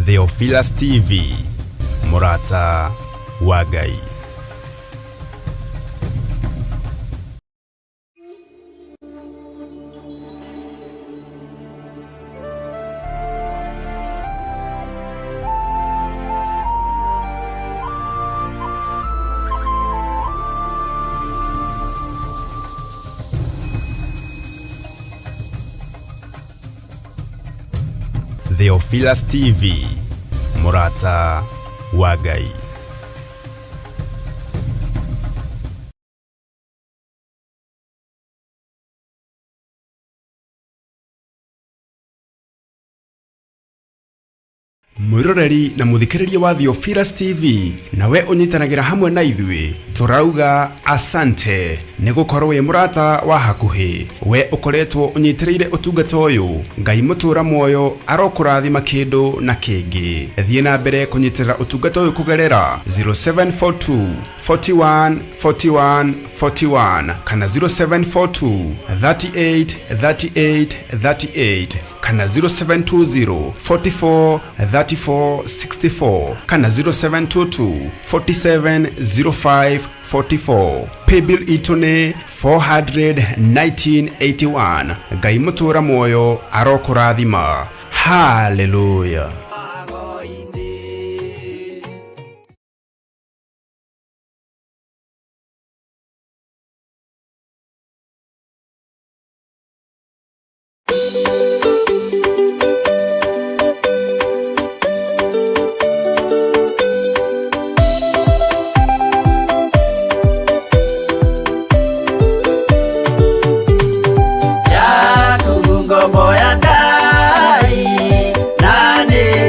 Theophilus TV, mũrata wa Ngai. Theophilus TV, mũrata wa Ngai. Mwĩroreri na mũthikĩrĩria wa Theophilus TV, nawe ũnyitanagĩra hamwe na ithuĩ, tũrauga asante nĩ gũkorwo wĩ mũrata wa hakuhĩ. We ũkoretwo ũnyitĩrĩire ũtungata ũyũ, Ngai mũtũra muoyo arokũrathima kĩndũ na kĩngĩ. Thiĩ na mbere kũnyitĩrĩra ũtungata ũyũ kũgerera 0742 41 41 41 kana 0742 38 38 38 kana 0720 44 34 64 kana 0722 47 05 44. Paybill itũ nĩ 41981. Ngai mũtũra muoyo arokũrathima. Haleluya. Yaku ngombo ya Ngai na nĩ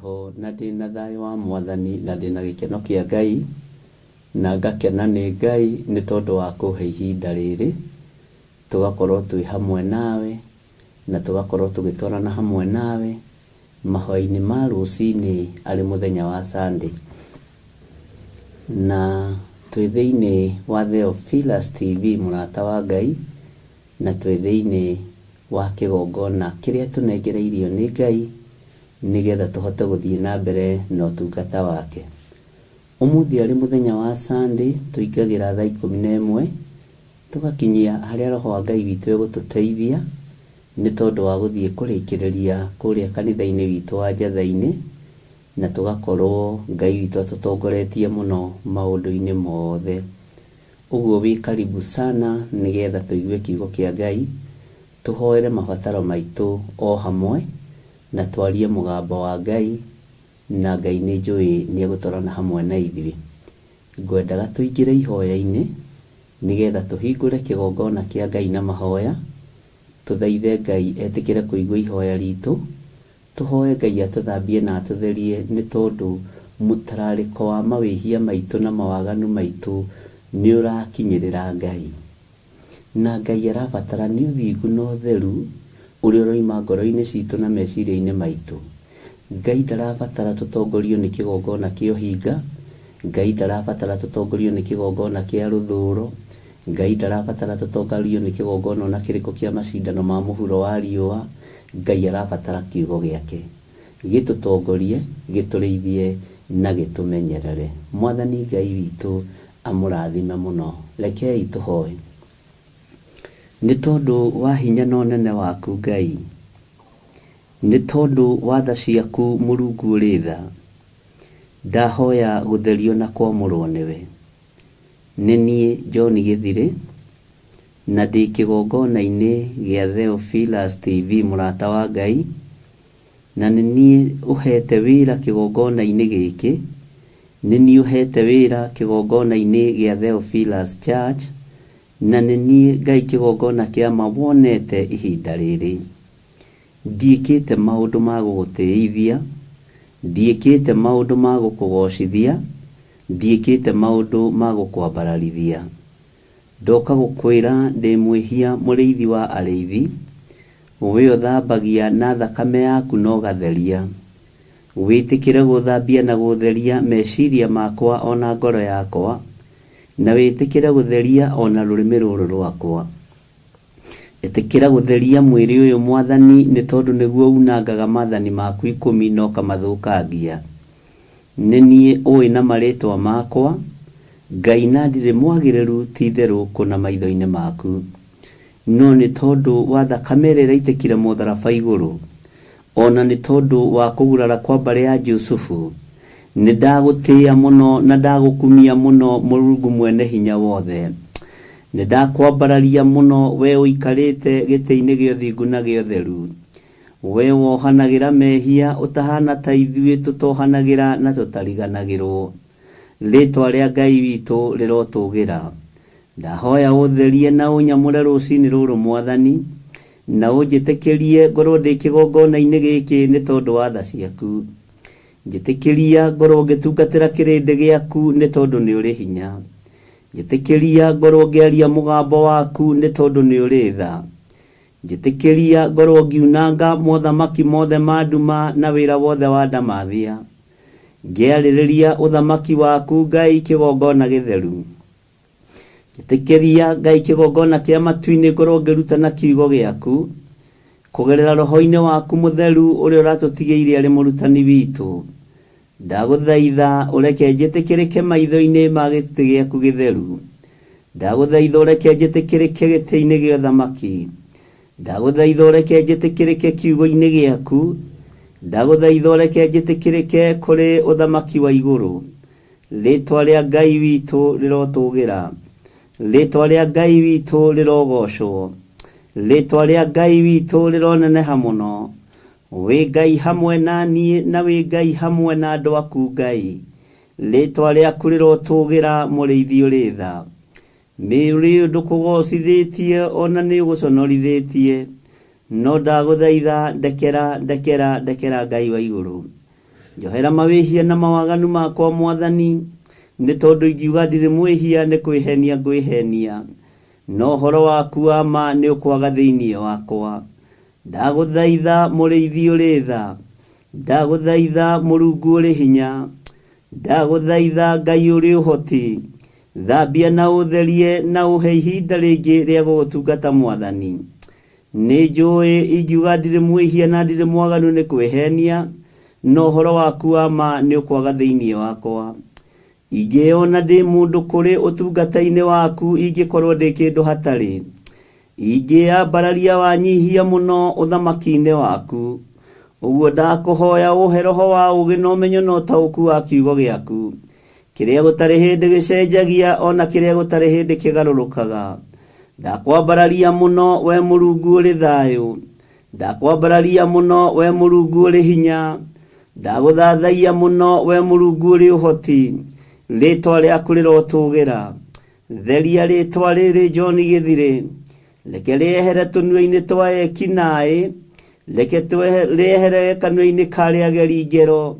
Ndĩho na ndĩna thayũ wa Mwathani na ndĩna gĩkeno kĩa Ngai, na ngakena nĩ Ngai nĩ tondũ wa kũhe ihinda rĩrĩ, tũgakorwo twĩ hamwe nawe, na tũgakorwo tũgĩtwarana hamwe nawe, mahoya-inĩ ma rũcinĩ arĩ mũthenya wa Sunday. Na twĩ thĩinĩ wa Theophilus TV mũrata wa Ngai, na twĩ thĩinĩ wa kĩgongona kĩrĩa tũnengereirio nĩ Ngai, nĩgetha tũhote gũthiĩ na mbere na ũtungata wake. Ũmũthĩ arĩ mũthenya wa Sunday, tũingagĩra thaa 11, tũgakinyia harĩa Roho wa Ngai witũ egũtũteithia, nĩ tondũ wa gũthiĩ kũrĩkĩrĩria kũrĩa kanitha-inĩ witũ wa Njatha-inĩ, na tũgakorwo Ngai witũ atũtongoretie mũno maũndũ-inĩ mothe. Ũguo wĩ karibu sana nĩgetha tũigue kiugo kĩa Ngai, tũhoere mabataro maitũ o hamwe, na twarie mũgambo wa Ngai, na Ngai nĩ njũĩ nĩ egũtwarana hamwe na ithuĩ. Ngwendaga tũingĩre ihoya-inĩ, nĩgetha tũhingũre kĩgongona kĩa Ngai na mahoya, tũthaithe Ngai etĩkĩre kũigua ihoya ritũ, tũhoe Ngai atũthambie na atũtherie nĩ tondũ mũtararĩko wa mawĩhia maitũ na mawaganu maitũ nĩ ũrakinyĩrĩra Ngai. Na Ngai arabatara nĩ ũthingu na ũtheru ũrĩa ũroima ngoro-inĩ citũ na meciria-inĩ maitũ. Ngai ndarabatara tũtongorio nĩ kĩgongona kĩa ũhinga, Ngai ndarabatara tũtongorio nĩ kĩgongona kĩa rũthũũro, Ngai ndarabatara tũtongorio nĩ kĩgongona ona kĩrĩkũ kĩa macindano ma mũhuro wa riũa, Ngai arabatara kiugo gĩake gĩtũtongorie, gĩtũrĩithie na gĩtũmenyerere. Mwathani Ngai witũ amũrathime mũno. Rekei tũhoe. Nĩ tondũ wa hinya na ũnene waku Ngai, nĩ tondũ wa tha ciaku Mũrungu ũrĩ tha, ndahoya gũtherio na kwamũrwo nĩwe. Nĩ niĩ John Gĩthirĩ, na ndĩ kĩgongona-inĩ gĩa Theophilus TV mũrata wa Ngai, na nĩ niĩ ũhete wĩra kĩgongona-inĩ gĩkĩ, nĩ niĩ ũhete wĩra kĩgongona-inĩ gĩa Theophilus Church, na nĩ niĩ Ngai kĩgongona kĩa ma wonete ihinda rĩrĩ. Ndiĩkĩte maũndũ ma gũgũtĩithia, ndiĩkĩte maũndũ ma gũkũgocithia, ndiĩkĩte maũndũ ma gũkwambararithia. Ndoka gũkwĩra ndĩ mwĩhia mũrĩithi wa arĩithi, we ũthambagia na thakame yaku na ũgatheria. Wĩtĩkĩre gũthambia na gũtheria meciria makwa ona ngoro yakwa, na wĩtĩkĩre gũtheria ona rũrĩmĩ rũrũ rwakwa. Ĩtĩkĩra gũtheria mwĩrĩ ũyũ Mwathani nĩ tondũ nĩguo unangaga maathani maku 10 na ũkamathũkangia. Nĩ niĩ ũĩ na marĩtwa makwa, Ngai na ndirĩ mwagĩrĩru ti itherũ kũna maitho-inĩ maku. No nĩ tondũ wa thakame ĩrĩa ĩraitĩkire mũtharaba igũrũ, ona nĩ tondũ wa kũgurara kwa mbarĩ ya Jusufu, nĩ ndagũtĩĩa mũno na ndagũkumia mũno Mũrungu mwene hinya wothe. Nĩ ndakwambararia mũno we ũikarĩte gĩtĩ-inĩ gĩa ũthingu na gĩa ũtheru. We wohanagĩra mehia ũtahana ta ithuĩ tũtohanagĩra na tũtariganagĩrwo. Rĩtwa rĩa Ngai witũ rĩrotũgĩra. Ndahoya ũtherie na ũnyamũre rũcinĩ rũrũ Mwathani, na ũnjĩtĩkĩrie ngorwo ndĩ kĩgongona-inĩ gĩkĩ nĩ tondũ wa tha ciaku. Njĩtĩkĩria ngorwo ngĩtungatĩra kĩrĩndĩ gĩaku nĩ tondũ nĩ ũrĩ hinya. Njĩtĩkĩria ngorwo ngĩaria mũgambo waku nĩ tondũ nĩ ũrĩ tha. Njĩtĩkĩria ngorwo ngiunanga mothamaki mothe ma nduma na wĩra wothe wa ndamathia. Ngĩarĩrĩria ũthamaki waku Ngai kĩgongona gĩtheru. Njĩtĩkĩria Ngai kĩgongona kĩa matu-inĩ ngorwo ngĩrutana kiugo gĩaku kũgerera roho-inĩ waku mũtheru ũrĩa ũratũtigĩire arĩ mũrutani witũ. Ndagũthaitha ũreke njĩtĩkĩrĩke maitho-inĩ ma gĩtĩ gĩaku gĩtheru. Ndagũthaitha ũreke njĩtĩkĩrĩke gĩtĩ-inĩ gĩa ũthamaki. Ndagũthaitha ũreke njĩtĩkĩrĩke kiugo-inĩ gĩaku. Ndagũthaitha ũreke njĩtĩkĩrĩke kũrĩ ũthamaki wa igũrũ. Rĩtwa rĩa Ngai witũ rĩrotũgĩra. Rĩtwa rĩa Ngai witũ rĩrogocwo. Rĩtwa rĩa Ngai witũ rĩroneneha mũno. Wĩ Ngai hamwe na niĩ na wĩ Ngai hamwe na andũ aku Ngai. Rĩtwa rĩaku rĩrotũgĩra mũrĩithi ũrĩ tha. Nĩ ũrĩ ũndũ kũgocithĩtie ona nĩ ũgũconorithĩtie. No ndagũthaitha ndekera ndekera ndekera Ngai wa igũrũ. Njohera mawĩhia na mawaganu makwa Mwathani, nĩ tondũ ingiuga ndirĩ mwĩhia nĩ kwĩhenia ngwĩhenia, no ũhoro waku wa ma nĩ ũkwaga thĩinĩ wakwa. Ndagũthaitha mũrĩithi ũrĩ tha, ndagũthaitha Mũrungu ũrĩ hinya, ndagũthaitha Ngai ũrĩ ũhoti, thambia na ũtherie na ũhe ihinda rĩngĩ rĩa gũgũtungata Mwathani. Nĩ njũĩ ingiuga ndirĩ mwĩhia na ndirĩ mwaganu nĩ kwĩhenia, no ũhoro waku wa ma nĩ ũkwaga thĩinĩ wakwa. Ingĩona ndĩ mũndũ kũrĩ ũtungata-inĩ waku ingĩkorwo ndĩ kĩndũ hatarĩ. Ingĩambararia wanyihia mũno ũthamaki-inĩ waku. Ũguo ndakũhoya ũhe roho wa ũũgĩ na ũmenyo na ũtaũku wa kiugo gĩaku, kĩrĩa gũtarĩ hĩndĩ gĩcenjagia ona kĩrĩa gũtarĩ hĩndĩ kĩgarũrũkaga. Ndakwambararia mũno we Mũrungu ũrĩ thayũ, ndakwambararia mũno we Mũrungu ũrĩ hinya, ndagũthathaiya mũno we Mũrungu ũrĩ ũhoti, rĩtwa rĩaku rĩrotũgĩra. Theria rĩtwa rĩrĩ John Gĩthirĩ, reke rĩehere tũnua-inĩ twa eki-naĩ, reke rĩehere kanua-inĩ ka arĩa ageri ngero,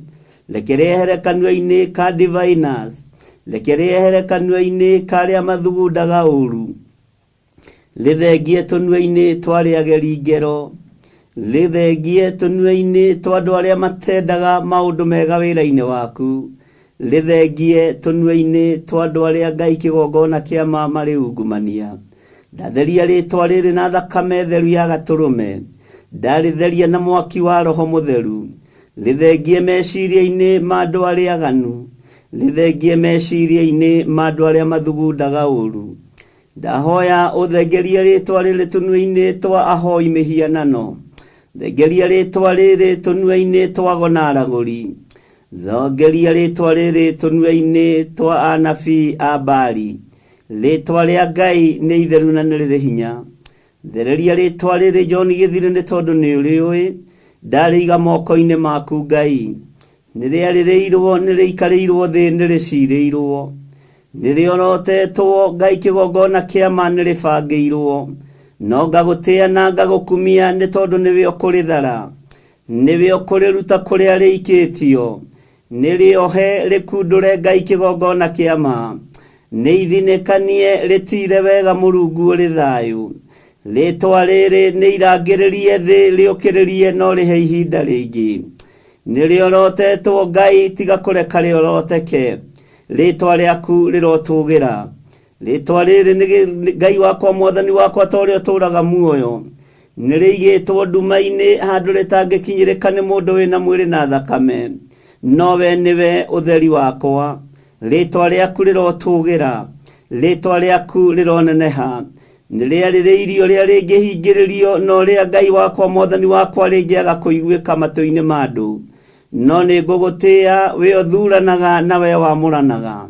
reke rĩehere kanua-inĩ ka diviners, reke rĩehere kanua-inĩ ka arĩa mathugundaga ũru, rĩthengie tũnua-inĩ twa arĩa ageri ngero, rĩthengie tũnua-inĩ twa andũ arĩa matendaga maũndũ mega wĩra-inĩ waku, rĩthengie tũnua-inĩ twa andũ arĩa Ngai kĩgongona kĩa ma marĩ ungumania. Ndatheria rĩtwa rĩrĩ na thakame theru ya gatũrũme, ndarĩtheria na mwaki wa Roho Mũtheru, rĩthengie meciria-inĩ ma andũ arĩa aganu, rĩthengie meciria-inĩ ma andũ arĩa mathugundaga ũru. Ndahoya ũthengerie rĩtwa rĩrĩ tũnua-inĩ twa ahoi mĩhianano, thengeria rĩtwa rĩrĩ tũnua-inĩ twa ago na aragũri, thengeria rĩtwa rĩrĩ tũnua-inĩ twa anabii a Baali. Rĩtwa rĩa Ngai nĩ itheru na nĩ rĩrĩ hinya. Thereria rĩtwa rĩrĩ John Gĩthirĩ nĩ tondũ nĩ ũrĩũĩ, ndarĩiga moko-inĩ maku Ngai. Nĩ rĩarĩrĩirwo, nĩ rĩikarĩirwo thĩ, nĩ rĩcirĩirwo, nĩ rĩorotetwo Ngai kĩgongona kĩa ma nĩ rĩbangĩirwo, no ngagũtĩa na ngagũkumia nĩ tondũ nĩwe ũkũrĩthara, nĩwe ũkũrĩruta kũrĩa rĩikĩtio, nĩ rĩohe rĩkundũre Ngai kĩgongona kĩa ma, nĩ ithinĩkanie rĩtire wega Mũrungu ũrĩ thayũ. Rĩtwa rĩrĩ nĩ irangĩrĩrie thĩ rĩũkĩrĩrie no rĩhe ihinda rĩngĩ. Nĩ rĩorotetwo Ngai tiga kũreka rĩoroteke, rĩtwa rĩaku rĩrotũgĩra. Rĩtwa rĩrĩ nĩ Ngai wakwa Mwathani wakwa ta ũrĩa ũtũũraga muoyo, nĩ rĩigĩtwo nduma-inĩ handũ rĩtangĩkinyĩrĩka nĩ mũndũ wĩna mwĩrĩ na thakame, no we nĩwe ũtheri wakwa. Rĩtwa rĩaku rĩrotũgĩra, rĩtwa rĩaku rĩroneneha. Nĩ rĩarĩrĩirio ũrĩa rĩngĩhingĩrĩrio na ũrĩa Ngai wakwa Mwathani wakwa rĩngĩaga kũiguĩka matũ-inĩ ma andũ. No nĩ ngũgũtĩĩa we ũthuranaga na we wamũranaga.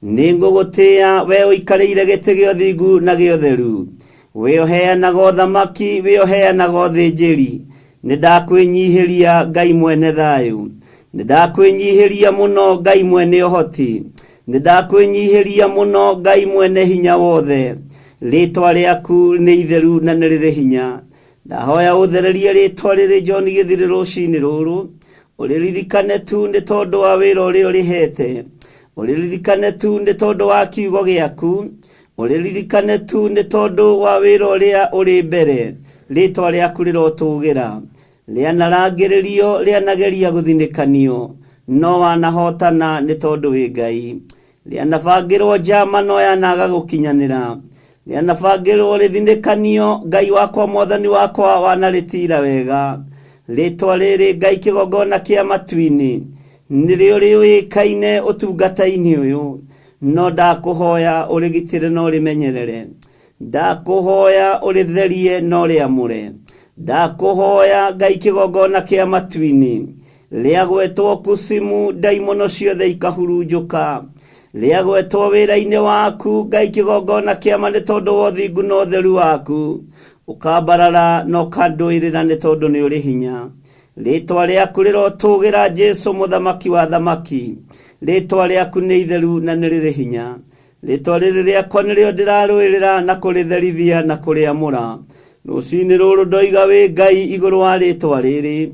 Nĩ ngũgũtĩĩa we ũikarĩire gĩtĩ gĩa ũthingu na gĩa ũtheru, we ũheanaga ũthamaki, we ũheanaga ũthĩnjĩri. Nĩ ndakwĩnyihĩria Ngai mwene thayũ, nĩ ndakwĩnyihĩria mũno Ngai mwene ũhoti, nĩ ndakwĩnyihĩria mũno Ngai mwene hinya wothe. Rĩtwa rĩaku nĩ itheru na nĩ rĩrĩ hinya. Ndahoya ũthererie rĩtwa rĩrĩ John Gĩthirĩ rũcinĩ rũrũ, ũrĩririkane tu nĩ tondũ wa wĩra ũrĩa ũrĩhete, ũrĩririkane tu nĩ tondũ wa kiugo gĩaku, ũrĩririkane tu nĩ tondũ wa wĩra ũrĩa ũrĩ mbere. Rĩtwa rĩaku rĩrotũgĩra, rĩanarangĩrĩrio, rĩanageria gũthinĩkanio, no wanahotana nĩ tondũ wĩ Ngai. Rĩanabangĩrwo njama no yanaga gũkinyanĩra, rĩanabangĩrwo rĩthinĩkanio, Ngai wakwa Mwathani wakwa wanarĩtira wega. Rĩtwa rĩrĩ Ngai kĩgongona kĩa matu-inĩ nĩrĩo rĩũĩkaine ũtungata-inĩ ũyũ, no ndakũhoya ũrĩgitĩre na ũrĩmenyerere, ndakũhoya ũrĩtherie na ũrĩamũre, ndakũhoya Ngai kĩgongona kĩa matu-inĩ rĩagwetwo kusimu ndaimono ciothe ikahurunjũka, rĩagwetwo wĩra-inĩ waku Ngai kĩgongona kĩa ma nĩ tondũ wa ũthingu na ũtheru waku, ũkambarara na ũkandũĩrĩra nĩ tondũ nĩ ũrĩ hinya. Rĩtwa rĩaku rĩrotũgĩra Jesu mũthamaki wa thamaki, rĩtwa rĩaku nĩ itheru na nĩ rĩrĩ hinya. Rĩtwa rĩrĩ rĩakwa nĩrĩo ndĩrarũĩrĩra na kũrĩtherithia na kũrĩamũra. Rũcinĩ rũrũ ndoiga wĩ Ngai igũrũ wa rĩtwa rĩrĩ,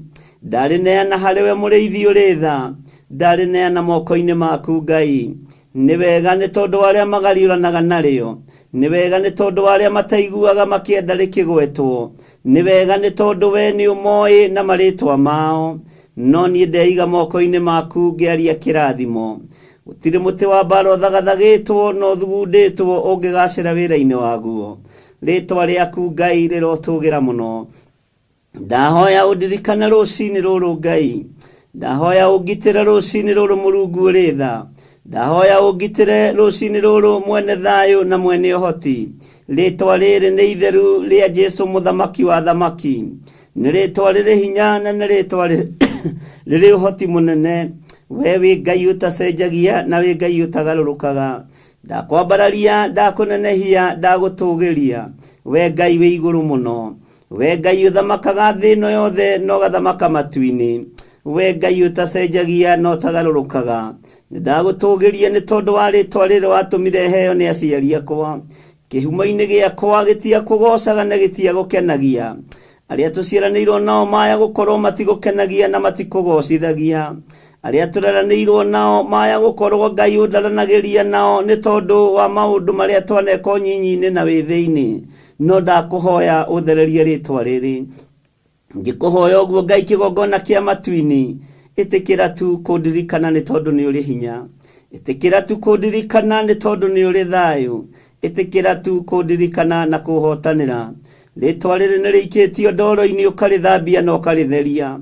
Ndarĩneana harĩ we mũrĩithi ũrĩ tha, ndarĩneana moko-inĩ maku Ngai. Nĩ wega nĩ tondũ wa arĩa magariũranaga narĩo, nĩ wega nĩ tondũ wa arĩa mataiguaga makĩenda rĩkĩgwetwo, nĩ wega nĩ tondũ we nĩ ũmoĩ na marĩtwa mao. No niĩ ndeiga moko-inĩ maku ngĩaria kĩrathimo. Gũtirĩ mũtĩ wa mbara ũthagathagĩtwo na ũthugundĩtwo ũngĩgacĩra wĩra-inĩ waguo. Rĩtwa rĩaku Ngai rĩrotũgĩra mũno. Ndahoya ũndirikane rũcinĩ rũrũ Ngai, ndahoya ũngitĩre rũcinĩ rũrũ Mũrungu ũrĩ tha, ndahoya ũngitĩre rũcinĩ rũrũ mwene thayũ na mwene ũhoti. Rĩtwa rĩrĩ nĩ itheru rĩa Jesu mũthamaki wa thamaki, nĩ rĩtwa rĩrĩ hinya na nĩ rĩtwa rĩrĩ ũhoti mũnene. We wĩ Ngai ũtacenjagia na wĩ Ngai ũtagarũrũkaga. Ndakwambararia, ndakũnenehia, ndagũtũgĩria, we Ngai wĩ igũrũ mũno. We Ngai ũthamakaga thĩ ĩno yothe na ũgathamaka matu-inĩ. We Ngai ũtacenjagia na ũtagarũrũkaga. Nĩndagũtũgĩria nĩ tondũ wa rĩtwa rĩrĩ watũmire heo nĩ aciari akwa. Kĩhumo-inĩ gĩakwa gĩtia kũgocaga na gĩtia gũkenagia. Arĩa tũciaranĩirwo nao maya gũkorwo matigũkenagia na matikũgocithagia. Arĩa tũreranĩirwo nao maya gũkorwo Ngai ũndaranagĩria nao nĩ tondũ wa maũndũ marĩa twaneka ũnyinyi-inĩ na wĩthĩ-inĩ. No ndakũhoya ũthererie rĩtwa rĩrĩ. Ngĩkũhoya ũguo Ngai kĩgongona kĩa matu-inĩ, ĩtĩkĩra tu kũndirikana nĩ tondũ nĩ ũrĩ hinya. Ĩtĩkĩra tu kũndirikana nĩ tondũ nĩ ũrĩ thayũ. Ĩtĩkĩra tu kũndirikana na kũhotanĩra. Rĩtwa rĩrĩ nĩ rĩikĩtio ndoro-inĩ ũkarĩthambia na ũkarĩtheria.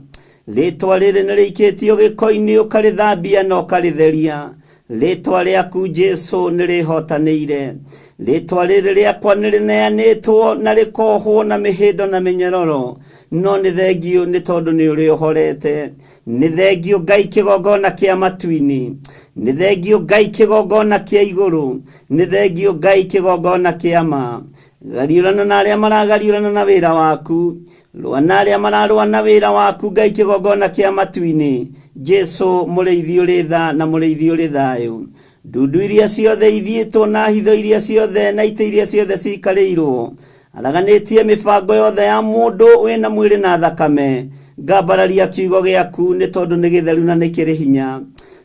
Rĩtwa rĩrĩ nĩ rĩikĩtio gĩko-inĩ ũkarĩthambia na ũkarĩtheria. Rĩtwa rĩaku Jesu nĩ rĩhotanĩire. Rĩtwa rĩrĩ rĩakwa nĩ rĩneanĩtwo na rĩkohwo na mĩhĩndo na mĩnyororo, no nĩ thengiũ nĩ tondũ nĩ ũrĩohorete. Nĩ thengiũ Ngai kĩgongona kĩa matu-inĩ, nĩ thengiũ Ngai kĩgongona kĩa igũrũ, nĩ thengiũ Ngai kĩgongona kĩa ma. Gariũrana na arĩa maragariũrana na wĩra waku, rũa na arĩa mararũa na wĩra waku Ngai kĩgongona kĩa matu-inĩ. Jesu mũrĩithi ũrĩ tha na mũrĩithi ũrĩ thayũ. Ndundu iria ciothe ithiĩtwo na hitho iria ciothe na itĩ iria ciothe cikarĩirwo, araganĩtie mĩbango yothe ya mũndũ wĩna mwĩrĩ na thakame. Ngambararia kiugo gĩaku nĩ tondũ nĩ gĩtheru na nĩ kĩrĩ hinya.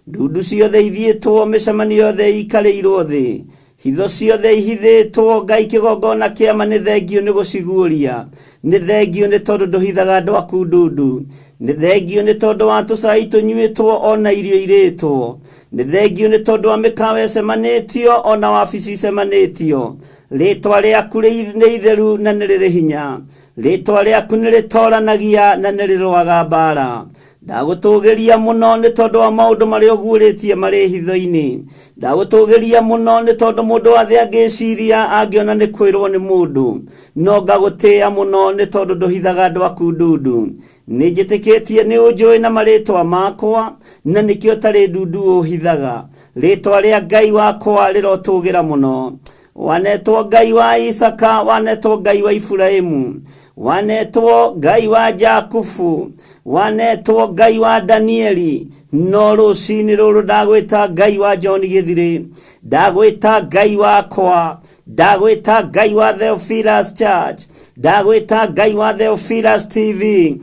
Ndundu ciothe ithiĩtwo, mĩcemanio yothe ikarĩirwo thĩ, hitho ciothe ihithĩtwo, Ngai kĩgongona kĩa ma nĩ thengiũ nĩ gũciguũria. Nĩ thengiũ nĩ tondũ ndũhithaga andũ aku ndundu. Nĩ thengiũ nĩ tondũ wa tũcai tũnyuĩtwo ona irio irĩtwo. Nĩ thengiũ nĩ tondũ wa mĩkawa ĩcemanĩtio ona wabici icemanĩtio. Rĩtwa rĩaku nĩ itheru na nĩ rĩrĩ hinya. Rĩtwa rĩaku nĩ rĩtoranagia na nĩ rĩrũaga mbara. Ndagũtũgĩria mũno nĩ tondũ wa maũndũ marĩa ũguũrĩtie marĩ hitho-inĩ. Ndagũtũgĩria mũno nĩ tondũ mũndũ wa thĩ angĩciria angĩona nĩ kwĩrwo nĩ mũndũ, no ngagũtĩĩa mũno nĩ tondũ ndũhithaga andũ aku ndundu. Nĩ njĩtĩkĩtie nĩ ũnjũĩ na marĩtwa makwa, na nĩkĩo tarĩ ndundu ũhithaga. Rĩtwa rĩa Ngai wakwa rĩrotũgĩra mũno. Wanetwo Ngai wa Isaka, wanetwo Ngai wa Iburaimu, wanetwo Ngai wa Jakubu, wanetwo Ngai wa Danieli, no rũcinĩ rũrũ ndagwĩta Ngai wa John Gĩthirĩ, ndagwĩta Ngai wakwa, ndagwĩta Ngai wa Theophilus Church, ndagwĩta Ngai wa Theophilus TV,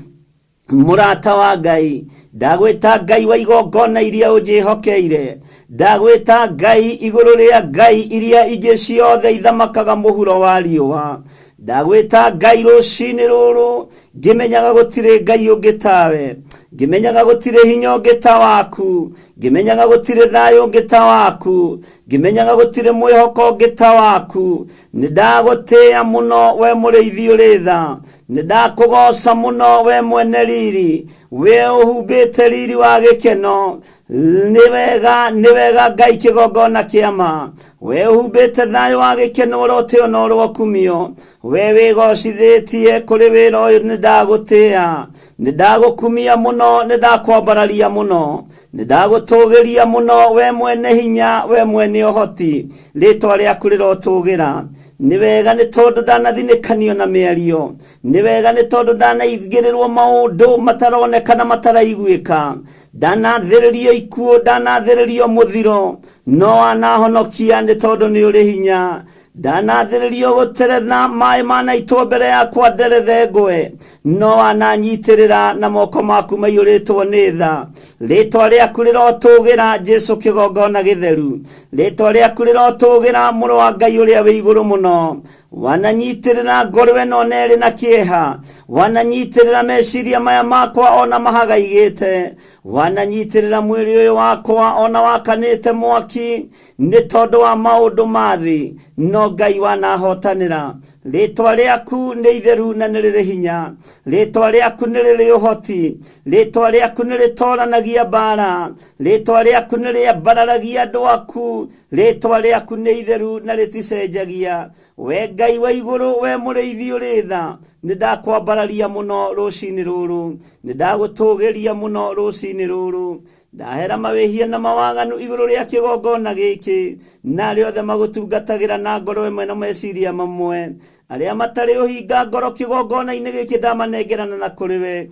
mũrata wa Ngai, ndagwĩta Ngai wa igongona iria ũnjĩhokeire, ndagwĩta Ngai igũrũ rĩa Ngai iria ingĩ ciothe ithamakaga mũhuro wa riũa, ndagwĩta Ngai rũcinĩ rũrũ ngĩmenyaga gũtirĩ Ngai ũngĩ tawe, ngĩmenyaga gũtirĩ hinya ũngĩ ta waku, ngĩmenyaga gũtirĩ thayũ ũngĩ ta waku, ngĩmenyaga gũtirĩ mwĩhoko ũngĩ ta waku. Nĩ ndagũtĩĩa mũno we mũrĩithi ũrĩ tha, nĩ ndakũgoca mũno we mwene riri, we ũhumbĩte riri wa gĩkeno. Nĩ wega, nĩ wega Ngai kĩgongona kĩa ma, we ũhumbĩte thayũ wa gĩkeno ũrotĩo na ũrokumio, we wĩgocithĩtie kũrĩ wĩra ũyũ. Nĩ ndagũtĩĩa, nĩ ndagũkumia mũno, nĩ ndakwambararia mũno, nĩ ndagũtũgĩria mũno we mwene hinya, we mwene ũhoti, rĩtwa rĩaku rĩrotũgĩra. Nĩ wega nĩ tondũ ndanathinĩkanio na mĩario, nĩ wega nĩ tondũ ndanaingĩrĩrwo maũndũ mataroneka na mataraiguĩka, ndanathĩrĩrio ikuũ, ndanathĩrĩrio mũthiro, No wanahonokia nĩ tondũ nĩ ũrĩ hinya. Ndanathĩrĩrio gũteretha maĩ manaitwo mbere yakwa nderethe ngwe, no wananyitĩrĩra na moko maku maiyũrĩtwo nĩ tha. Rĩtwa rĩaku rĩrotũgĩra, Jesu kĩgongona gĩtheru. Rĩtwa rĩaku rĩrotũgĩra, mũrũ wa Ngai ũrĩa wĩ igũrũ mũno. Wananyitĩrĩra ngoro ĩno na ĩrĩ na kĩeha, wananyitĩrĩra meciria maya makwa ona mahagaigĩte, wananyitĩrĩra mwĩrĩ ũyũ wakwa ona wakanĩte mwaki nĩ tondũ wa maũndũ ma thĩ, no Ngai wanahotanĩra. Rĩtwa rĩaku nĩ itheru na nĩ rĩrĩ hinya, rĩtwa rĩaku nĩ rĩrĩ ũhoti, rĩtwa rĩaku nĩ rĩtoranagia mbara, rĩtwa rĩaku nĩ rĩambararagia andũ aku, rĩtwa rĩaku nĩ itheru na rĩticenjagia. We Ngai wa igũrũ, we mũrĩithi ũrĩ tha, nĩ ndakwambararia mũno rũcinĩ rũrũ, nĩ ndagũtũgĩria mũno rũcinĩ rũrũ. Ndahera mawĩhia na mawaganu igũrũ rĩa kĩgongona gĩkĩ, na arĩa othe magũtungatagĩra na ngoro ĩmwe na meciria mamwe, arĩa matarĩ ũhinga ngoro kĩgongona-inĩ gĩkĩ ndamanengerana na kũrĩ we,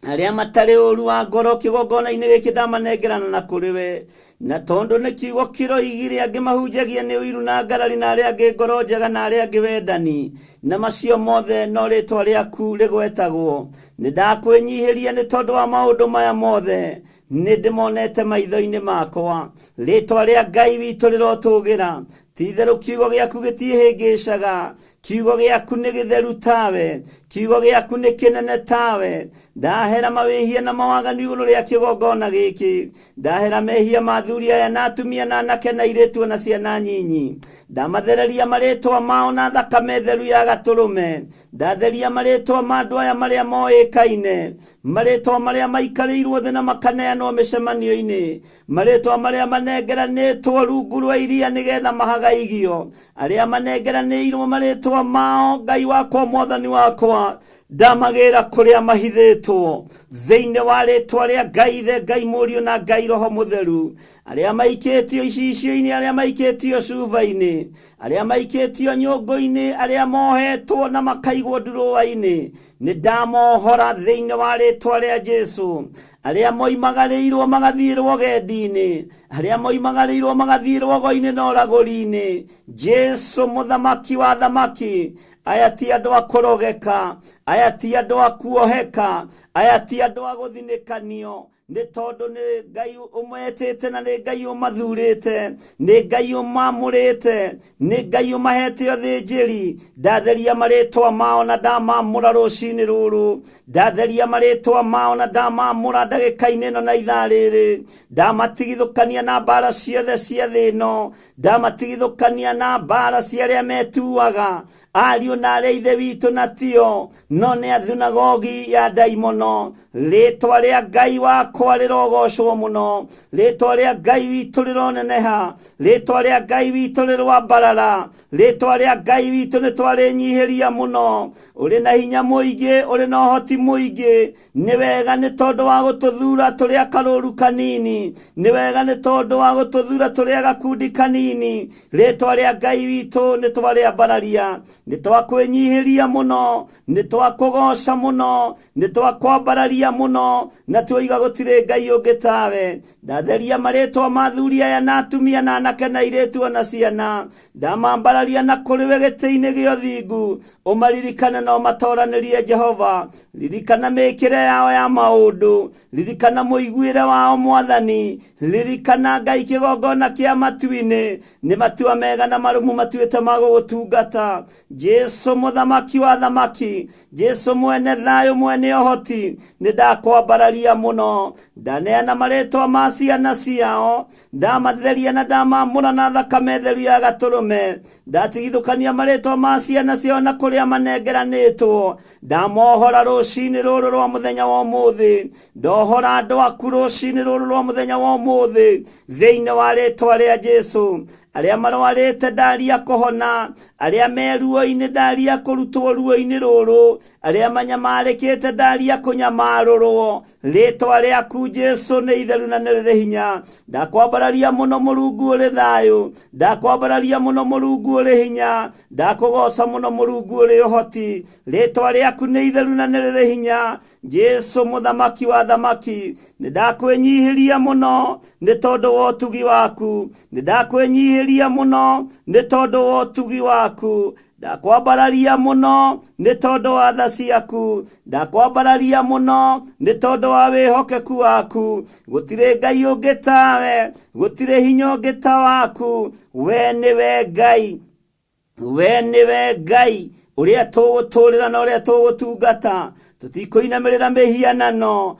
arĩa matarĩ ũru wa ngoro kĩgongona-inĩ gĩkĩ ndamanengerana na kũrĩ we. Na tondũ nĩ kiugo kĩroigire angĩ mahunjagia nĩ ũiru na ngarari, na arĩa angĩ ngoro njega, na arĩa angĩ wendani, na macio mothe no rĩtwa rĩaku rĩgwetagwo. Nĩ ndakwĩnyihĩria nĩ tondũ wa maũndũ maya mothe, nĩ ndĩmonete maitho-inĩ makwa. Rĩtwa rĩa Ngai witũ rĩrotũgĩra. Ti-itherũ kiugo gĩaku gĩtiĩhĩngĩcaga, kiugo gĩaku nĩ gĩtheru tawe, kiugo gĩaku nĩ kĩnene tawe. Ndahera mawĩhia na mawaganu igũrũ rĩa kĩgongona gĩkĩ, ndahera mehia ma athuri aya na atumia na anake na airĩtu na ciana nyinyi, ndamathereria marĩtwa mao na thakame theru ya gatũrũme, ndatheria marĩtwa ma andũ aya marĩa moĩkaine, marĩtwa marĩa maikarĩirwo thĩ na makaneanwo mĩcemanio-inĩ, marĩtwa marĩa manengeranĩtwo rungu rwa iria nĩgetha mahagaigio, arĩa manengeranĩirwo marĩtwa mao, Ngai wakwa mwathani wakwa, ndamagĩra kũrĩa mahithĩtwo thĩinĩ wa rĩtwa rĩa Ngai Ithe, Ngai Mũriũ na Ngai Roho Mũtheru, arĩa maikĩtio icicio-inĩ, arĩa maikĩtio cuba-inĩ, arĩa maikĩtio nyũngũ-inĩ, arĩa mohetwo na makaigwo ndurũa-inĩ, nĩ ndamohora thĩinĩ wa rĩtwa rĩa Jesu. Arĩa moimagarĩirwo magathiĩ rũgendi-inĩ, arĩa moimagarĩirwo magathiĩ rũgo-inĩ na ũragũri-inĩ, Jesu mũthamaki wa thamaki, aya ti andũ a kũrogeka, aya ti andũ a kuoheka, aya ti andũ a gũthinĩkanio, nĩ tondũ nĩ Ngai ũmetĩte na nĩ Ngai ũmathurĩte, nĩ Ngai ũmamũrĩte, nĩ Ngai ũmahete ũthĩnjĩri. Ndatheria marĩtwa mao na ndamamũra rũcinĩ rũrũ, ndatheria marĩtwa mao na ndamamũra ndagĩka-inĩ ĩno na ithaa rĩrĩ, ndamatigithũkania na mbara ciothe cia thĩ ĩno, ndamatigithũkania na mbara cia arĩa metuaga ariũ na arĩa ithe witũ na tio, no nĩ athunagogi ya ndaimono. Rĩtwa rĩa Ngai wakwa rĩrogocwo mũno, rĩtwa rĩa Ngai witũ rĩroneneha, rĩtwa rĩa Ngai witũ rĩroambarara, rĩtwa rĩa Ngai witũ nĩ twarĩnyihĩria mũno. Ũrĩ na hinya mũingĩ, ũrĩ na ũhoti mũingĩ, nĩ wega nĩ tondũ wa gũtũthura tũrĩ a karũru kanini, nĩ wega nĩ tondũ wa gũtũthura tũrĩ a gakundi kanini. Rĩtwa rĩa Ngai witũ nĩ twarĩambararia, nĩ twakwĩnyihĩria mũno, nĩ twakũgoca mũno, nĩ twakwambararia mũno, na tuoiga gũtirĩ Ngai ũngĩ tawe. Ndatheria marĩtwa ma athuri aya na atumia na anake na airĩtu ona ciana, ndamambararia na kũrĩ we gĩtĩ-inĩ gĩa ũthingu, ũmaririkane na ũmatoranĩrie. Jehova, ririkana mĩkĩre yao ya maũndũ, ririkana mũiguĩre wao mwathani, ririkana Ngai kĩgongona kĩa matu-inĩ, nĩ matua mega na marũmu matuĩte ma gũgũtungata. Jesu mũthamaki wa thamaki, Jesu mwene thayũ, mwene ũhoti, nĩ ndakwambararia mũno. Ndaneana marĩtwa ma ciana ciao, ndamatheria na ndamamũra na thakame theru ya gatũrũme, ndatigithũkania marĩtwa ma ciana ciao na kũrĩa manengeranĩtwo, ndamohora rũcinĩ rũrũ rwa mũthenya wa ũmũthĩ, ndohora andũ aku rũcinĩ rũrũ rwa mũthenya wa ũmũthĩ thĩinĩ wa rĩtwa rĩa Jesu. Arĩa marwarĩte ndaria kũhona, arĩa me ruo-inĩ ndaria kũrutwo ruo-inĩ rũrũ, arĩa manyamarĩkĩte ndaria kũnyamarũrwo. Rĩtwa rĩaku Jesu nĩ itheru na nĩ rĩrĩ hinya. Ndakwambararia mũno Mũrungu ũrĩ thayũ, ndakwambararia mũno Mũrungu ũrĩ hinya, ndakũgoca mũno Mũrungu ũrĩ ũhoti. Rĩtwa rĩaku nĩ itheru na nĩ rĩrĩ hinya. Jesu mũthamaki wa thamaki, nĩ ndakwĩnyihĩria mũno nĩ tondũ wa ũtugi waku, nĩ ndakwĩnyihĩria mũno nĩ tondũ wa ũtugi waku, ndakwambararia mũno nĩ tondũ wa tha ciaku, ndakwambararia mũno nĩ tondũ wa wĩhokeku waku. Gũtirĩ Ngai ũngĩ tawe, gũtirĩ hinya ũngĩ ta waku. We nĩwe Ngai, we nĩwe Ngai ũrĩa tũgũtũrĩra na ũrĩa tũgũtungata. Tũtikũinamĩrĩra mĩhianano,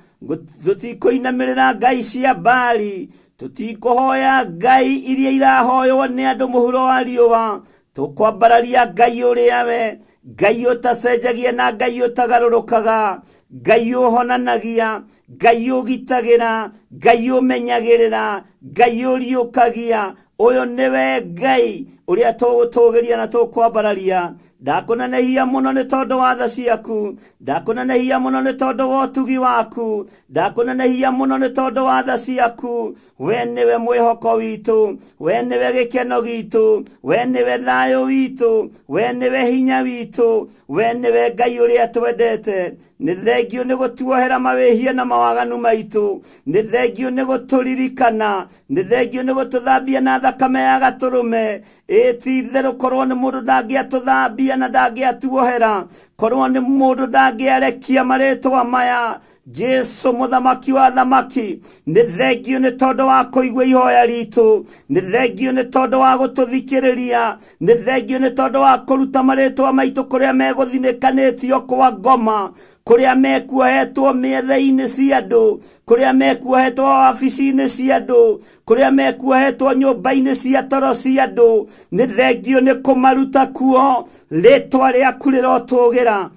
tũtikũinamĩrĩra ngai cia Baali, tũtikũhoya ngai iria irahoywo nĩ andũ mũhuro wa riũa. Tũkwambararia Ngai ũrĩa we, Ngai ũtacenjagia na Ngai ũtagarũrũkaga, Ngai ũhonanagia, Ngai ũgitagĩra, Ngai ũmenyagĩrĩra, Ngai ũriũkagia. Ũyũ nĩwe Ngai ũrĩa tũgũtũgĩria na tũkwambararia. Ndakũnenehia mũno nĩ tondũ wa tha ciaku, ndakũnenehia mũno nĩ tondũ wa ũtugi waku, ndakũnenehia mũno nĩ tondũ wa tha ciaku. We nĩwe mwĩhoko witũ, we nĩwe gĩkeno gitũ, we nĩwe thayũ witũ, we nĩwe hinya witũ, we nĩwe Ngai ũrĩa twendete. Nĩ thengio nĩ gũtuohera mawĩhia na mawaganu maitũ, nĩ thengio nĩ gũtũririkana, nĩ thengio nĩ gũtũthambia na thakame ya gatũrũme. Ĩ ti itherũ korwo nĩ mũndũ ndangĩatũthambia na ndangĩatuohera, korwo nĩ mũndũ ndangĩarekia marĩtwa maya. Jesu mũthamaki wa thamaki, nĩ thengio nĩ tondũ wa kũigua ihoya ritũ, nĩ thengio nĩ tondũ wa gũtũthikĩrĩria, nĩ thengio nĩ tondũ wa kũruta marĩtwa maitũ kũrĩa megũthinĩkanĩtio kwa ngoma, kũrĩa mekuohetwo mĩethe-inĩ cia andũ, kũrĩa mekuohetwo wabici-inĩ cia andũ, kũrĩa mekuohetwo nyũmba-inĩ cia toro cia andũ. Nĩ thengio nĩ kũmaruta kuo. Rĩtwa rĩaku rĩrotũgĩra,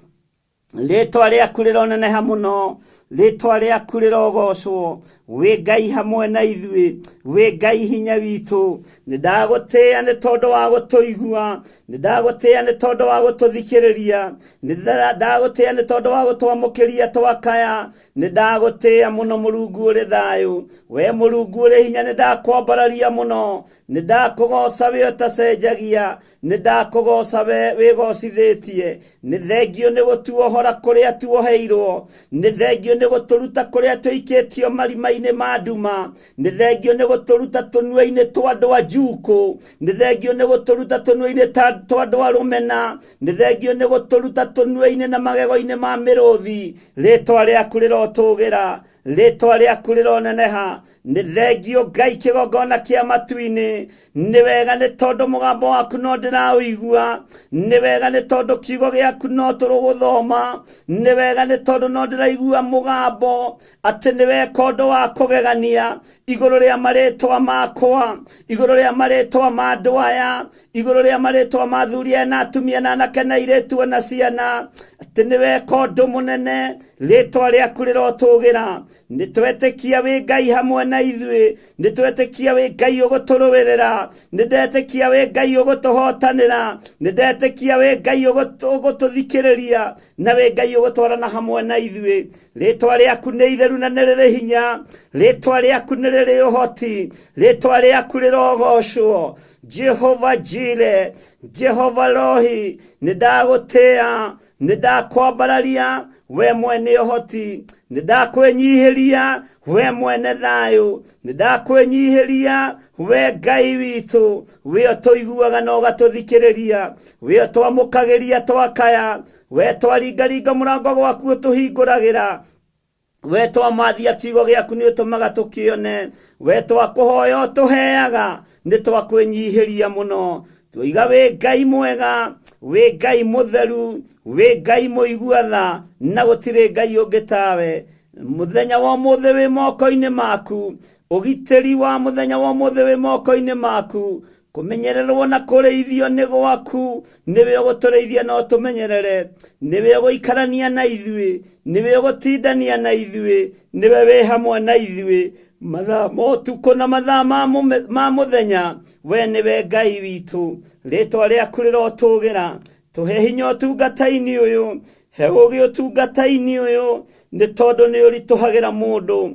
rĩtwa rĩaku rĩroneneha mũno, rĩtwa rĩaku rĩrogocwo. Wĩ Ngai hamwe na ithuĩ, wĩ Ngai hinya witũ. Nĩ ndagũtĩĩa nĩ tondũ wa gũtũigua, nĩ ndagũtĩĩa nĩ tondũ wa gũtũthikĩrĩria, nĩ ndagũtĩĩa nĩ tondũ wa gũtwamũkĩria twakaya. Nĩ ndagũtĩĩa mũno Mũrungu ũrĩ thayũ, we Mũrungu ũrĩ hinya, nĩ ndakwambararia mũno, nĩ ndakũgoca wĩ ũtacenjagia, nĩ ndakũgoca we wĩgocithĩtie. Nĩ thengio nĩ gũtuohora kũrĩa tuoheirwo, nĩ thengio nĩ gũtũruta kũrĩa tũikĩtio marima-inĩ ma nduma, nĩ thengio nĩ gũtũruta tũnua-inĩ twa andũ a njukũ, nĩ thengio nĩ gũtũruta tũnua-inĩ twa andũ a rũmena, nĩ thengio nĩ gũtũruta tũnua-inĩ na magego-inĩ ma mĩrũthi. Rĩtwa rĩaku rĩrotũgĩra, rĩtwa rĩaku rĩroneneha. Nĩ thengio Ngai kĩgongona kĩa matu-inĩ. Nĩ wega nĩ tondũ mũgambo waku no ndĩraũigua, nĩ wega nĩ tondũ kiugo gĩaku no tũrũgũthoma, nĩ wega nĩ tondũ no ndĩraigua mũgambo atĩ nĩ weka ũndũ wa kũgegania igũrũ rĩa marĩtwa makwa, igũrũ rĩa marĩtwa ma andũ aya, igũrũ rĩa marĩtwa ma athuri aya na atumia na anake na airĩtu na ciana, atĩ nĩ weka ũndũ mũnene. Rĩtwa rĩaku rĩrotũgĩra. Nĩ twetĩkia wĩ Ngai hamwe na ithuĩ, nĩ twetĩkia wĩ Ngai ũgũtũrũĩrĩra, nĩ ndetĩkia wĩ Ngai ũgũtũhotanĩra, nĩ ndetĩkia wĩ Ngai ũgũtũthikĩrĩria, na wĩ Ngai ũgũtwarana hamwe na ithuĩ. Rĩtwa rĩaku nĩ itheru na nĩ rĩrĩ hinya, rĩtwa rĩaku nĩ rĩrĩ ũhoti, rĩtwa rĩaku rĩrogocwo. Jehova Jire, Jehova Rohi, nĩ ndagũtĩĩa, nĩ ndakwambararia we mwene ũhoti, nĩ ndakwĩnyihĩria we mwene thayũ, nĩ ndakwĩnyihĩria we Ngai witũ, we ũtũiguaga na ũgatũthikĩrĩria, we ũtwamũkagĩria twakaya, we twaringaringa mũrango gwaku ũtũhingũragĩra, we twamathia kiugo gĩaku nĩ ũtũmaga tũkĩone, we twakũhoya ũtũheaga, nĩ twakwĩnyihĩria mũno. Twoiga wĩ Ngai mwega, wĩ Ngai mũtheru, wĩ Ngai mũigua tha, na gũtirĩ Ngai ũngĩ tawe. Mũthenya wa ũmũthĩ wĩ moko-inĩ maku. Ũgitĩri wa mũthenya wa ũmũthĩ wĩ moko-inĩ maku. Kũmenyererwo na kũrĩithio nĩ gwaku. Nĩwe ũgũtũrĩithia na ũtũmenyerere. Nĩwe ũgũikarania na ithuĩ. Nĩwe ũgũtindania na ithuĩ. Nĩwe wĩ hamwe na ithuĩ mathaa ma ũtukũ na mathaa ma mũthenya. We nĩwe Ngai witũ. Rĩtwa rĩaku rĩrotũgĩra. Tũhe hinya ũtungata-inĩ ũyũ. He ũgĩ ũtungata-inĩ ũyũ, nĩ tondũ nĩ ũritũhagĩra mũndũ.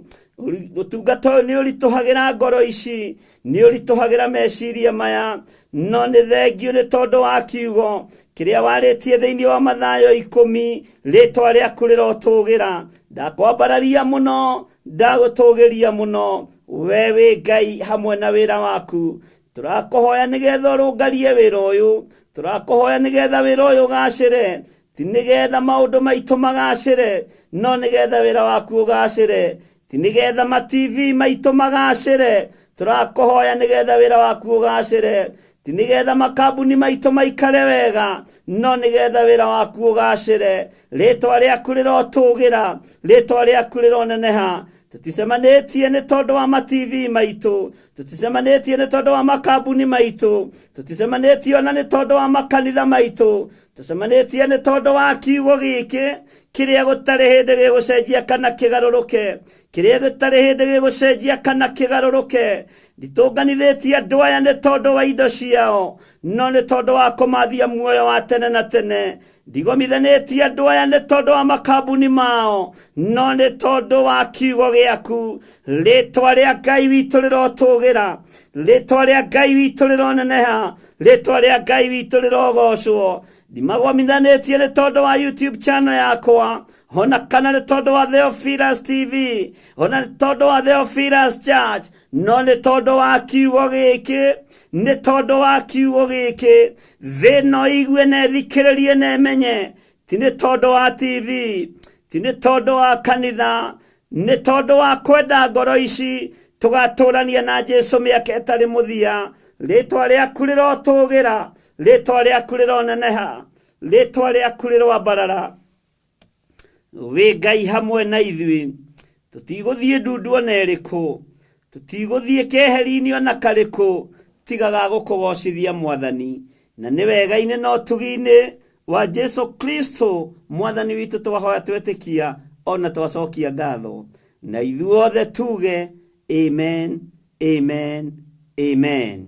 Ũtungata ũyũ nĩ ũritũhagĩra ngoro ici, nĩ ũritũhagĩra meciria maya, no nĩ thengio nĩ tondũ wa kiugo kĩrĩa warĩtie thĩinĩ wa Mathayo 10. Rĩtwa rĩaku rĩrotũgĩra. Ndakwambararia mũno, ndagũtũgĩria mũno. We wĩ Ngai hamwe na wĩra waku. Tũrakũhoya nĩgetha ũrũngarie wĩra ũyũ. Tũrakũhoya nĩgetha wĩra ũyũ ũgacĩre. Ti nĩgetha maũndũ maitũ magacĩre, no nĩgetha wĩra waku ũgacĩre. Ti nĩgetha ma TV maitũ magacĩre, tũrakũhoya nĩgetha wĩra waku ũgacĩre. Ti nĩgetha makambuni maitũ maikare wega, no nĩgetha wĩra waku ũgacĩre. Rĩtwa rĩaku rĩrotũgĩra, rĩtwa rĩaku rĩroneneha. Tũticemanĩtie nĩ tondũ wa ma TV maitũ, tũticemanĩtie nĩ tondũ wa makambuni maitũ, tũticemanĩtie ona nĩ tondũ wa makanitha maitũ. Tũcemanĩtie nĩ tondũ wa kiugo gĩkĩ kĩrĩa gũtarĩ hĩndĩ gĩgũcenjia kana kĩgarũrũke, kĩrĩa gũtarĩ hĩndĩ gĩgũcenjia kana kĩgarũrũke. Nditũnganithĩtie andũ aya nĩ tondũ wa indo ciao, no nĩ tondũ wa kũmathia muoyo wa tene na tene. Ndigomithanĩtie andũ aya nĩ tondũ wa makambuni mao, no nĩ tondũ wa kiugo gĩaku. Rĩtwa rĩa Ngai witũ rĩrotũgĩra, rĩtwa rĩa Ngai witũ rĩroneneha, rĩtwa rĩa Ngai witũ rĩrogocwo. Ndimagomithanĩtie nĩ tondũ wa YouTube channel yakwa, ona kana nĩ tondũ wa Theophilus TV, ona nĩ tondũ wa Theophilus Church, no nĩ tondũ wa kiugo gĩkĩ, nĩ tondũ wa kiugo gĩkĩ. Thĩ no igue na ĩthikĩrĩrie na ĩmenye, ti nĩ tondũ wa TV, ti nĩ tondũ wa kanitha, nĩ tondũ wa kwenda ngoro ici tũgatũrania na Jesu mĩaka ĩtarĩ mũthia. Rĩtwa rĩaku rĩrotũgĩra, rĩtwa rĩaku rĩroneneha, rĩtwa rĩaku rĩroambarara. Wĩ Ngai hamwe na ithuĩ. Tũtigũthiĩ ndundu ona ĩrĩkũ, tũtigũthiĩ keheri-inĩ ona karĩkũ, tigaga gũkũgocithia Mwathani. Na nĩ wega-inĩ na ũtugi-inĩ wa Jesu Kristo Mwathani witũ twahoya twetĩkia ona twacokia ngatho. Na ithuothe tuge amen, amen, amen.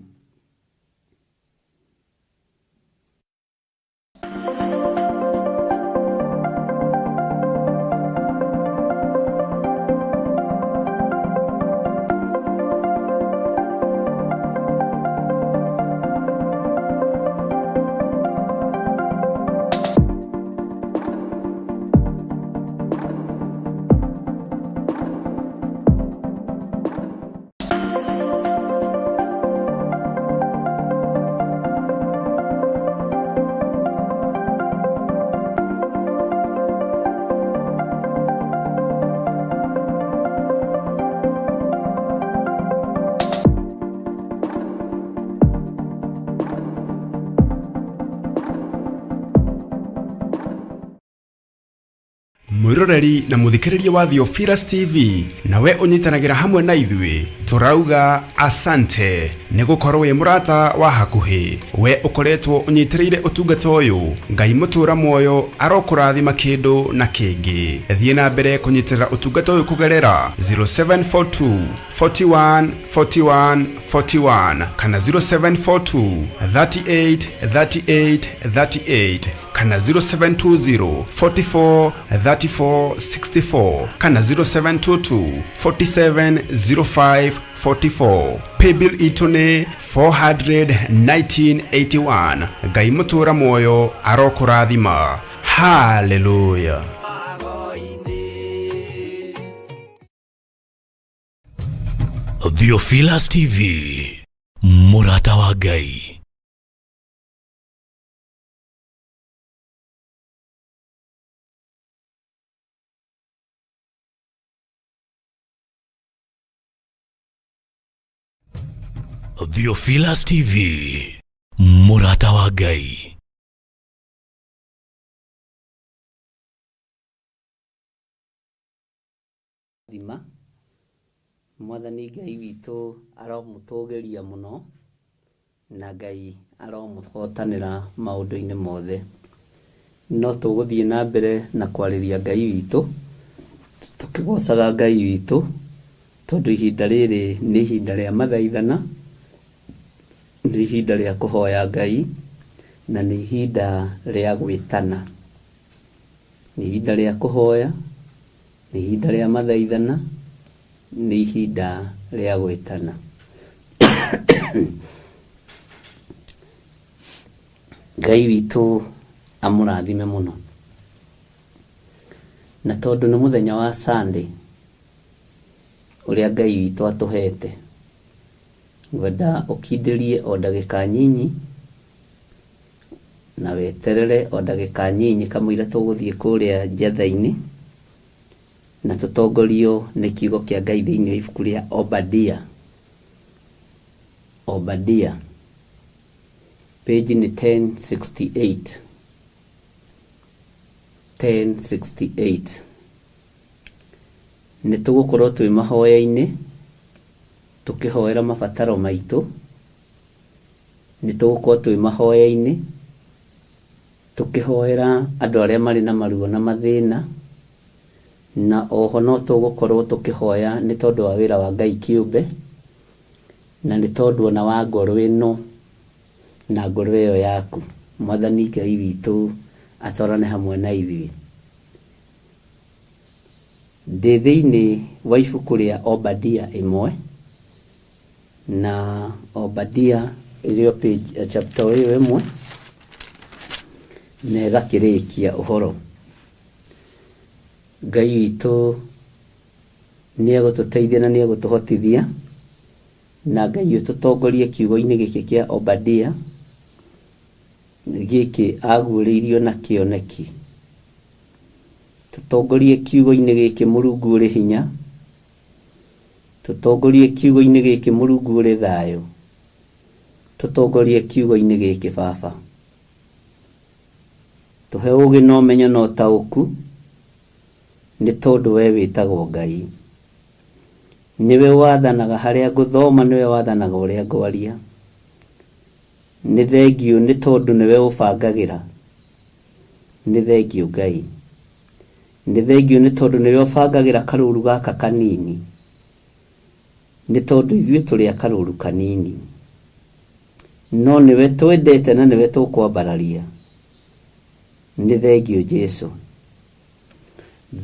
Mwiroreri na muthikiriria wa Theophilus TV, nawe unyitanagĩra hamwe na ithuĩ, tũrauga asante nĩ gũkorwo wĩ mũrata wa hakuhĩ. We ũkoretwo ũnyitĩrĩire ũtungata ũyũ, Ngai mũtũra muoyo arokũrathima kĩndũ na kĩngĩ. Thiĩ na mbere kũnyitĩrĩra ũtungata ũyũ kũgerera 0742 41 41 41 kana 0742 38 38 38 kana 0720 44 34 64 kana 0722 47 05 44. Paybill itũ nĩ 41981. Ngai mũtũra muoyo arokũrathima. Haleluya. Theophilus TV, mũrata wa Ngai. Theophilus TV, mũrata wa Ngai. Thima. Mwathani Ngai witũ aromũtũgĩria mũno, na Ngai aromũhotanĩra maũndũ-inĩ mothe. No tũgũthiĩ na mbere na kwarĩria Ngai witũ, tũkĩgocaga Ngai witũ, tondũ ihinda rĩrĩ nĩ ihinda rĩa mathaithana, nĩ ihinda rĩa kũhoya Ngai, na nĩ ihinda rĩa gwĩtana. Nĩ ihinda rĩa kũhoya, nĩ ihinda rĩa mathaithana, nĩ ihinda rĩa gwĩtana. Ngai witũ amũrathime mũno. Na tondũ nĩ mũthenya wa Sunday, ũrĩa Ngai witũ atũhete, ngwenda ũkindĩrie o ndagĩka nyinyi, na weterere o ndagĩka nyinyi kamũira tũgũthiĩ kũrĩa njatha-inĩ, na tũtongorio nĩ kiugo kĩa Ngai thĩinĩ wa ibuku rĩa Obadia. Obadia. Page nĩ 1068. 1068. Nĩ tũgũkorwo twĩ mahoya-inĩ, tũkĩhoera mabataro maitũ. Nĩ tũgũkorwo twĩ mahoya-inĩ, tũkĩhoera andũ arĩa marĩ na maruo na mathĩna. Na oho no tũgũkorwo tũkĩhoya nĩ tondũ wa wĩra wa Ngai kĩũmbe, na nĩ tondũ ona wa ngoro ĩno na ngoro ĩyo yaku. Mwathani Ngai witũ atwarane hamwe na ithuĩ. Ndĩ thĩinĩ wa ibuku rĩa Obadia ĩmwe, na Obadia ĩrĩ o page, chapter ĩyo ĩmwe, na ĩgakĩrĩkia ũhoro. Ngai witũ nĩ egũtũteithia na nĩ egũtũhotithia, na Ngai ũtũtongorie kiugo-inĩ gĩkĩ kĩa Obadia, gĩkĩ aguũrĩirio na kĩoneki. Tũtongorie kiugo-inĩ gĩkĩ Mũrungu ũrĩ hinya, tũtongorie kiugo-inĩ gĩkĩ Mũrungu ũrĩ thayũ, tũtongorie kiugo-inĩ gĩkĩ Baba. Tũhe ũũgĩ na ũmenyo na ũtaũku, nĩ tondũ we wĩtagwo Ngai. Nĩwe wathanaga harĩa ngũthoma, nĩwe wathanaga ũrĩa ngwaria. Nĩ thengiũ nĩ tondũ nĩwe ũbangagĩra. Nĩ thengiũ Ngai. Nĩ thengiũ nĩ tondũ nĩwe ũbangagĩra karũru gaka kanini. Nĩ tondũ ithuĩ tũrĩ a karũru kanini. No nĩwe twendete na nĩwe tũkwambararia. Nĩ thengiũ Jesu.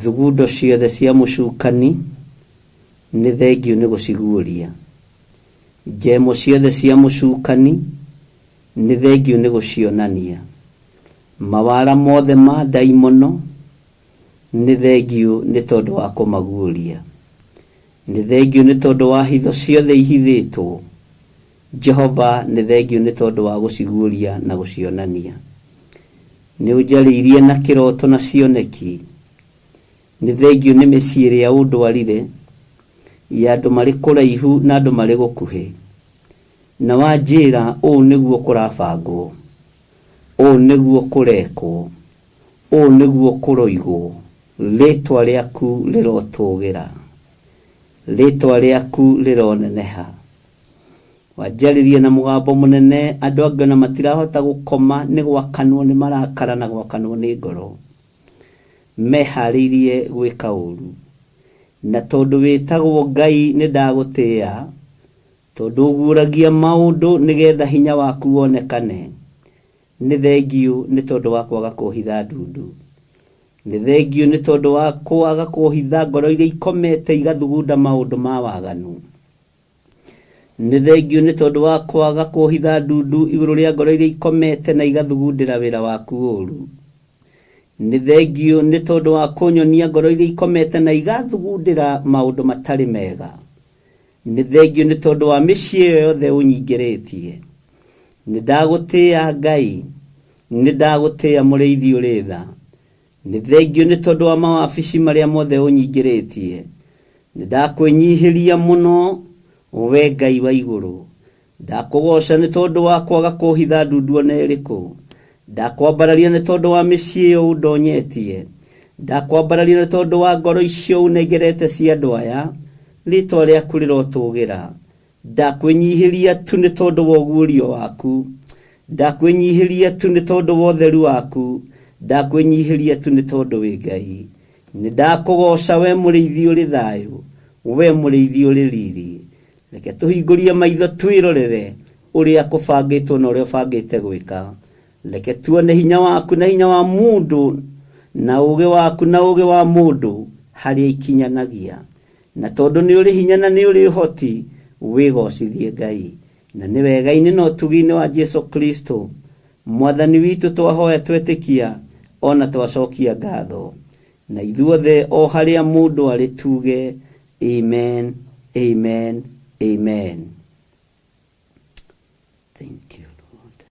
Thugundo ciothe cia mũcukani nĩ thengiũ nĩ gũciguũria. Njemo ciothe cia mũcukani nĩ thengiũ nĩ gũcionania. Mawara mothe ma ndaimono nĩ thengiũ nĩ tondũ wa kũmaguũria. Nĩ thengiũ nĩ tondũ wa hitho ciothe ihithĩtwo. Jehova nĩ thengiũ nĩ tondũ wa gũciguũria na gũcionania. Nĩ ũnjarĩirie na kĩroto na cioneki. Nĩ thengiũ nĩ mĩciĩ ĩrĩa ũndwarire, ya andũ marĩ kũraihu na andũ marĩ gũkuhĩ. Na wanjĩra ũũ nĩguo kũrabangwo, ũũ nĩguo kũrekwo, ũũ nĩguo kũroigwo, rĩtwa rĩaku rĩrotũgĩra, rĩtwa rĩaku rĩroneneha. Wanjarĩria na mũgambo mũnene, andũ angĩ ona matirahota gũkoma nĩ gwakanwo nĩ marakara na gwakanwo nĩ ngoro. Meharĩirie gwĩka ũru. Na tondũ wĩtagwo Ngai nĩ ndagũtĩa, tondũ ũguũragia maũndũ nĩgetha hinya waku wonekane. Nĩ thengiũ nĩ tondũ wa kwaga kũhitha ndundu. Nĩ thengiũ nĩ tondũ wa kwaga kũhitha ngoro iria ikomete igathugunda maũndũ ma waganu. Nĩ thengiũ nĩ tondũ wa kwaga kũhitha ndundu igũrũ rĩa ngoro iria ikomete na igathugundĩra wĩra waku ũru. Nĩ thengiũ nĩ tondũ wa kũnyonia ngoro iria ikomete na igathugundĩra maũndũ matarĩ mega. Nĩ thengiũ nĩ tondũ wa mĩciĩ ĩyo yothe ũnyingĩrĩtie. Nĩ ndagũtĩĩa Ngai, nĩ ndagũtĩĩa mũrĩithi ũrĩ tha. Nĩ thengiũ nĩ tondũ wa mawabici marĩa mothe ũnyingĩrĩtie. Nĩ ndakwĩnyihĩria mũno, we Ngai wa igũrũ. Ndakũgooca nĩ tondũ wa kwaga kũhitha ndundu o na ĩrĩkũ. Ndakwambararia nĩ tondũ wa mĩciĩ ĩyo ũndonyetie. Ndakwambararia nĩ tondũ wa ngoro icio ũnengerete cia andũ aya. Rĩtwa rĩaku rĩrotũgĩra. Ndakwĩnyihĩria tu nĩ tondũ wa ũguũrio waku. Ndakwĩnyihĩria tu nĩ tondũ wa ũtheru waku. Ndakwĩnyihĩria tu nĩ tondũ wĩ Ngai. Nĩ ndakũgooca we mũrĩithi ũrĩ thayũ, we mũrĩithi ũrĩ riri. Reke tũhingũrie maitho twĩrorere ũrĩa kũbangĩtwo na ũrĩa ũbangĩte gwĩka. Reke tuone hinya waku na hinya wa mũndũ na ũũgĩ waku na ũũgĩ wa mũndũ harĩa ikinyanagia. Na tondũ nĩ ũrĩ hinya na nĩ ũrĩ ũhoti, wĩgocithie Ngai. Na nĩ wega-inĩ na ũtugi-inĩ wa Jesu Kristo, Mwathani witũ twahoya twetĩkia ona twacokia ngatho. Na ithuothe o harĩa mũndũ arĩ tuge, Amen, amen, amen. Thank you, Lord.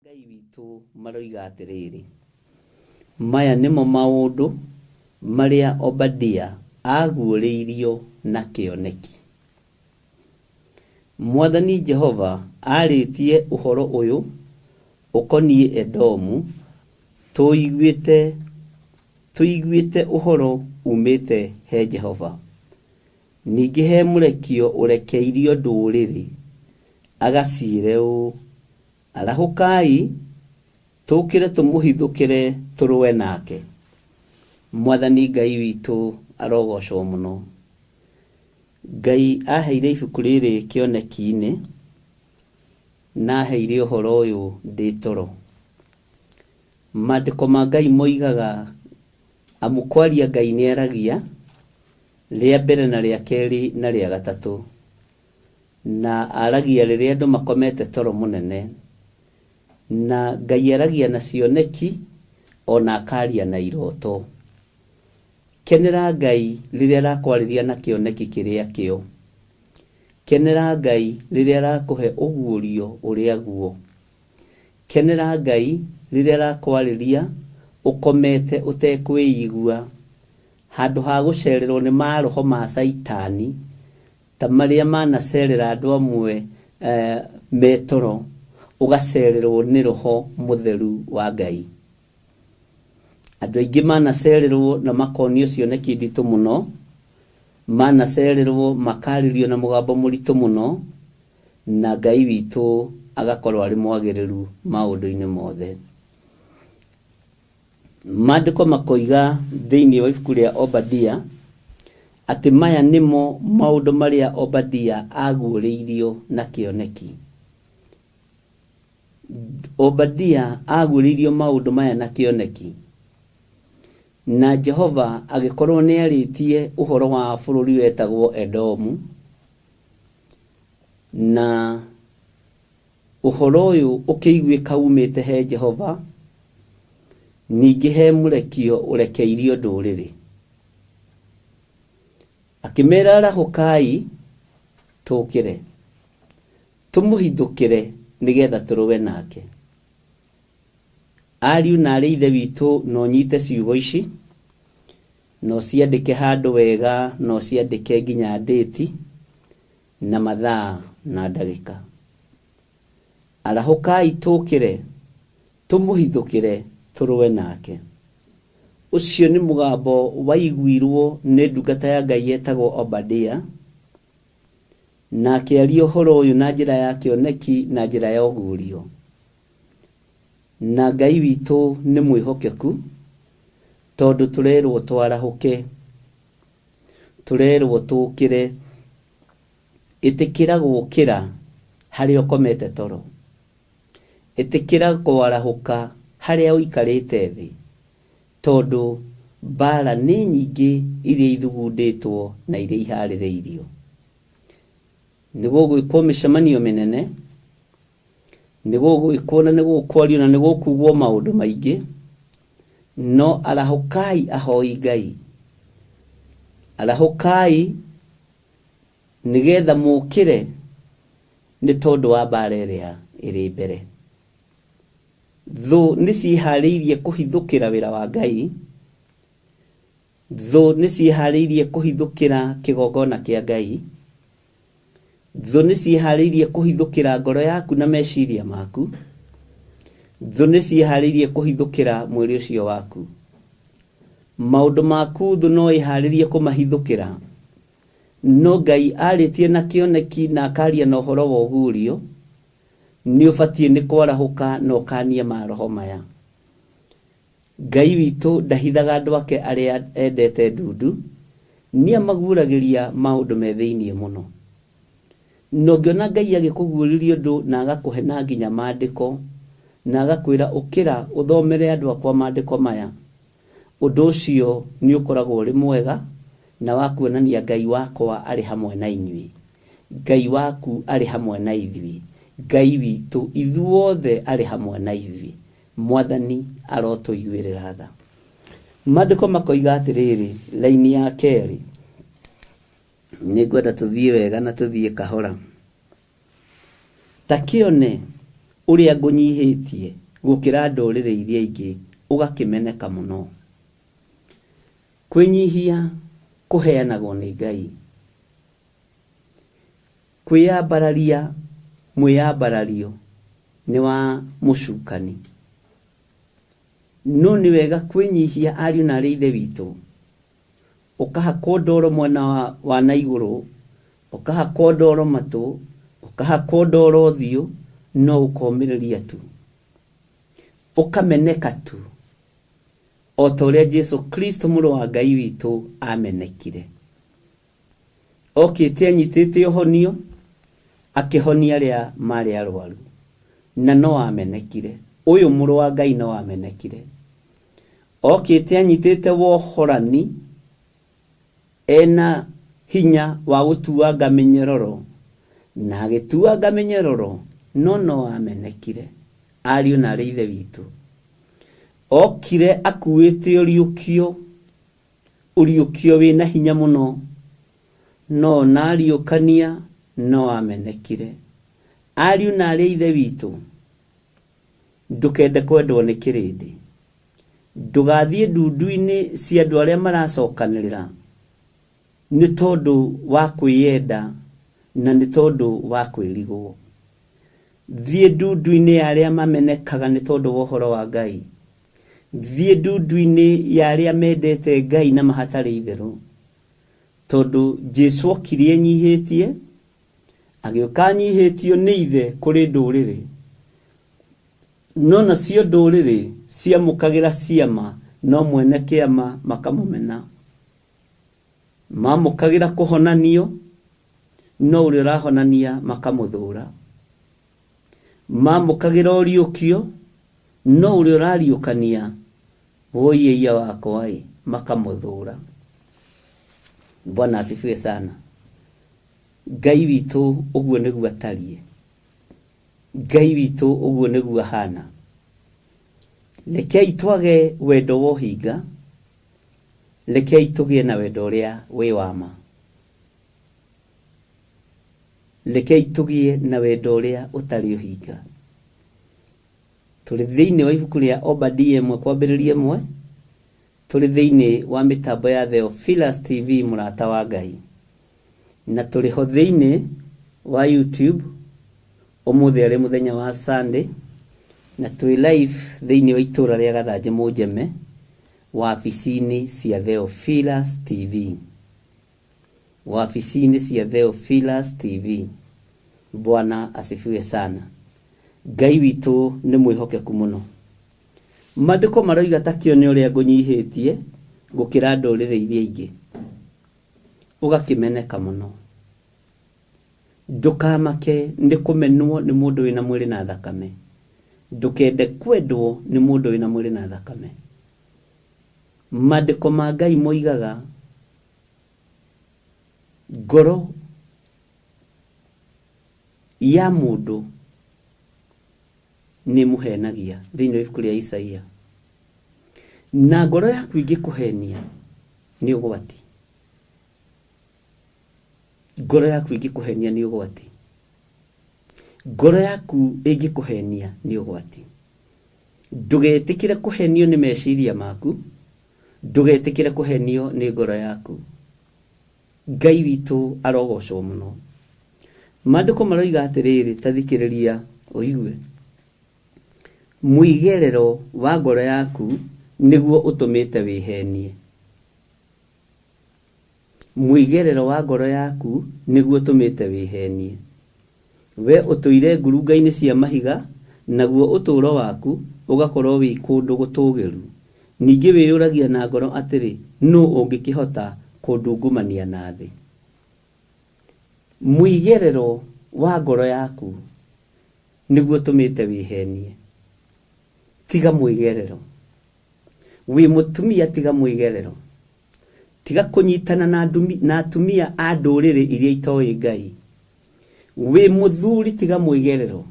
Ngai witũ maroiga atĩrĩrĩ, Maya nĩmo maũndũ marĩa Obadia aaguũrĩirio na kĩoneki. Mwathani Jehova aarĩtie ũhoro ũyũ ũkoniĩ Edomu, Tũiguĩte, tũiguĩte ũhoro uumĩte he Jehova. Ningĩ he mũrekio ũrekeirio ndũrĩrĩ, agaciĩre ũũ, Arahũkai, tũũkĩre tũmũhithũkĩre tũrũe nake. Mwathani Ngai witũ arogocwo mũno. Ngai aheire ibuku rĩrĩ kĩoneki-inĩ, na aheire ũhoro ũyũ ndĩ toro. Mandĩko ma Ngai moigaga, amu kwaria Ngai nĩaragia, rĩa mbere na rĩa kerĩ na rĩa gatatũ. Na aragia rĩrĩa andũ makomete toro mũnene. Na Ngai aragia na cioneki ona akaria na iroto. Kenera Ngai rĩrĩa arakwarĩria na kĩoneki kĩrĩa kĩo. Kenera Ngai rĩrĩa arakũhe ũguũrio ũrĩa guo. Kenera Ngai rĩrĩa arakwarĩria ũkomete ũtekwĩigua, handũ ha gũcererwo nĩ maroho ma caitani ta marĩa manacerera andũ amwe me toro, ũgacererwo nĩ roho mũtheru wa Ngai. Andũ aingĩ manacererwo na makonio cioneki nditũ mũno, manacererwo makarĩrio na mũgambo mũritũ mũno, na Ngai witũ agakorwo arĩ mwagĩrĩru maũndũ-inĩ mothe. Maandĩko makoiga thĩinĩ wa ibuku rĩa Obadia atĩ maya nĩmo maũndũ marĩa Obadia aguũrĩirio na kĩoneki. Obadia aguũrĩirio maũndũ maya na kĩoneki. Na Jehova agĩkorwo nĩ arĩtie ũhoro wa bũrũri wetagwo Edomu, na Ũhoro ũyũ ũkĩiguĩka uumĩte he Jehova, ningĩ he mũrekio ũrekeirio ndũrĩrĩ. Akĩmera, Arahũkai, tũũkĩre, tũmũhithũkĩre nĩ getha tũrũe nake. Ariũ na aarĩ a Ithe witũ, no nyite ciugo ici, na ũciandĩke handũ wega, na ũciandĩke nginya ndĩti, na mathaa na ndagĩka. Arahũkai tũũkĩre, tũmũhithũkĩre tũrũe nake. Ũcio nĩ mũgambo waiguirwo nĩ ndungata ya Ngai yetagwo Obadia, na akĩaria ũhoro ũyũ na njĩra ya kĩoneki na njĩra ya ũguũrio. Na Ngai witũ nĩ mwĩhokeku, tondũ tũrerwo twarahũke, tũrerwo tũũkĩre. Ĩtĩkĩra gũũkĩra harĩa ũkomete toro. Ĩtĩkĩra kwarahũka harĩa ũikarĩte thĩ. Tondũ mbaara nĩ nyingĩ iria ithugundĩtwo na iria iharĩrĩirio. Nĩ gũgwĩkwo mĩcemanio mĩnene, nĩ gũgwĩkwo na nĩ gũkwario na nĩ gũkugwo maũndũ maingĩ, no arahũkai ahoi Ngai. Arahũkai nĩgetha mũkĩre nĩ tondũ wa mbaara ĩrĩa ĩrĩ mbere. Thũ nĩ ciĩharĩirie kũhithũkĩra wĩra wa Ngai, thũ nĩ ciĩharĩirie kũhithũkĩra kĩgongona kĩa Ngai, thũ nĩ ciĩharĩirie kũhithũkĩra ngoro yaku na meciria maku, thũ nĩ ciĩharĩirie kũhithũkĩra mwĩrĩ ũcio waku. Maũndũ maku thũ no ĩharĩrie kũmahithũkĩra, no Ngai arĩtie na kĩoneki na akaria na ũhoro wa ũguũrio, nĩ ũbatiĩ nĩ kwarahũka na ũkanie maroho maya. Ngai witũ ndahithaga andũ ake arĩa endete ndundu, nĩ amaguũragĩria maũndũ me thĩiniĩ mũno. Na ũngĩona Ngai agĩkũguũrĩria ũndũ na agakũhe na nginya maandĩko, na agakwĩra ũkĩra ũthomere andũ akwa maandĩko maya, ũndũ ũcio nĩ ũkoragwo ũrĩ mwega na wa kuonania Ngai wakwa arĩ hamwe na inyuĩ. Ngai waku arĩ hamwe na ithuĩ. Ngai witũ ithuothe arĩ hamwe na ithuĩ. Mwathani arotũiguĩrĩra tha. Maandĩko makoiga atĩrĩrĩ, raini ya kerĩ, nĩ ngwenda tũthiĩ wega na tũthiĩ kahora. Ta kĩone ũrĩa ngũnyihĩtie gũkĩra ndũrĩrĩ iria ingĩ, ũgakĩmeneka mũno. Kwĩnyihia kũheanagwo nĩ Ngai. Kwĩyambararia mwĩyambarario nĩ wa mũcukani. No nĩ wega kwĩnyihia ariũ na arĩ ithe witũ, ũkahakwo ndoro mwena wa na igũrũ, ũkahakwo ndoro matũ, ũkahakwo ndoro ũthiũ, no ũkomĩrĩria tu, ũkameneka tu, o ta ũrĩa Jesu Kristo mũrũ wa Ngai witũ amenekire. Okĩte anyitĩte ũhonio, akĩhonia arĩa marĩ arwaru, na no amenekire. Ũyũ mũrũ wa Ngai no amenekire. Okĩte anyitĩte wohorani, ena hinya wa gũtuanga mĩnyororo, na agĩtuanga mĩnyororo, no no amenekire. Ariũ na arĩ ithe witũ. Okire akuĩte ũriũkio, ũriũkio wĩna hinya mũno, no ona ariũkania no amenekire. Ariũ na arĩ ithe witũ, ndũkende kwendwo nĩ kĩrĩndĩ. Ndũgathiĩ ndundu-inĩ cia andũ arĩa maracokanĩrĩra nĩ tondũ wa kwĩyenda na nĩ tondũ wa kwĩrigwo. Thiĩ ndundu-inĩ ya arĩa mamenekaga nĩ tondũ wa ũhoro wa Ngai. Thiĩ ndundu-inĩ ya arĩa mendete Ngai na mahatarĩ itherũ. Tondũ Jesu okire enyihĩtie, agĩũka anyihĩtio nĩ ithe kũrĩ ndũrĩrĩ. No nacio ndũrĩrĩ ciamũkagĩra ciama, no mwene kĩama makamũmena. Mamũkagĩra kũhonanio, no ũrĩa ũrahonania makamũthũra. Mamũkagĩra ũriũkio, no ũrĩa ũrariũkania, woi ĩiya wakwa ĩ, makamũthũra. Bwana asifiwe sana. Ngai witũ ũguo nĩguo atariĩ. Ngai witũ ũguo nĩguo ahana. Rekei twage wendo wa ũhinga, rekei tũgĩe na wendo ũrĩa wĩ wa ma. Rekei tũgĩe na wendo ũrĩa ũtarĩ ũhinga. Tũrĩ thĩinĩ wa ibuku rĩa Obadia 1 kwambĩrĩria 1, tũrĩ thĩinĩ wa mĩtambo ya Theophilus TV mũrata wa Ngai. Na tũrĩ ho thĩinĩ wa YouTube ũmũthĩ arĩ mũthenya wa Sunday, na twĩ live thĩinĩ wa itũũra rĩa Gathanjĩ Mũnjeme, wabici-inĩ cia Theophilus TV. Wabici-inĩ cia Theophilus TV. Bwana asifiwe sana. Ngai witũ nĩ mwĩhokeku mũno. Maandĩko maroiga ta kĩone ũrĩa ngũnyihĩtie gũkĩra ndũrĩrĩ iria ingĩ, ũgakĩmeneka mũno. Ndũkamake nĩ kũmenwo nĩ mũndũ wĩna mwĩrĩ na thakame. Ndũkende kwendwo nĩ mũndũ wĩna mwĩrĩ na thakame. Mandĩko ma Ngai moigaga ngoro ya mũndũ nĩ ĩmũhenagia thĩinĩ wa ibuku rĩa Isaia. Na ngoro yaku ĩngĩkũhenia nĩ ũgwati. Ngoro yaku ĩngĩkũhenia nĩ ũgwati. Ngoro yaku ĩngĩkũhenia nĩ ũgwati. Ndũgetĩkĩre kũhenio nĩ meciria maku, ndũgetĩkĩre kũhenio nĩ ngoro yaku. Ngai witũ arogocwo mũno. Maandĩko maroiga atĩrĩrĩ, ta thikĩrĩria ũigue. Mwĩgerero wa ngoro yaku nĩguo ũtũmĩte wĩhenie. Mwĩgerero wa ngoro yaku nĩguo ũtũmĩte wĩhenie. Wee ũtũire ngurunga-inĩ cia mahiga, naguo ũtũũro waku ũgakorwo wĩ kũndũ gũtũũgĩru. Ningĩ wĩyũragia na ngoro atĩrĩ, 'Nũũ ũngĩkĩhota kũndungumania na thĩ? Mwĩgerero wa ngoro yaku nĩguo ũtũmĩte wĩhenie. Tiga mwĩgerero. Wĩ mũtumia tiga mwĩgerero. Tiga kũnyitana na, ndumi, na atumia a ndũrĩrĩ iria itoĩ Ngai. Wĩ mũthuri tiga mwĩgerero.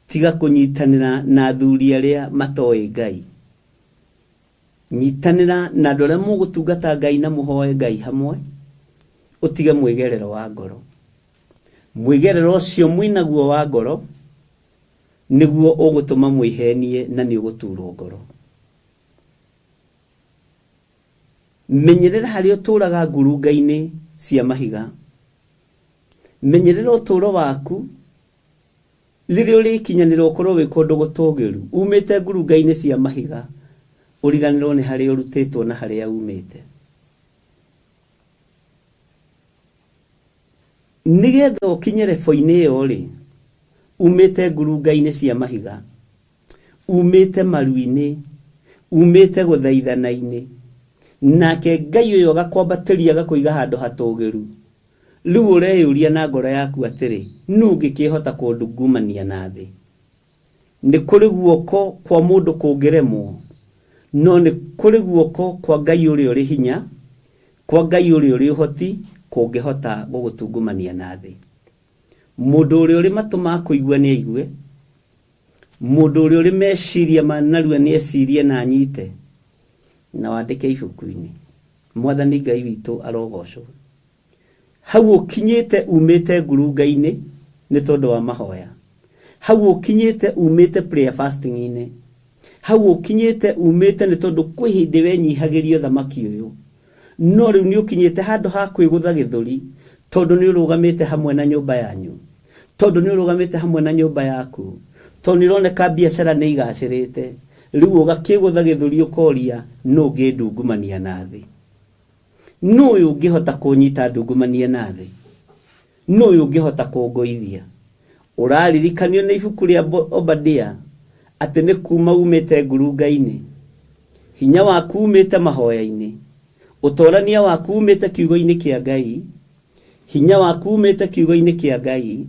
Tiga kũnyitanĩra na athuri arĩa matoĩ Ngai. Nyitanĩra na andũ arĩa mũgũtungata Ngai na mũhoe Ngai hamwe, ũtige mwĩgerero wa ngoro. Mwĩgerero ũcio mwĩnaguo wa ngoro nĩguo ũgũtũma mwĩhenie na nĩ ũgũturwo ngoro. Menyerera harĩa ũtũraga ngurunga-inĩ cia mahiga. Menyerera ũtũũro waku rĩrĩa ũrĩkinyanĩra ũkorwo wĩ kũndũ gũtũgĩru, umĩte ngurunga-inĩ cia mahiga, ũriganĩrwo nĩ harĩa ũrutĩtwo na harĩa umĩte. Nĩgetha ũkinye rebo-inĩ ĩyo-rĩ, umĩte ngurunga-inĩ cia mahiga, umĩte maru-inĩ, umĩte gũthaithana-inĩ, nake Ngai ũyũ agakwambatĩria agakũiga handũ hatũgĩru. Rĩu ũreyũria na ngoro yaku atĩrĩ, nũ ũngĩkĩhota kũndungumania na thĩ? Nĩ kũrĩ guoko kwa mũndũ kũngĩremwo, no nĩ kũrĩ guoko kwa Ngai ũrĩa ũrĩ hinya, kwa Ngai ũrĩa ũrĩ ũhoti kũngĩhota gũgũtungumania na thĩ. Mũndũ ũrĩa ũrĩ matũ ma kũigua nĩ aigue, mũndũ ũrĩa ũrĩ meciria ma narua nĩ ecirie na anyite, na wandĩke ibuku-inĩ. Mwathani Ngai witũ arogocwo. Hau ũkinyĩte umĩte ngurunga-inĩ nĩ tondũ wa mahoya. Hau ũkinyĩte umĩte prayer fasting-inĩ. Hau ũkinyĩte umĩte nĩ tondũ kwĩ hĩndĩ wenyihagĩria ũthamaki ũyũ. No rĩu nĩ ũkinyĩte handũ ha kwĩgũtha gĩthũri tondũ nĩ ũrũgamĩte hamwe na nyũmba yanyu. Tondũ nĩ ũrũgamĩte hamwe na nyũmba yaku. Tondũ nĩ ũroneka biacara nĩ igacĩrĩte. Rĩu ũgakĩgũtha gĩthũri ũkoria nũ ũngĩndungumania na thĩ. Nũ ũyũ ũngĩhota kũnyita ndungumanie na thĩ? Nũ ũyũ ũngĩhota kũngũithia? Ũraririkanio nĩ ibuku rĩa Obadia atĩ nĩ kuma umĩte ngurunga-inĩ. Hinya waku umĩte mahoya-inĩ. Ũtorania waku umĩte kiugo-inĩ kĩa Ngai. Hinya waku umĩte kiugo-inĩ kĩa Ngai.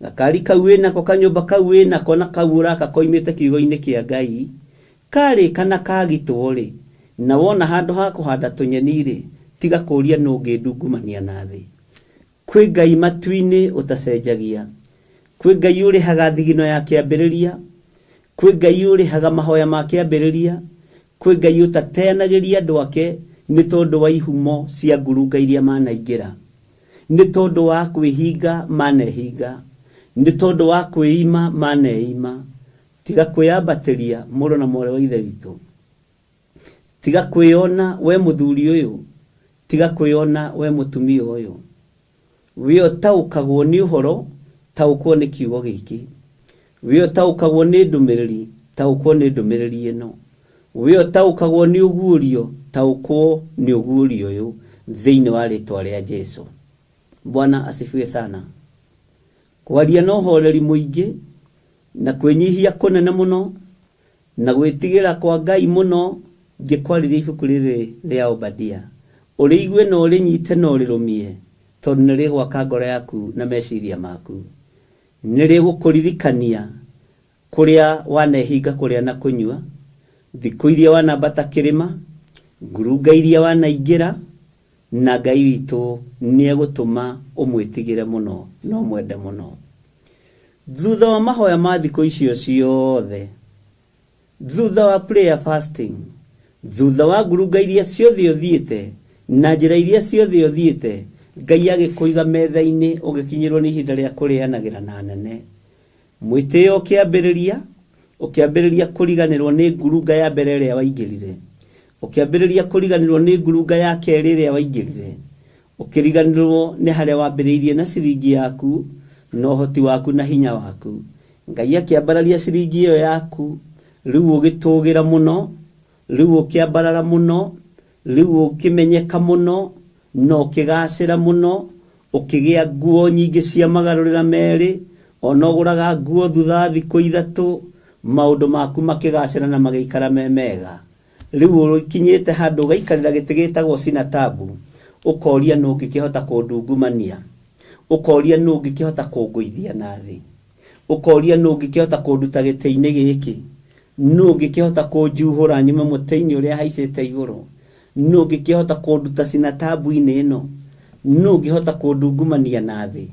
Gakari kau wĩnako, kanyũmba kau wĩnako na kau ũraka koimĩte kiugo-inĩ kĩa Ngai. Karĩka na kagitwo-rĩ, na wona handũ ha kũhanda tũnyeni-rĩ, tiga kũũria nũ ũngĩndungumania na thĩ. Kwĩ Ngai matu-inĩ ũtacenjagia. Kwĩ Ngai ũrĩhaga thigino ya kĩambĩrĩria. Kwĩ Ngai ũrĩhaga mahoya ma kĩambĩrĩria. Kwĩ Ngai ũtateanagĩria andũ ake nĩ tondũ wa ihumo cia ngurunga iria manaingĩra. Nĩ tondũ wa kwĩhinga manehinga. Nĩ tondũ wa kwĩima maneima. Tiga kwĩyambatĩria, mũrũ na mwarĩ wa Ithe witũ. Tiga kwĩyona we mũthuri ũyũ, tiga kwĩyona we mũtumia ũyũ. We ũtaũkagwo nĩ ũhoro, taũkwo nĩ kiugo gĩkĩ. We ũtaũkagwo nĩ ndũmĩrĩri, taũkwo nĩ ndũmĩrĩri ĩno. We ũtaũkagwo nĩ ũguũrio, taũkwo nĩ ũguũrio ũyũ thĩinĩ wa rĩtwa rĩa Jesu. Bwana asifiwe sana. Kwaria na ũhoreri mũingĩ na kwĩnyihia kũnene mũno na gwĩtigĩra kwa Ngai mũno ngĩkwarĩria ibuku rĩrĩ rĩa Obadia. Ũrĩigue na ũrĩnyite na ũrĩrũmie, tondũ nĩ rĩgwaka ngoro yaku na meciria maku. Nĩ rĩgũkũririkania kũrĩa wanehinga kũrĩa na kũnyua, thikũ iria wanambata kĩrĩma, Ngurunga iria wanaingĩra, na Ngai witũ nĩ egũtũma ũmwĩtigĩre mũno na ũmwende mũno. Thutha wa mahoya ma thikũ icio ciothe, thutha wa prayer fasting, thutha wa ngurunga iria ciothe ũthiĩte na njĩra iria ciothe ũthiĩte, Ngai agĩkũiga metha-inĩ ũgĩkinyĩrwo nĩ ihinda rĩa kũrĩanagĩra na anene. Mwĩtĩo ũkĩambĩrĩria, ũkĩambĩrĩria kũriganĩrwo nĩ ngurunga ya mbere ĩrĩa waingĩrire, ũkĩambĩrĩria kũriganĩrwo nĩ ngurunga ya kerĩ ĩrĩa waingĩrire, ũkĩriganĩrwo nĩ harĩa wambĩrĩirie na ciringi yaku na ũhoti waku na hinya waku. Ngai akĩambararia ciringi ĩyo yaku, rĩu ũgĩtũgĩra mũno, rĩu ũkĩambarara mũno, rĩu ũkĩmenyeka mũno, na ũkĩgacĩra mũno, ũkĩgĩa nguo nyingĩ cia magarũrĩra merĩ, ona ũgũraga nguo thutha wa thikũ ithatũ, maũndũ maku makĩgacĩra na magĩikara me mega. Rĩu ũkinyĩte handũ ũgaikarĩra gĩtĩ gĩtagwo sinatabu, ũkoria nũ ũngĩkĩhota kũndungumania, ũkoria nũ ũngĩkĩhota kũngũithia na thĩ, ũkoria nũ ũngĩkĩhota kũnduta gĩtĩ-inĩ gĩkĩ, nũ ũngĩkĩhota kũnjuhũra nyume mũtĩ-inĩ ũrĩa haicĩte igũrũ, nũ ũngĩkĩhota kũnduta sinatabu-inĩ ĩno, nũ ũngĩhota kũndungumania na thĩ,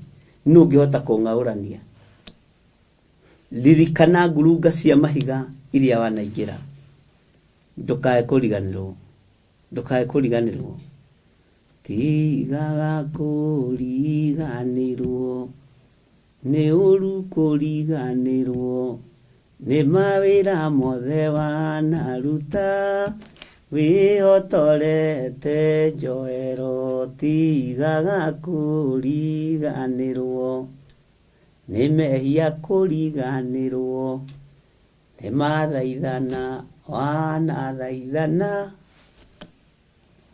nũ ũngĩhota kũng'aũrania. Ririkana ngurunga cia mahiga iria wanaingĩra, ndũkae kũriganĩrwo, ndũkae kũriganĩrwo. Tigaga kũriganĩrwo, nĩ ũru kũriganĩrwo nĩ mawĩra mothe wanaruta, wĩhotorete njoero, tigaga kũriganĩrwo nĩ mehia kũriganĩrwo nĩ mathaithana wanathaithana.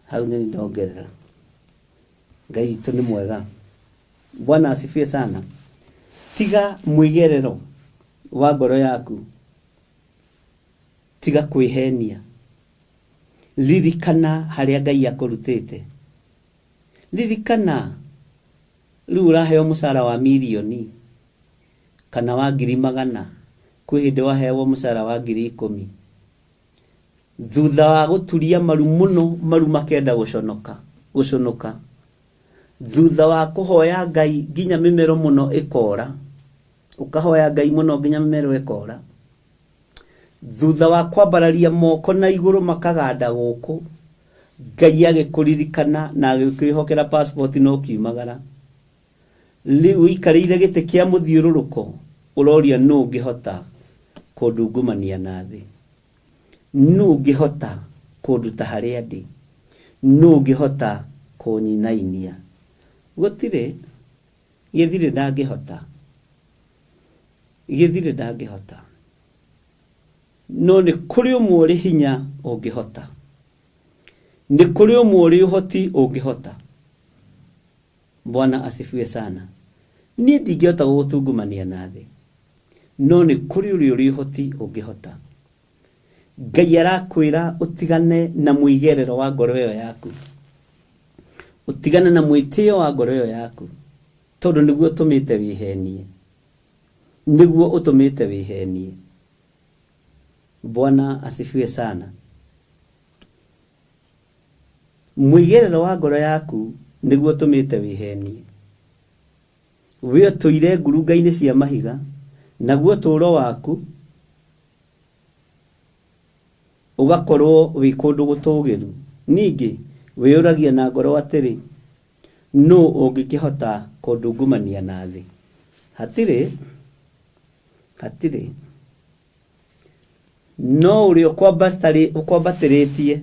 Hau nĩ ndongerera. Ngai witũ nĩ mwega. Bwana asifiwe sana. Tiga mwĩgerero wa ngoro yaku, tiga kwĩhenia. Ririkana harĩa Ngai akũrutĩte. Ririkana rĩu ũraheo mũcara wa mirioni kana wa ngiri magana, kwĩ hĩndĩ waheagwo mũcara wa 10,000. Thutha wa gũturia maru mũno, maru makenda gũconoka, gũcũnũka. Thutha wa kũhoya Ngai nginya mĩmero mũno ĩkora, ũkahoya Ngai mũno nginya mĩmero ĩkora. Thutha wa kwambararia moko na igũrũ makaganda gũkũ, Ngai agĩkũririkana na agĩkwĩhokera passport na ũkiumagara. Rĩu ũikarĩire gĩtĩ kĩa mũthiũrũrũko, ũroria nũ ũngĩhota kũndungumania na thĩ? Nũ ũngĩhota kũnduta harĩa ndĩ? Nũ ũngĩhota kũnyinainia? Gũtirĩ, gĩthirĩ ndangĩhota, gĩthirĩ ndangĩhota. No nĩ kũrĩ ũmwe ũrĩ hinya ũngĩhota. Nĩ kũrĩ ũmwe ũrĩ ũhoti ũngĩhota. Bwana asifiwe sana. Niĩ ndingĩhota gũgũtungumania na thĩ, no nĩ kũrĩ ũrĩa ũrĩ ũhoti ũngĩhota. Ngai arakwĩra ũtigane na mwĩgerero wa ngoro ĩyo yaku, ũtigane na mwĩtĩo wa ngoro ĩyo yaku, tondũ nĩguo ũtũmĩte wĩhenie, nĩguo ũtũmĩte wĩhenie. Bwana asifiwe sana. Mwĩgerero wa ngoro yaku nĩguo ũtũmĩte wĩhenie. We ũtũire ngurunga-inĩ cia mahiga, naguo ũtũũro waku ũgakorwo wĩ kũndũ gũtũũgĩru. Ningĩ wĩyũragia na ngoro atĩrĩ, Nũũ ũngĩkĩhota kũndungumania na thĩ? Hatirĩ, hatirĩ. No ũrĩa ũkwambatĩrĩtie,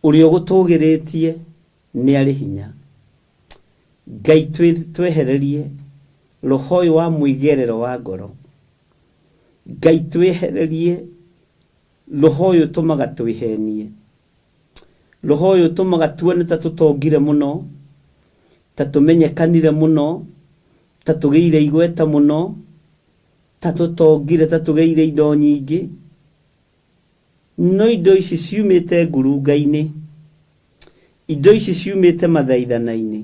ũrĩa ũgũtũũgĩrĩtie nĩ arĩ hinya. Ngai twehererie roho ũyũ wa mwĩgerero wa ngoro. Ngai twehererie roho ũyũ ũtũmaga twĩhenie. Roho ũyũ ũtũmaga tuone ta tũtongire mũno, ta tũmenyekanire mũno, ta tũgĩire igweta mũno, ta tũtongire, ta tũgĩire indo nyingĩ. No indo ici ciumĩte ngurunga-inĩ, indo ici ciumĩte mathaithana-inĩ.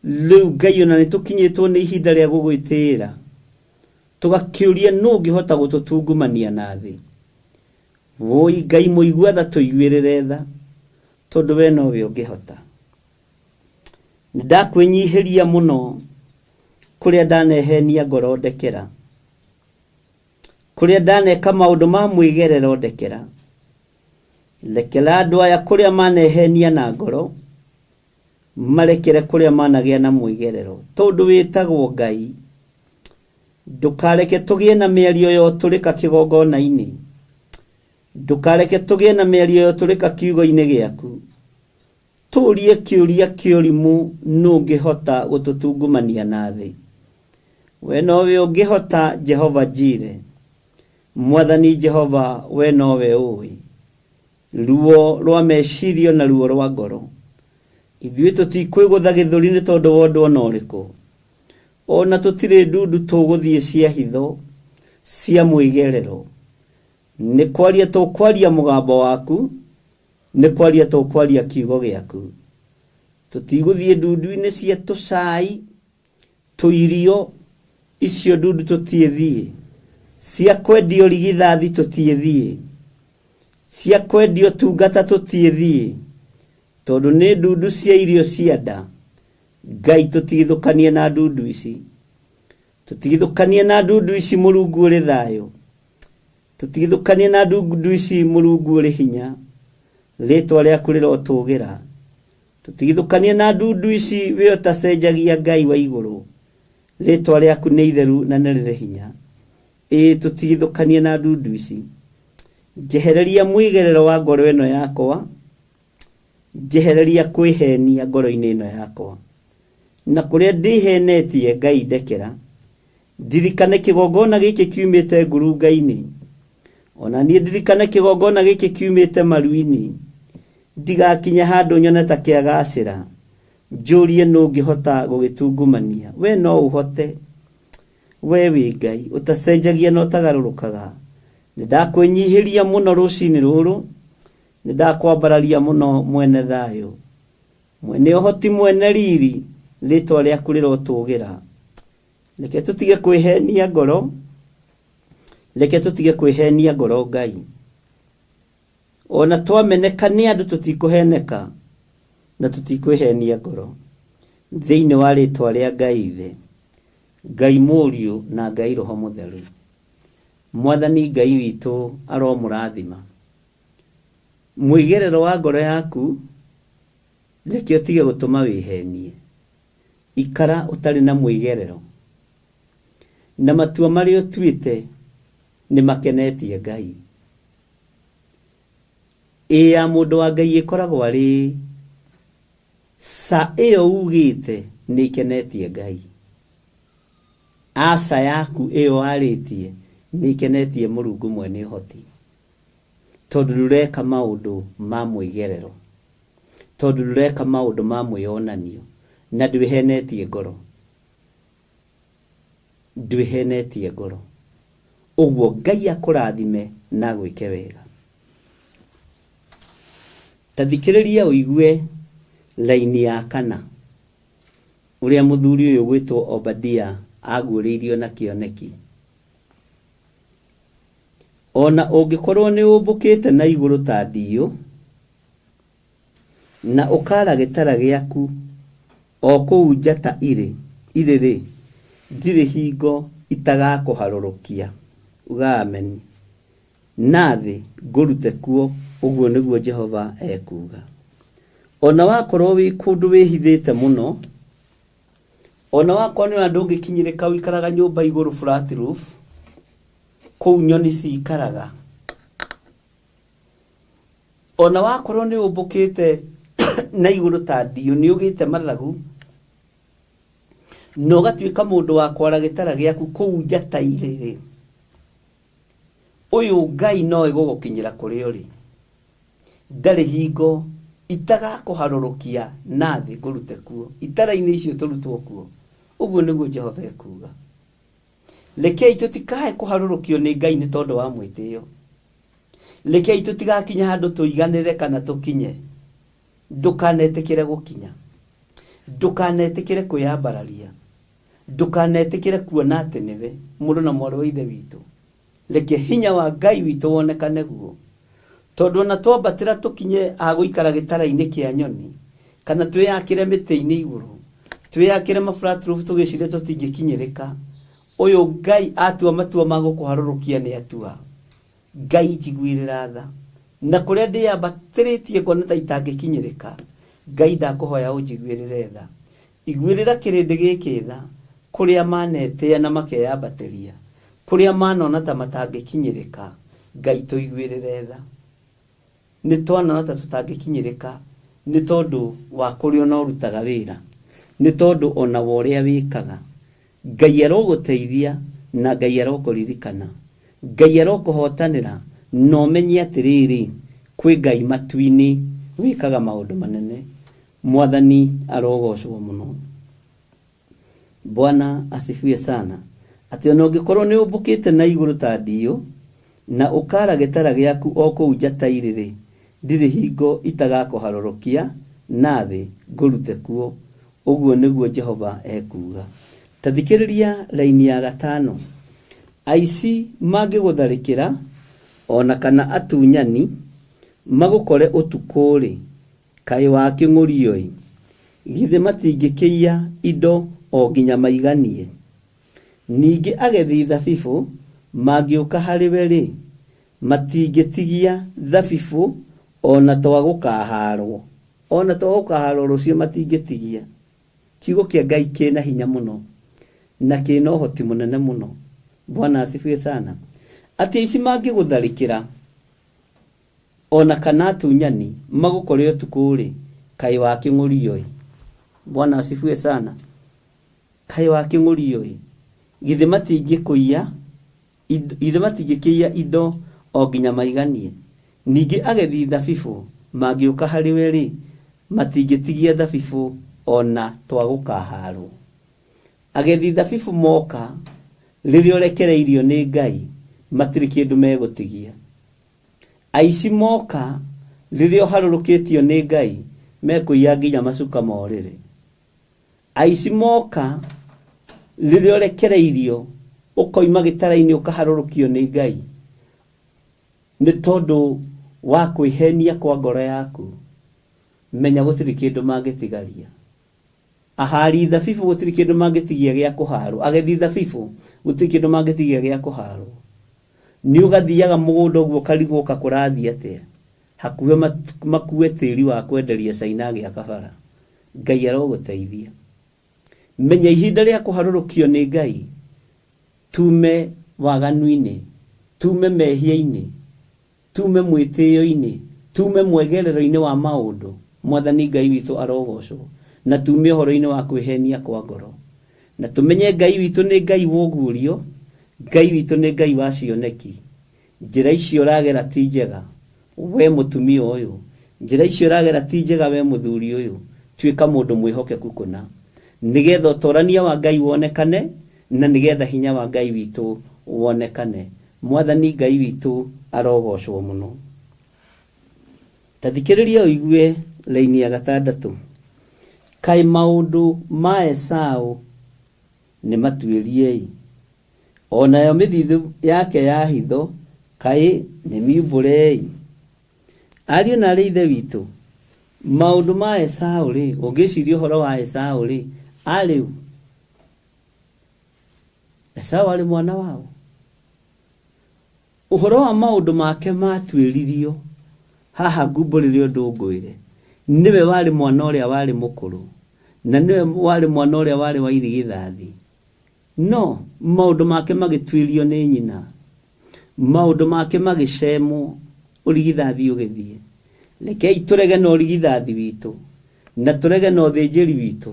Rĩu Ngai ona nĩ tũkinyĩtwo nĩ ihinda rĩa gũgwĩtĩĩra, tũgakĩũria nũ ũngĩhota gũtũtungumania na thĩ. Wũi Ngai mũigua tha tũiguĩrĩre tha, tondũ we nowe ũngĩhota. Nĩ ndakwĩnyihĩria mũno kũrĩa ndanehenia ngoro ndekera, kũrĩa ndaneka maũndũ ma mwĩgerero ndekera. Rekera andũ aya kũrĩa manehenia na ngoro, marekere kũrĩa managĩa na mwĩgerero, tondũ wĩtagwo Ngai. Ndũkareke tũgĩe na mĩario ya ũtũrĩka kĩgongona-inĩ, ndũkareke tũgĩe na mĩario ya ũtũrĩka kiugo-inĩ gĩaku. Tũũrie kĩũria kĩa ũrimũ, nũ ũngĩhota gũtũtungumania na thĩ? We nowe ũngĩhota, Jehova Jire. Mwathani Jehova, we nowe ũĩ ruo rwa mecirio na ruo rwa ngoro. Ithuĩ tũtikwĩgũtha gĩthũri nĩ tondũ wa ũndũ ona ũrĩkũ, ona tũtirĩ ndundu tũgũthiĩ cia hitho cia mwĩgerero. Nĩ kwaria tũkwaria mũgambo waku, nĩ kwaria tũkwaria kiugo gĩaku. Tũtigũthiĩ ndundu-inĩ cia tũcai, tũirio, icio ndundu tũtiĩthiĩ. Cia kwendio rigithathi tũtiĩthiĩ. Cia kwendio tungata tũtiĩthiĩ. Tondũ nĩ ndundu cia irio cia nda. Ngai tũtigithũkanie na ndundu ici. Tũtigithũkanie na ndundu ici Mũrungu ũrĩ thayũ. Tũtigithũkanie na ndundu ici Mũrungu ũrĩ hinya. Rĩtwa rĩaku rĩrotũgĩra. Tũtigithũkanie na ndundu ici we ũtacenjagia Ngai wa igũrũ. Rĩtwa rĩaku nĩ itheru na nĩ rĩrĩ hinya. Ĩĩ tũtigithũkanie na ndundu ici. Njehereria mwĩgerero wa ngoro ĩno yakwa. Njehereria kwĩhenia ngoro-inĩ ĩno yakwa. Na kũrĩa ndĩhenetie Ngai ndekera. Ndirikane kĩgongona gĩkĩ kiumĩte ngurunga-inĩ. Ona niĩ ndirikane kĩgongona gĩkĩ kiumĩte maru-inĩ. Ndigakinye handũ nyone ta kĩagacĩra. Njũrie nũ ũngĩhota gũgĩtungumania. We no ũhote. We wĩ Ngai ũtacenjagia na ũtagarũrũkaga. Nĩ ndakwĩnyihĩria mũno rũcinĩ rũrũ. Nĩ ndakwambararia mũno mwene thayũ. Mwene ũhoti mwene riri, rĩtwa rĩaku rĩrotũgĩra. Reke tũtige kwĩhenia ngoro, reke tũtige kwĩhenia ngoro Ngai. Ona twameneka nĩ andũ tũtikũheneka na tũtikwĩhenia ngoro. Thĩinĩ wa rĩtwa rĩa Ngai Ithe, Ngai Mũriũ na Ngai Roho Mũtheru. Mwathani Ngai witũ aromũrathima. Mwĩgerero wa ngoro yaku reke ũtige gũtũma wĩhenie. Ikara ũtarĩ na mwĩgerero. Na matua marĩa ũtuĩte nĩ makenetie Ngai. Ĩĩ ya mũndũ wa Ngai ĩkoragwo arĩ ca ĩyo ugĩte nĩ ĩkenetie Ngai. Aca yaku ĩyo warĩtie nĩ ĩkenetie Mũrungu mwene ũhoti. Tondũ ndũreka maũndũ ma mwĩgerero. Tondũ ndũreka maũndũ ma mwĩyonanio. Na ndwĩhenetie ngoro. Ndwĩhenetie ngoro. Ũguo Ngai akũrathime na agwĩke wega. Ta thikĩrĩria ũigue raini ya kana ũrĩa mũthuri ũyũ ũgwĩtwo Obadia aguũrĩirio na kĩoneki. Ona ũngĩkorwo nĩ ũmbũkĩte na igũrũ ta ndiyũ, na ũkaara gĩtara gĩaku o kũu njata irĩ, irĩ-rĩ, ndirĩ hingo itagakũharũrũkia. Uga ameni. Na thĩ ngũrute kuo, ũguo nĩguo Jehova ekuuga. O na wakorwo wĩ kũndũ wĩhithĩte mũno, o na wakorwo nĩ ũrĩa ndũngĩkinyĩrĩka ũikaraga nyũmba igũrũ flat roof, kũu nyoni cikaraga, o na wakorwo nĩ ũmbũkĩte na igũrũ ta ndiyũ, nĩ ũgĩte mathagu, na ũgatuĩka mũndũ wa kwara gĩtara gĩaku kũu njata irĩ-rĩ, ũyũ Ngai no ĩgũgũkinyĩra kũrĩa ũrĩ. Ndarĩ hingo itagakũharũrũkia na thĩ ngũrute kuo, itara-inĩ icio tũrutwo kuo. Ũguo nĩguo Jehova ekuuga. Rekei tũtikae kũharũrũkio nĩ Ngai nĩ tondũ wa mwĩtĩo. Rekei tũtigakinye handũ tũiganĩre kana tũkinye. Ndũkanetĩkĩre gũkinya. Ndũkanetĩkĩre kwĩyambararia. Ndũkanetĩkĩre kuona atĩ nĩwe mũrũ na mwarĩ wa Ithe witũ. Reke hinya wa Ngai witũ wonekane guo. Tondũ ona twambatĩra tũkinye a gũikara gĩtara-inĩ kĩa nyoni, kana twĩyakĩre mĩtĩ-inĩ igũrũ, twĩyakĩre ma flat roof tũgĩciria tũtingĩkinyĩrĩka, ũyũ Ngai atua matua ma gũkũharũrũkia nĩ atua. Ngai njiguĩrĩra tha. Na kũrĩa ndĩyambatĩrĩtie ngona ta itangĩkinyĩrĩka, Ngai ndakũhoya ũnjiguĩrĩre tha. Iguĩrĩra kĩrĩndĩ gĩkĩ tha, kũrĩa manetĩa na makeyambatĩria, kũrĩa manona ta matangĩkinyĩrĩka, Ngai tũiguĩrĩre tha. Nĩ twanona ta tũtangĩkinyĩrĩka nĩ tondũ wa kũrĩa ona ũrutaga wĩra, nĩ tondũ ona wa ũrĩa wĩkaga. Ngai arogũteithia na Ngai arokũririkana. Ngai arokũhotanĩra na ũmenye atĩrĩrĩ, kwĩ Ngai matu-inĩ wĩkaga maũndũ manene. Mwathani arogocwo mũno. Bwana asifiwe sana. Atĩ ona ũngĩkorwo nĩ ũmbũkĩte na igũrũ ta ndiũ, na ũkara gĩtara gĩaku o kũu njata irĩ-rĩ, ndirĩ hingo itagakũharũrũkia na thĩ ngũrute kuo, ũguo nĩguo Jehova ekuuga. Ta thikĩrĩria raini ya gatano. Aici mangĩgũtharĩkĩra, o na kana atunyani magũkore ũtukũ-rĩ, Kaĩ wakĩng'ũrio-ĩ! Githĩ matingĩkĩiya indo o nginya maiganie? Ningĩ agethi thabibũ mangĩũka harĩ we-rĩ, matingĩtigia thabibũ o na twa gũkahaarwo, o na twa gũkahaarwo rũciũ matingĩtigia. Kiugo kĩa Ngai kĩna hinya mũno na kĩna ũhoti mũnene mũno. Bwana asifiwe sana. Atĩ aici mangĩgũtharĩkĩra, O na kana atunyani magũkore ũtukũ-rĩ, kaĩ wakĩng'ũrio-ĩ! Bwana asifiwe sana. Kaĩ wakĩng'ũrio-ĩ! Githĩ matingĩkũiya, githĩ matingĩkĩiya indo o nginya maiganie? Ningĩ agethi thabibũ mangĩũka harĩ we-rĩ, matingĩtigia thabibũ o na twa gũkahaarwo. Agethi thabibũ moka, rĩrĩa ũrekereirio nĩ Ngai, matirĩ kĩndũ megũtigia. Aici moka rĩrĩa ũharũrũkĩtio nĩ Ngai mekũiya nginya macuka morĩre. Aici moka rĩrĩa ũrekereirio ũkoima gĩtara-inĩ ũkaharũrũkio nĩ Ngai nĩ tondũ wa kwĩhenia kwa ngoro yaku, menya gũtirĩ kĩndũ mangĩtigaria. Ahaari thabibũ gũtirĩ kĩndũ mangĩtigia gĩa kũhaarwo, agethi thabibũ gũtirĩ kĩndũ mangĩtigia gĩa kũhaarwo. Nĩ ũgathiaga mũgũnda ũguo ũkarigwo ka kũrathiĩ atĩa, hakuhĩ makue tĩri wa kwenderia China agĩaka bara. Ngai arogũteithia. Menya ihinda rĩa kũharũrũkio nĩ Ngai, tume waganu-inĩ, tume mehia-inĩ, Tuume mwĩtĩĩo-inĩ, tuume mwegerero-inĩ wa maũndũ, Mwathani Ngai witũ arogocwo, na tuume ũhoro-inĩ wa kwĩhenia kwa ngoro. Na tũmenye Ngai witũ nĩ Ngai wa ũguũrio, Ngai witũ nĩ Ngai wa cioneki. Njĩra icio ũragera ti njega, wee mũtumia ũyũ, njĩra icio ũragera ti njega wee mũthuri ũyũ, tuĩka mũndũ mwĩhokeku kũna, nĩgetha ũtorania wa Ngai wonekane, na nĩgetha hinya wa Ngai witũ wonekane. Mwathani Ngai witũ arogocwo mũno. Ta thikĩrĩria ũigue raini ya gatandatũ. Kaĩ maũndũ ma Esau nĩ matuĩrie-ĩ, o nayo mĩthithũ yake ya hitho kaĩ nĩ miumbũre-ĩ! Ariũ na aarĩ a Ithe witũ, maũndũ ma Esau-rĩ, ũngĩciria ũhoro wa Esau-rĩ, arĩ ũ? Esau arĩ mwana waũ? Ũhoro wa maũndũ make matuĩririo haha ngumbũrĩre ũndũ ngwĩre. Nĩwe warĩ mwana ũrĩa warĩ mũkũrũ, na nĩwe warĩ mwana ũrĩa warĩ wa irigithathi. No maũndũ make magĩtuĩrio nĩ nyina. Maũndũ make magĩcemwo, ũrigithathi ũgĩthiĩ. Rekei tũrege na ũrigithathi witũ, na tũrege na ũthĩnjĩri witũ,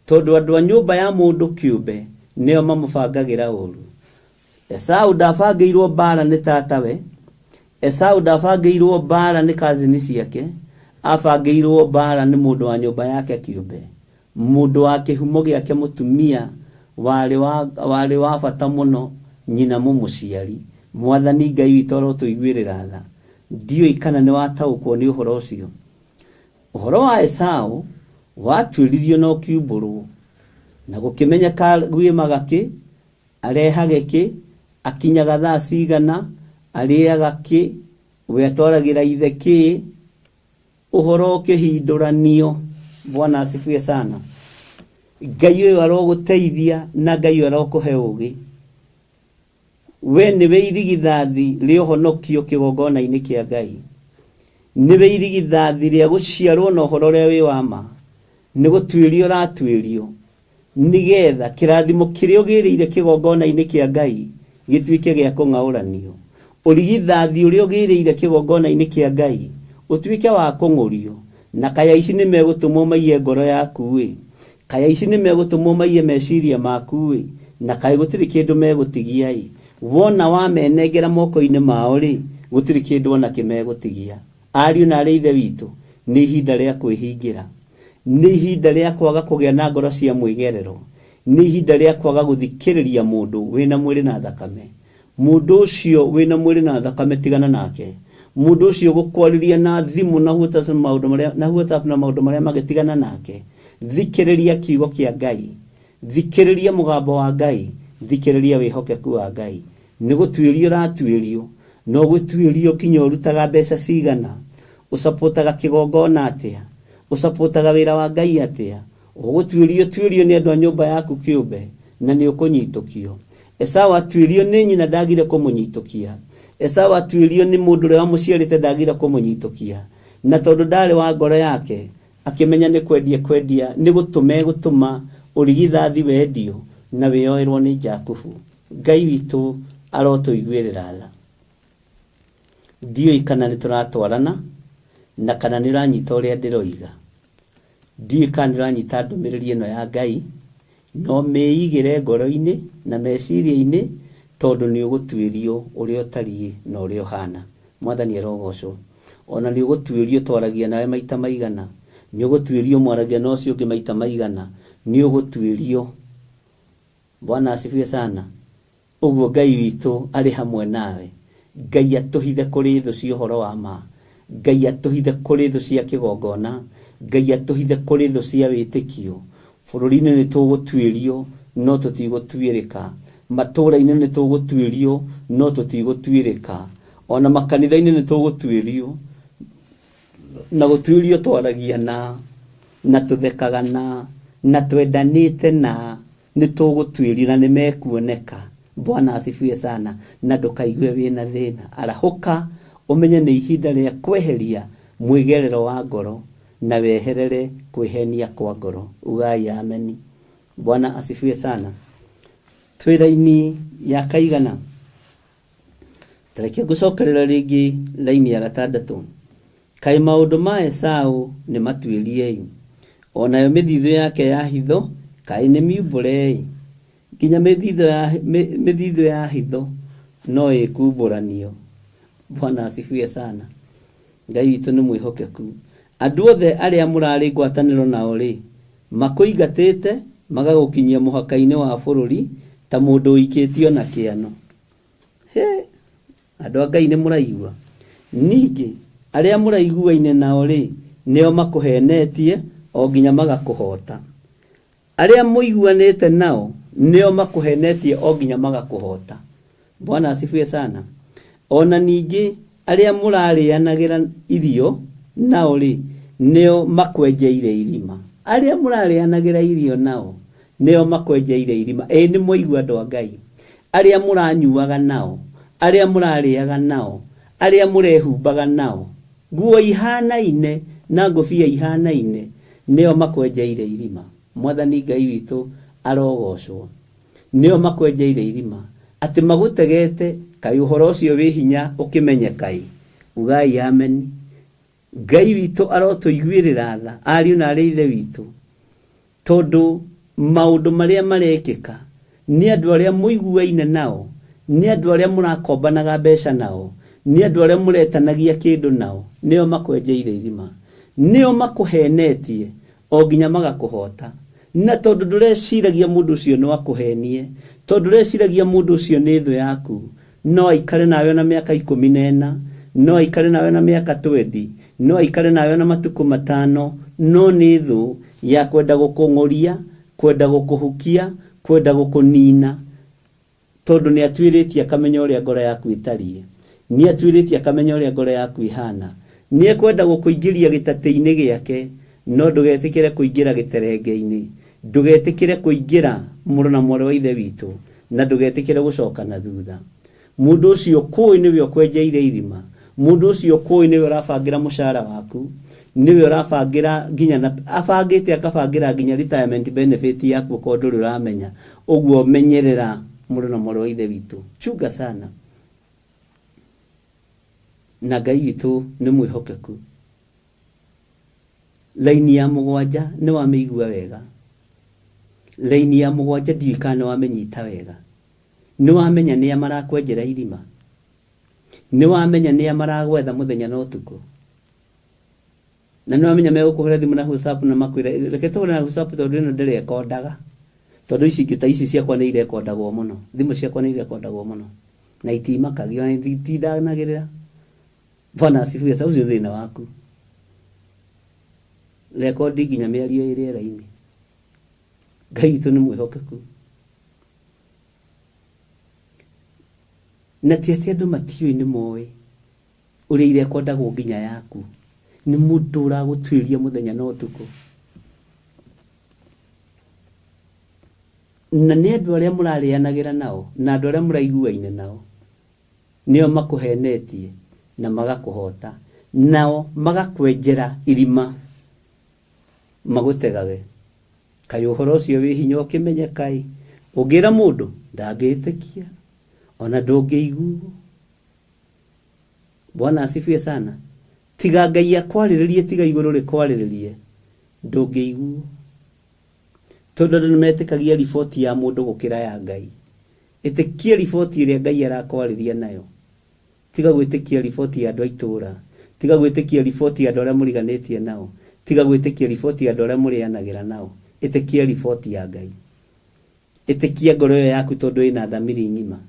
tondũ andũ a nyũmba ya mũndũ kĩũmbe nĩo mamũbangagĩra ũũru. Esau ndabangĩirwo mbaara nĩ tatawe, Esau ndabangĩirwo mbaara nĩ kazini ciake, abangĩirwo mbaara nĩ mũndũ wa nyũmba yake kĩũmbe, mũndũ wa kĩhumo gĩake mũtumia warĩ wa, warĩ wa bata mũno, nyina mũmũciari. Mwathani Ngai witũ arotũiguĩrĩra tha. Ndiũĩ kana nĩ wataũkwo nĩ ũhoro ũcio. Ũhoro wa Esau watuĩririo na ũkiumbũrwo, na gũkĩmenyeka aguĩmaga kĩ, arehage kĩ, akinyaga thaa cigana, arĩaga kĩ, We atwaragĩra ithe kĩ? Ũhoro ũkĩhindũranio. Bwana asifiwe sana. Ngai ũyũ arogũteithia na Ngai ũyũ arokũhe ũgĩ. We nĩwe irigithathi rĩa ũhonokio kĩgongona-inĩ kĩa Ngai. Nĩwe irigithathi rĩa gũciarwo na ũhoro ũrĩa wĩ wa ma. Nĩ gũtuĩrio ũratuĩrio nĩgetha kĩrathimo kĩrĩa ũgĩrĩire kĩgongona-inĩ kĩa Ngai gĩtuĩke gĩa kũng'aũranio. Ũrigithathi ũrĩa ũgĩrĩire kĩgongona-inĩ kĩa Ngai ũtuĩke wa kũng'ũrio. Na kaĩ aici nĩmegũtũmwo maiye ngoro yaku-ĩ! Kaĩ aici nĩmegũtũmwo maiye meciria maku-ĩ! Na kaĩ gũtirĩ kĩndũ megũtigia-ĩ! Wona wamenengera moko-inĩ mao-rĩ, gũtirĩ kĩndũ o nakĩ megũtigia. Ariũ na aarĩ a Ithe witũ, nĩ ihinda rĩa kwĩhingĩra. Nĩ ihinda rĩa kwaga kũgĩa na ngoro cia mwĩgerero. Nĩ ihinda rĩa kwaga gũthikĩrĩria mũndũ wĩna mwĩrĩ na thakame. Mũndũ ũcio wĩna mwĩrĩ na thakame tigana nake. Mũndũ ũcio ũgũkwarĩria na thimũ na WhatsApp na maũndũ marĩa na WhatsApp na maũndũ marĩa mangĩ tigana nake. Thikĩrĩria kiugo kĩa Ngai. Thikĩrĩria mũgambo wa Ngai. Thikĩrĩria wĩhokeku wa Ngai. Nĩ gũtuĩrio ũratuĩrio, na ũgũtuĩrio nginya ũrutaga mbeca cigana, ũcapotaga kĩgongona atĩa, ũcapotaga wĩra wa Ngai atĩa, Ũgũtuĩrio tuĩrio nĩ andũ a nyũmba yaku kĩũmbe, na nĩ ũkũnyitũkio. Esau atuĩrio nĩ nyina ndagire kũmũnyitũkia. Esau atuĩrio nĩ mũndũ ũrĩa wamũciarĩte ndagire kũmũnyitũkia. Na tondũ ndaarĩ wa ngoro yake, akĩmenya nĩ kwendia ekwendia, nĩ gũtũma egũtũma ũrigithathi wendio na wĩyoerwo nĩ Jakubu. Ngai witũ arotũiguĩrĩra tha. Ndiũĩ kana nĩ tũratwarana, na kana nĩ ũranyita ũrĩa ndĩroiga. Ndiũĩ kana nĩũranyita ndũmĩrĩri ĩno ya Ngai, no mĩigĩre ngoro-inĩ na meciria-inĩ tondũ nĩũgũtuĩrio ũrĩa ũtariĩ na ũrĩa ũhana. Mwathani arogocwo. Ona nĩũgũtuĩrio twaragia nawe maita maigana, nĩũgũtuĩrio mwaragia na ũcio ũngĩ maita maigana, nĩũgũtuĩrio. Bwana asifiwe sana. Ũguo Ngai witũ arĩ hamwe nawe. Ngai atũhithe kũrĩ thũ cia ũhoro wa ma. Ngai atũhithe kũrĩ thũ cia kĩgongona. Ngai atũhithe kũrĩ thũ cia wĩtĩkio. Bũrũri-inĩ nĩ tũgũtuĩrio no tũtigũtuĩrĩka. Matũũra-inĩ nĩ tũgũtuĩrio no tũtigũtuĩrĩka. Ona makanitha-inĩ nĩ tũgũtuĩrio. Na gũtuĩrio twaragia na, na tũthekaga na, na twendanĩte na. Nĩ tũgũtuĩrio na nĩ mekuoneka. Bwana asifiwe sana. Na ndũkaigue wĩna thĩna. Arahũka ũmenye nĩ ihinda rĩa kweheria mwĩgerero wa ngoro na weherere kwĩhenia kwa ngoro. Ugai ameni. Bwana asifiwe sana. Twĩ raini ya kaigana? Ta reke ngũcokerera rĩngĩ raini ya gatandatũ. Kaĩ maũndũ ma Esau nĩ matuĩrie-ĩ, o nayo mĩthithũ yake ya hitho kaĩ nĩ miumbũre-ĩ! Nginya mĩthithũ ya, mĩthithũ ya hitho no ĩkumbũranio. Bwana asifiwe sana. Ngai witũ nĩ mwĩhokeku. Andũ othe arĩa mũrarĩ ngwatanĩro nao-rĩ, makũingatĩte magagũkinyia mũhaka-inĩ wa bũrũri ta mũndũ ũikĩtio na kĩano. Hĩ! Andũ a Ngai nĩ mũraigua? Ningĩ arĩa mũraiguaine nao-rĩ, nĩo makũhenetie o nginya magakũhoota. Arĩa mũiguanĩte nao nĩo makũhenetie o nginya magakũhoota. Bwana asifiwe sana. O na ningĩ arĩa mũrarĩanagĩra irio nao-rĩ, nĩo makwenjeire irima. Arĩa mũrarĩanagĩra irio nao nĩo makwenjeire irima. Ĩĩ nĩ mwaigua andũ a Ngai. Arĩa mũranyuaga nao, arĩa mũrarĩaga nao, arĩa mũrehumbaga nao, nguo ihanaine na ngũbia ihanaine, nĩo makwenjeire irima. Mwathani Ngai witũ arogocwo. Nĩo makwenjeire irima. Atĩ magũtegete, kaĩ ũhoro ũcio wĩ hinya ũkĩmenyeka-ĩ. Ugai ameni. Ngai witũ arotũiguĩrĩra tha, ariũ na aarĩ a Ithe witũ, tondũ maũndũ marĩa marekĩka nĩ andũ arĩa mũiguaine nao, nĩ andũ arĩa mũrakombanaga mbeca nao, nĩ andũ arĩa mũretanagia kĩndũ nao, nĩo makwenjeire irima, nĩo makũhenetie o nginya magakũhota. Na tondũ ndũreciragia mũndũ ũcio no akũhenie, tondũ ndũreciragia mũndũ ũcio nĩ thũ yaku, No aikare nawe ona mĩaka 14, no aikare nawe ona mĩaka twendi, no aikare nawe ona matukũ matano, no nĩ thũ ya kwenda gũkũng'ũria, kwenda gũkũhukia, kwenda gũkũnina, tondũ nĩ atuĩrĩtie akamenya ũrĩa ngoro yaku ĩtariĩ. Nĩ atuĩrĩtie akamenya ũrĩa ngoro yaku ĩhana. Nĩ ekwenda gũkũingĩria gĩtatĩ-inĩ gĩake, no ndũgetĩkĩre kũingĩra gĩterenge-inĩ. Ndũgetĩkĩre kũingĩra mũrũ na mwarĩ wa Ithe witũ, na ndũgetĩkĩre gũcoka na thutha. Mũndũ ũcio ũkũĩ nĩwe ũkwenjeire irima. Mũndũ ũcio ũkũĩ nĩwe ũrabangĩra mũcara waku. Nĩwe ũrabangĩra nginya na abangĩte akabangĩra nginya retirement benefit yaku okorwo ndũrĩ ũramenya. Ũguo menyerera mũrũ na mwarĩ wa Ithe witũ. Chunga sana. Na Ngai witũ nĩ mwĩhokeku. Raini ya mũgwanja nĩ wamĩigua wega. Raini ya mũgwanja ndiũĩ kana nĩ wamĩnyita wega. Nĩ wamenya nĩa marakwenjera irima? Nĩ wamenya nĩa maragwetha mũthenya na ũtukũ? Na nĩ wamenya megũkũhũra thimũ na WhatsApp na makwĩre reke tũhũre na WhatsApp tondũ ĩno ndĩrekondaga. Tondũ ici ingĩ ta ici ciakwa nĩ irekondagwo mũno. Thimũ ciakwa nĩ irekondagwo mũno. Na itimakagia ona itindanagĩrĩra. Bwana asifiwe sana, ũcio thĩna waku. Rekondi nginya mĩario ĩ rĩera-inĩ. Ngai witũ nĩ mwĩhokeku. Na ti atĩ andũ matiũĩ nĩ moĩ. Ũrĩa irekondagwo nginya yaku. Nĩ mũndũ ũragũtuĩria mũthenya na ũtukũ. Na nĩ andũ arĩa mũrarĩanagĩra nao, na andũ arĩa mũraiguaine nao, nĩo makũhenetie na magakũhota. Nao magakwenjera irima magũtegage. Kaĩ ũhoro ũcio wĩ hinya ũkĩmenyeka-ĩ! Ũngĩra mũndũ, ndangĩtĩkia, o na ndũngĩiguo. Bwana asifiwe sana. Tiga Ngai akwarĩrĩrie, tiga igũrũ rĩkwarĩrĩrie, ndũngĩiguo. Tondũ andũ nĩmetĩkagia riboti ya mũndũ gũkĩra ya Ngai. Ĩtĩkia riboti ĩrĩa Ngai arakwarĩria nayo. Tiga gwĩtĩkia riboti ya andũ a itũũra. Tiga gwĩtĩkia riboti ya andũ arĩa mũriganĩtie nao. Tiga gwĩtĩkia riboti ya andũ arĩa mũrĩanagĩra nao. Ĩtĩkia riboti ya Ngai. Ĩtĩkia ngoro ĩyo yaku tondũ ĩna thamiri ng'ima.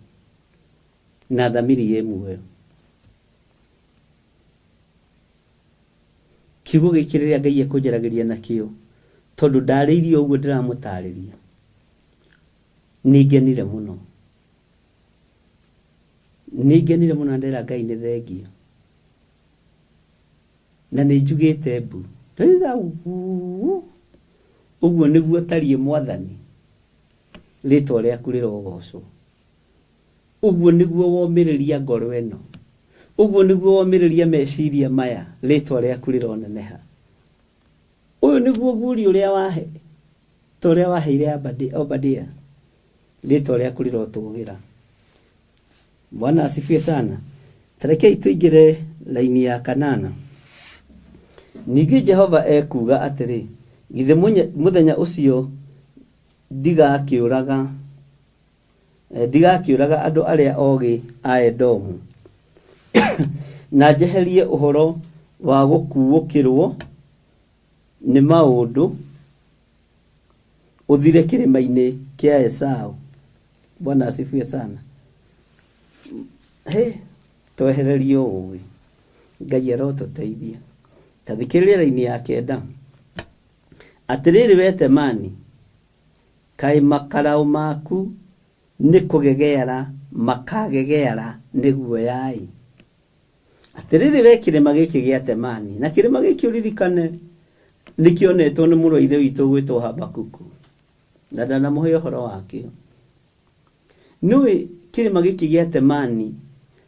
Na thamiri ĩ muoyo. Kiugo gĩkĩ rĩrĩa Ngai ekũnjaragĩria nakĩo, tondũ ndarĩirie ũguo ndĩramũtarĩria, nĩ ngenire mũno. Nĩ ngenire mũno na ndera Ngai nĩ thengiũ. Na nĩ njugĩte mbu. Ndoiga ũguo nĩguo tariĩ Mwathani, rĩtwa rĩaku rĩrogocwo. Ũguo nĩguo womĩrĩria ngoro ĩno. Ũguo nĩguo womĩrĩria meciria maya, rĩtwa rĩaku rĩroneneha. Ũyũ nĩguo guuri ũrĩa wahe, ta ũrĩa waheire Obadia, rĩtwa rĩaku rĩrotũgĩra. Bwana asifiwe sana. Tarekei tũingĩre raini ya kanana. Ningĩ Jehova ekuuga atĩrĩ, githĩ mũthenya ũcio ndigakĩũraga Ndigakĩũraga andũ arĩa ogĩ a Edomu, na njeherie ũhoro wa gũkuũkĩrwo nĩ maũndũ ũthire kĩrĩma-inĩ kĩa Esau. Bwana asifiwe sana. He, twehererio ũgĩ. Ngai arotũteithia. Ta thikĩrĩria raini ya kenda. Atĩrĩrĩ we Temani, Kaĩ makaraũ maku nĩ kũgegeara makagegeara nĩ guoya-ĩ! Atĩrĩrĩ wee kĩrĩma gĩkĩ gĩa Temani, na kĩrĩma gĩkĩ ũririkane nĩkĩonetwo nĩ mũrũ wa ithe witũ ũgwĩtwo Habakuku, na ndanamũhe ũhoro wakĩo. Nĩũĩ kĩrĩma gĩkĩ gĩa Temani,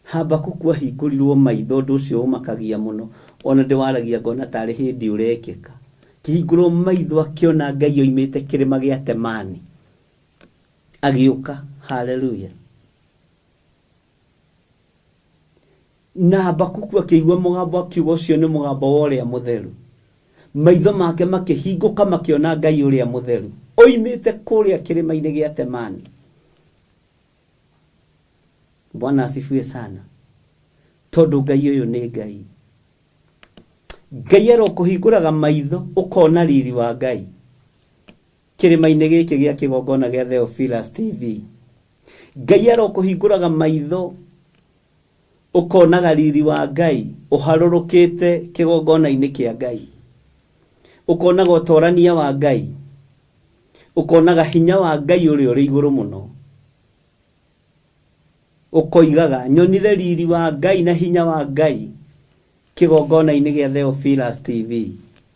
Habakuku ahingũrirwo maitho ũndũ ũcio ũmakagia mũno, ona ndĩwaragia ngona tarĩ hĩndĩ ũrekĩka. Akĩhingũrwo maitho akĩona Ngai oimĩte kĩrĩma gĩa Temani, agĩũka. Haleluya! Na Habakuku akĩigua mũgambo akiuga ũcio nĩ mũgambo wa ũrĩa mũtheru. Maitho make makĩhingũka makĩona Ngai ũrĩa mũtheru oimĩte kũrĩa kĩrĩma-inĩ gĩa Temani. Bwana asifiwe sana. Tondũ Ngai ũyũ nĩ Ngai. Ngai arokũhingũraga maitho ũkona riri wa Ngai kĩrĩma-inĩ gĩkĩ gĩa kĩgongona gĩa Theophilus TV. Ngai arokũhingũraga maitho ũkonaga riri wa Ngai ũharũrũkĩte kĩgongona-inĩ kĩa Ngai, ũkonaga ũtorania wa Ngai, ũkonaga hinya wa Ngai ũrĩa ũrĩ igũrũ mũno. Ũkoigaga nyonire riri wa Ngai na hinya wa Ngai kĩgongona-inĩ gĩa Theophilus TV,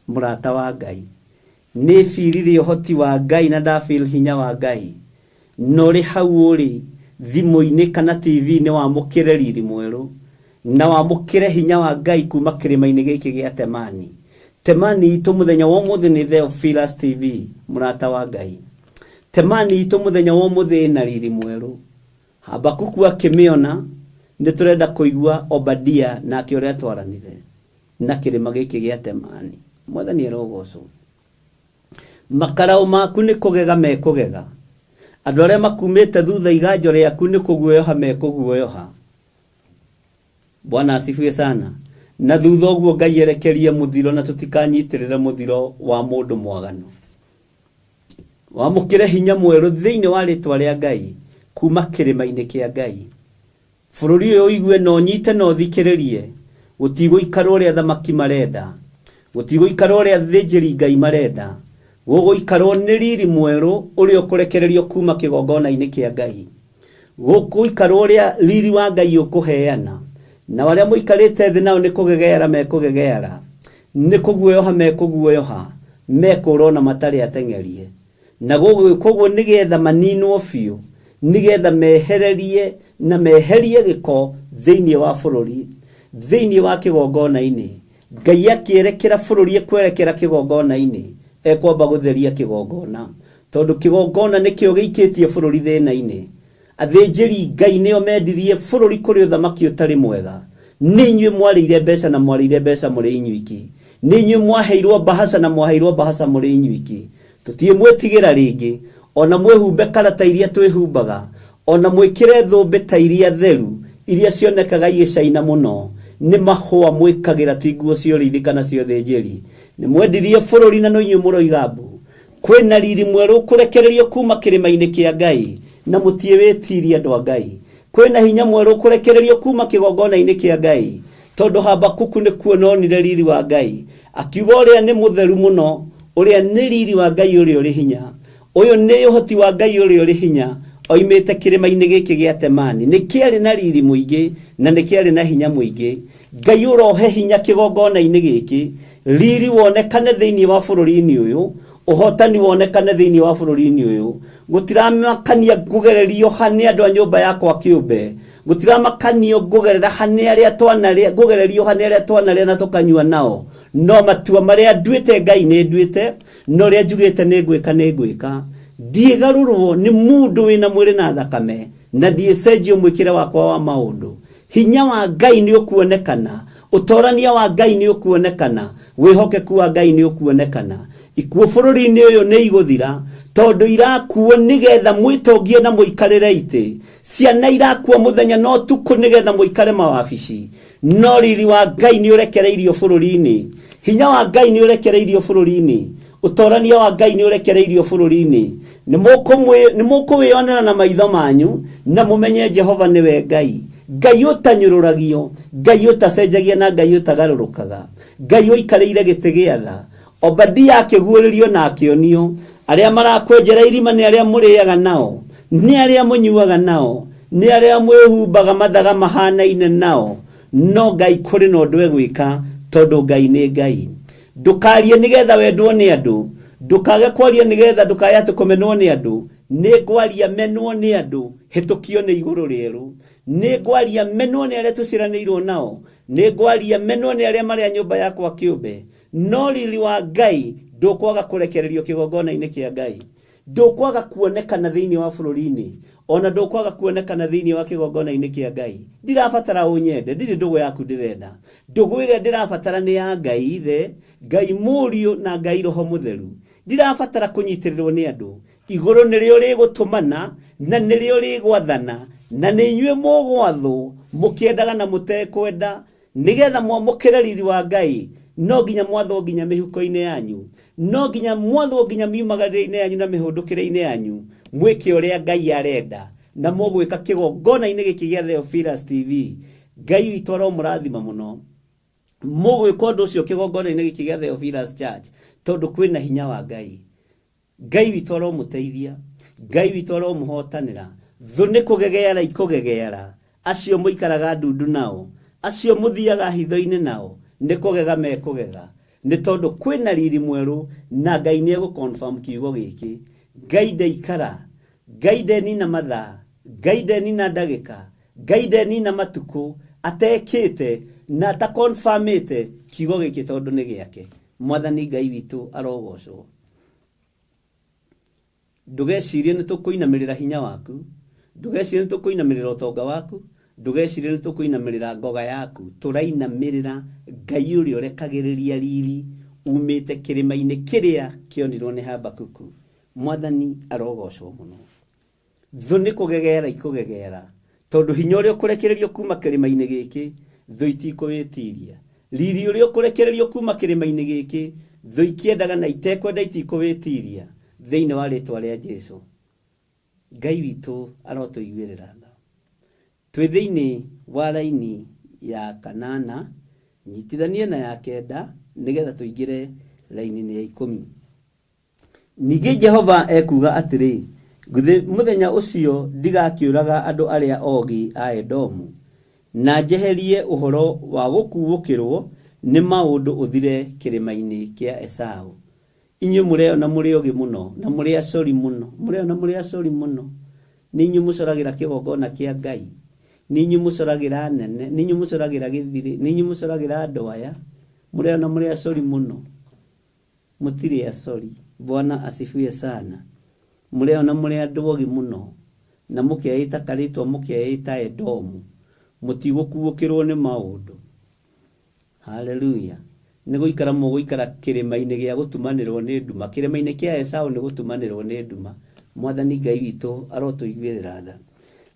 mũrata wa Ngai. Nĩ birire ũhoti wa Ngai na ndafeel hinya wa Ngai. Na ũrĩ hau ũrĩ thimũ-inĩ kana TV-inĩ wamũkĩre riri mwerũ na wamũkĩre hinya wa Ngai kuma kĩrĩma-inĩ gĩkĩ gĩa Temani. Temani itũ mũthenya wa ũmũthĩ nĩ Theophilus TV, mũrata wa Ngai. Temani itũ mũthenya wa ũmũthĩ ĩna riri mwerũ. Habakuku akĩmĩona, nĩ tũrenda kũigua Obadia nake ũrĩa twaranire na kĩrĩma gĩkĩ gĩa Temani. Mwathani arogocwo. Makarau maku nĩ kũgega mekũgega. Andũ arĩa makumĩte thutha iganjo rĩaku nĩ kũguoyoha mekũguoyoha. Bwana asifiwe sana. Na thutha ũguo Ngai erekerie mũthiro na tũtikanyitĩrĩre mũthiro wa mũndũ mwaganu. Wamũkĩre hinya mwerũ thĩinĩ wa rĩtwa rĩa Ngai kuma kĩrĩma-inĩ kĩa Ngai. Bũrũri ũyũ ũigue na ũnyite na ũthikĩrĩrie, gũtigũikarwo ũrĩa athamaki marenda, gũtigũikarwo ũrĩa athĩnjĩri Ngai marenda, gũgũikarwo nĩ riri mwerũ ũrĩa ũkũrekererio kuma kĩgongona-inĩ kĩa Ngai. Gũgũikarwo ũrĩa riri wa Ngai ũkũheana, na arĩa mũikarĩte thĩ nao nĩ kũgegeara mekũgegeara, nĩ kũguoyoha mekũguoyoha, mekũũra ona matarĩ ateng'erie. Na koguo nĩgetha maninwo biũ, nĩgetha mehererie na meherie gĩko thĩinĩ wa bũrũri, thĩinĩ wa kĩgongona-inĩ. Ngai akĩerekera bũrũri ekwerekera kĩgongona-inĩ, ekwamba gũtheria kĩgongona, tondũ kĩgongona nĩkĩo gĩikĩtie bũrũri thĩna-inĩ. Athĩnjĩri Ngai nĩo mendirie bũrũri kũrĩ ũthamaki ũtarĩ mwega. Nĩ inyuĩ mwarĩire mbeca na mwarĩire mbeca mũrĩ inyuiki. Nĩ inyuĩ mwaheirwo mbahaca na mwaheirwo mbahaca mũrĩ inyuiki. Tũtiĩ mwĩtigĩra rĩngĩ, ona mwĩhumbe karata iria twĩhumbaga, ona mwĩkĩre thũmbĩ ta iria theru, iria cionekaga igĩcaina mũno, nĩ mahũa mwĩkagĩra ti nguo cia ũrĩithi kana cia ũthĩnjĩri. Nĩ mwendirie bũrũri na no inyuĩ mũroiga mbu. Kwĩna riri mwerũ ũkũrekererio kuma kĩrĩma-inĩ kĩa Ngai, na mũtiĩ wĩtirie andũ a Ngai. Kwĩna hinya mwerũ ũkũrekererio kuma kĩgongona-inĩ kĩa Ngai, tondũ Habakuku nĩ kuona onire riri wa Ngai. Akiuga ũrĩa nĩ mũtheru mũno, ũrĩa nĩ riri wa Ngai ũrĩa ũrĩ hinya. Ũyũ nĩ ũhoti wa Ngai ũrĩa ũrĩ hinya, oimĩte kĩrĩma-inĩ gĩkĩ gĩa Temani. Nĩ kĩarĩ na riri mũingĩ na nĩ kĩarĩ na hinya mũingĩ. Ngai ũrohe hinya kĩgongona-inĩ gĩkĩ, riri wonekane thĩinĩ wa bũrũri-inĩ ũyũ, ũhotani wonekane thĩinĩ wa bũrũri-inĩ ũyũ. Gũtiramakania ngũgererio ha nĩ andũ a nyũmba yakwa kĩũmbe, gũtiramakanio ngũgerera ha nĩ arĩa twanarĩa, ngũgererio ha nĩ arĩa twanarĩa na tũkanyua nao. No matua marĩa nduĩte Ngai nĩ nduĩte, na ũrĩa njugĩte nĩ ngwĩka nĩ ngwĩka. Ndiĩgarũrwo nĩ mũndũ wĩna mwĩrĩ na thakame, na ndiĩcenjio mwĩkĩre wakwa wa maũndũ. Hinya wa Ngai nĩ ũkuonekana, ũtorania wa Ngai nĩ ũkuonekana, wĩhokeku wa Ngai nĩ ũkuonekana. Ikuũ bũrũri-inĩ ũyũ nĩ igũthira, tondũ irakuo nĩgetha mwĩtongie na mũikarĩre itĩ. Ciana irakua mũthenya na ũtukũ nĩgetha mũikare mawabici. No riri wa Ngai nĩ ũrekereirio bũrũri-inĩ. Hinya wa Ngai nĩ ũrekereirio bũrũri-inĩ. Ũtorania wa Ngai nĩ ũrekereirio bũrũri-inĩ. Nĩ mũkũwĩonera na maitho manyu na mũmenye Jehova nĩwe Ngai. Ngai ũtanyũrũragio, Ngai ũtacenjagia na Ngai ũtagarũrũkaga. Ngai ũikarĩire gĩtĩ gĩa tha. Obadia akĩguũrĩrio na akĩonio, arĩa marakwenjera irima nĩ arĩa mũrĩaga nao, nĩ arĩa mũnyuaga nao, nĩ arĩa mwĩhumbaga mathaga mahanaine nao. No Ngai kũrĩ na ũndũ egwĩka, tondũ Ngai nĩ Ngai. Ndũkarie nĩgetha wendwo nĩ andũ, ndũkage kwaria nĩgetha ndũkae atĩ kũmenwo nĩ andũ. Nĩ ngwaria menwo nĩ andũ, hĩtũkio nĩ igũrũ rĩerũ. Nĩ ngwaria menwo nĩ arĩa tũciaranĩirwo nao, nĩ ngwaria menwo nĩ arĩa marĩ a nyũmba yakwa kĩũmbe. No riri wa Ngai ndũkwaga kũrekererio kĩgongona-inĩ kĩa Ngai, ndũkwaga kuonekana thĩinĩ wa bũrũri-inĩ, ona ndũkwaga kuonekana thĩinĩ wa kĩgongona-inĩ kĩa Ngai. Ndirabatara ũnyende, ndirĩ ndũgũ yaku ndĩrenda. Ndũgũ ĩrĩa ndĩrabatara nĩ ya Ngai Ithe, Ngai Mũriũ na Ngai Roho Mũtheru. Ndirabatara kũnyitĩrĩrwo nĩ andũ. Igũrũ nĩrĩo rĩgũtũmana na nĩrĩo rĩgwathana, na nĩ inyuĩ mũgwathwo mũkĩendaga na mũtekwenda, nĩgetha mwamũkĩre riri wa Ngai. No nginya mwathwo nginya mĩhuko-inĩ yanyu, no nginya mwathwo nginya miumagarĩre-inĩ yanyu na mĩhũndũkĩre-inĩ yanyu, mwĩke ũrĩa Ngai arenda na mũgwĩka kĩgongona-inĩ gĩkĩ gĩa Theophilus TV. Ngai witũ aromũrathima mũno. Mũgwĩka ũndũ ũcio kĩgongona-inĩ gĩkĩ gĩa Theophilus Church, tondũ kwĩna hinya wa Ngai. Ngai witũ aromũteithia, Ngai witũ aromũhotanĩra. Thũ nĩ kũgegeara ikũgegeara. Acio mũikaraga ndundu nao, acio mũthiaga hitho-inĩ nao, nĩ kũgega mekũgega. Nĩ tondũ kwĩna riri mwerũ na Ngai nĩ egũ confirm kiugo gĩkĩ. Ngai ndaikara, Ngai ndenina mathaa, Ngai ndenina ndagĩka, Ngai ndenina matukũ atekĩte na atakonfamĩte kiugo gĩkĩ tondũ nĩ gĩake. Mwathani Ngai witũ arogocwo. Ndũgecirie nĩ tũkũinamĩrĩra hinya waku, ndũgecirie nĩ tũkũinamĩrĩra ũtonga waku, ndũgecirie nĩ tũkũinamĩrĩra ngoga yaku. Tũrainamĩrĩra Ngai ũrĩa ũrekagĩrĩria riri umĩte kĩrĩma-inĩ kĩrĩa kĩonirwo nĩ Habakuku. Mwathani arogocwo mũno. Thũ nĩ kũgegera ikũgegera, tondũ hinya ũrĩa ũkũrekererio kuma kĩrĩma-inĩ gĩkĩ, thũ itikũwĩtiria. Riri ũrĩa ũkũrekererio kuma kĩrĩma-inĩ gĩkĩ, thũ ikĩendaga na itekwenda itikũwĩtiria. Thĩinĩ wa rĩtwa rĩa Jesu. Ngai witũ arotũiguĩrĩra tha. Twĩ thĩinĩ wa raini ya kanana, nyitithanie na ya kenda, nĩgetha tũingĩre raini-inĩ ya 10. Ningĩ Jehova ekuuga atĩrĩ, Githĩ mũthenya ũcio ndigakĩũraga andũ arĩa ogĩ a Edomu, na njeherie ũhoro wa gũkuũkĩrwo nĩ maũndũ ũthire kĩrĩma-inĩ kĩa Esau. Inyuĩ mũreyona mũrĩ ogĩ mũno, na mũrĩ acori mũno, mũreyona mũrĩ acori mũno. Nĩ inyuĩ mũcoragĩra kĩgongona kĩa Ngai, nĩ inyuĩ mũcoragĩra anene, nĩ inyuĩ mũcoragĩra gĩthirĩ, nĩ inyuĩ mũcoragĩra andũ aya, mũreyona mũrĩ acori mũno. Mũtirĩ acori. Bwana asifiwe sana. Mũreyona mũrĩ andũ ogĩ mũno, na mũkeĩta karĩtwa mũkeĩta Edomu, mũtigũkuũkĩrwo nĩ maũndũ. Haleluya. Nĩ gũikara mũgũikara kĩrĩma-inĩ gĩa gũtumanĩrwo nĩ nduma. Kĩrĩma-inĩ kĩa Esau nĩ gũtumanĩrwo nĩ nduma. Mwathani Ngai witũ arotũiguĩrĩra tha.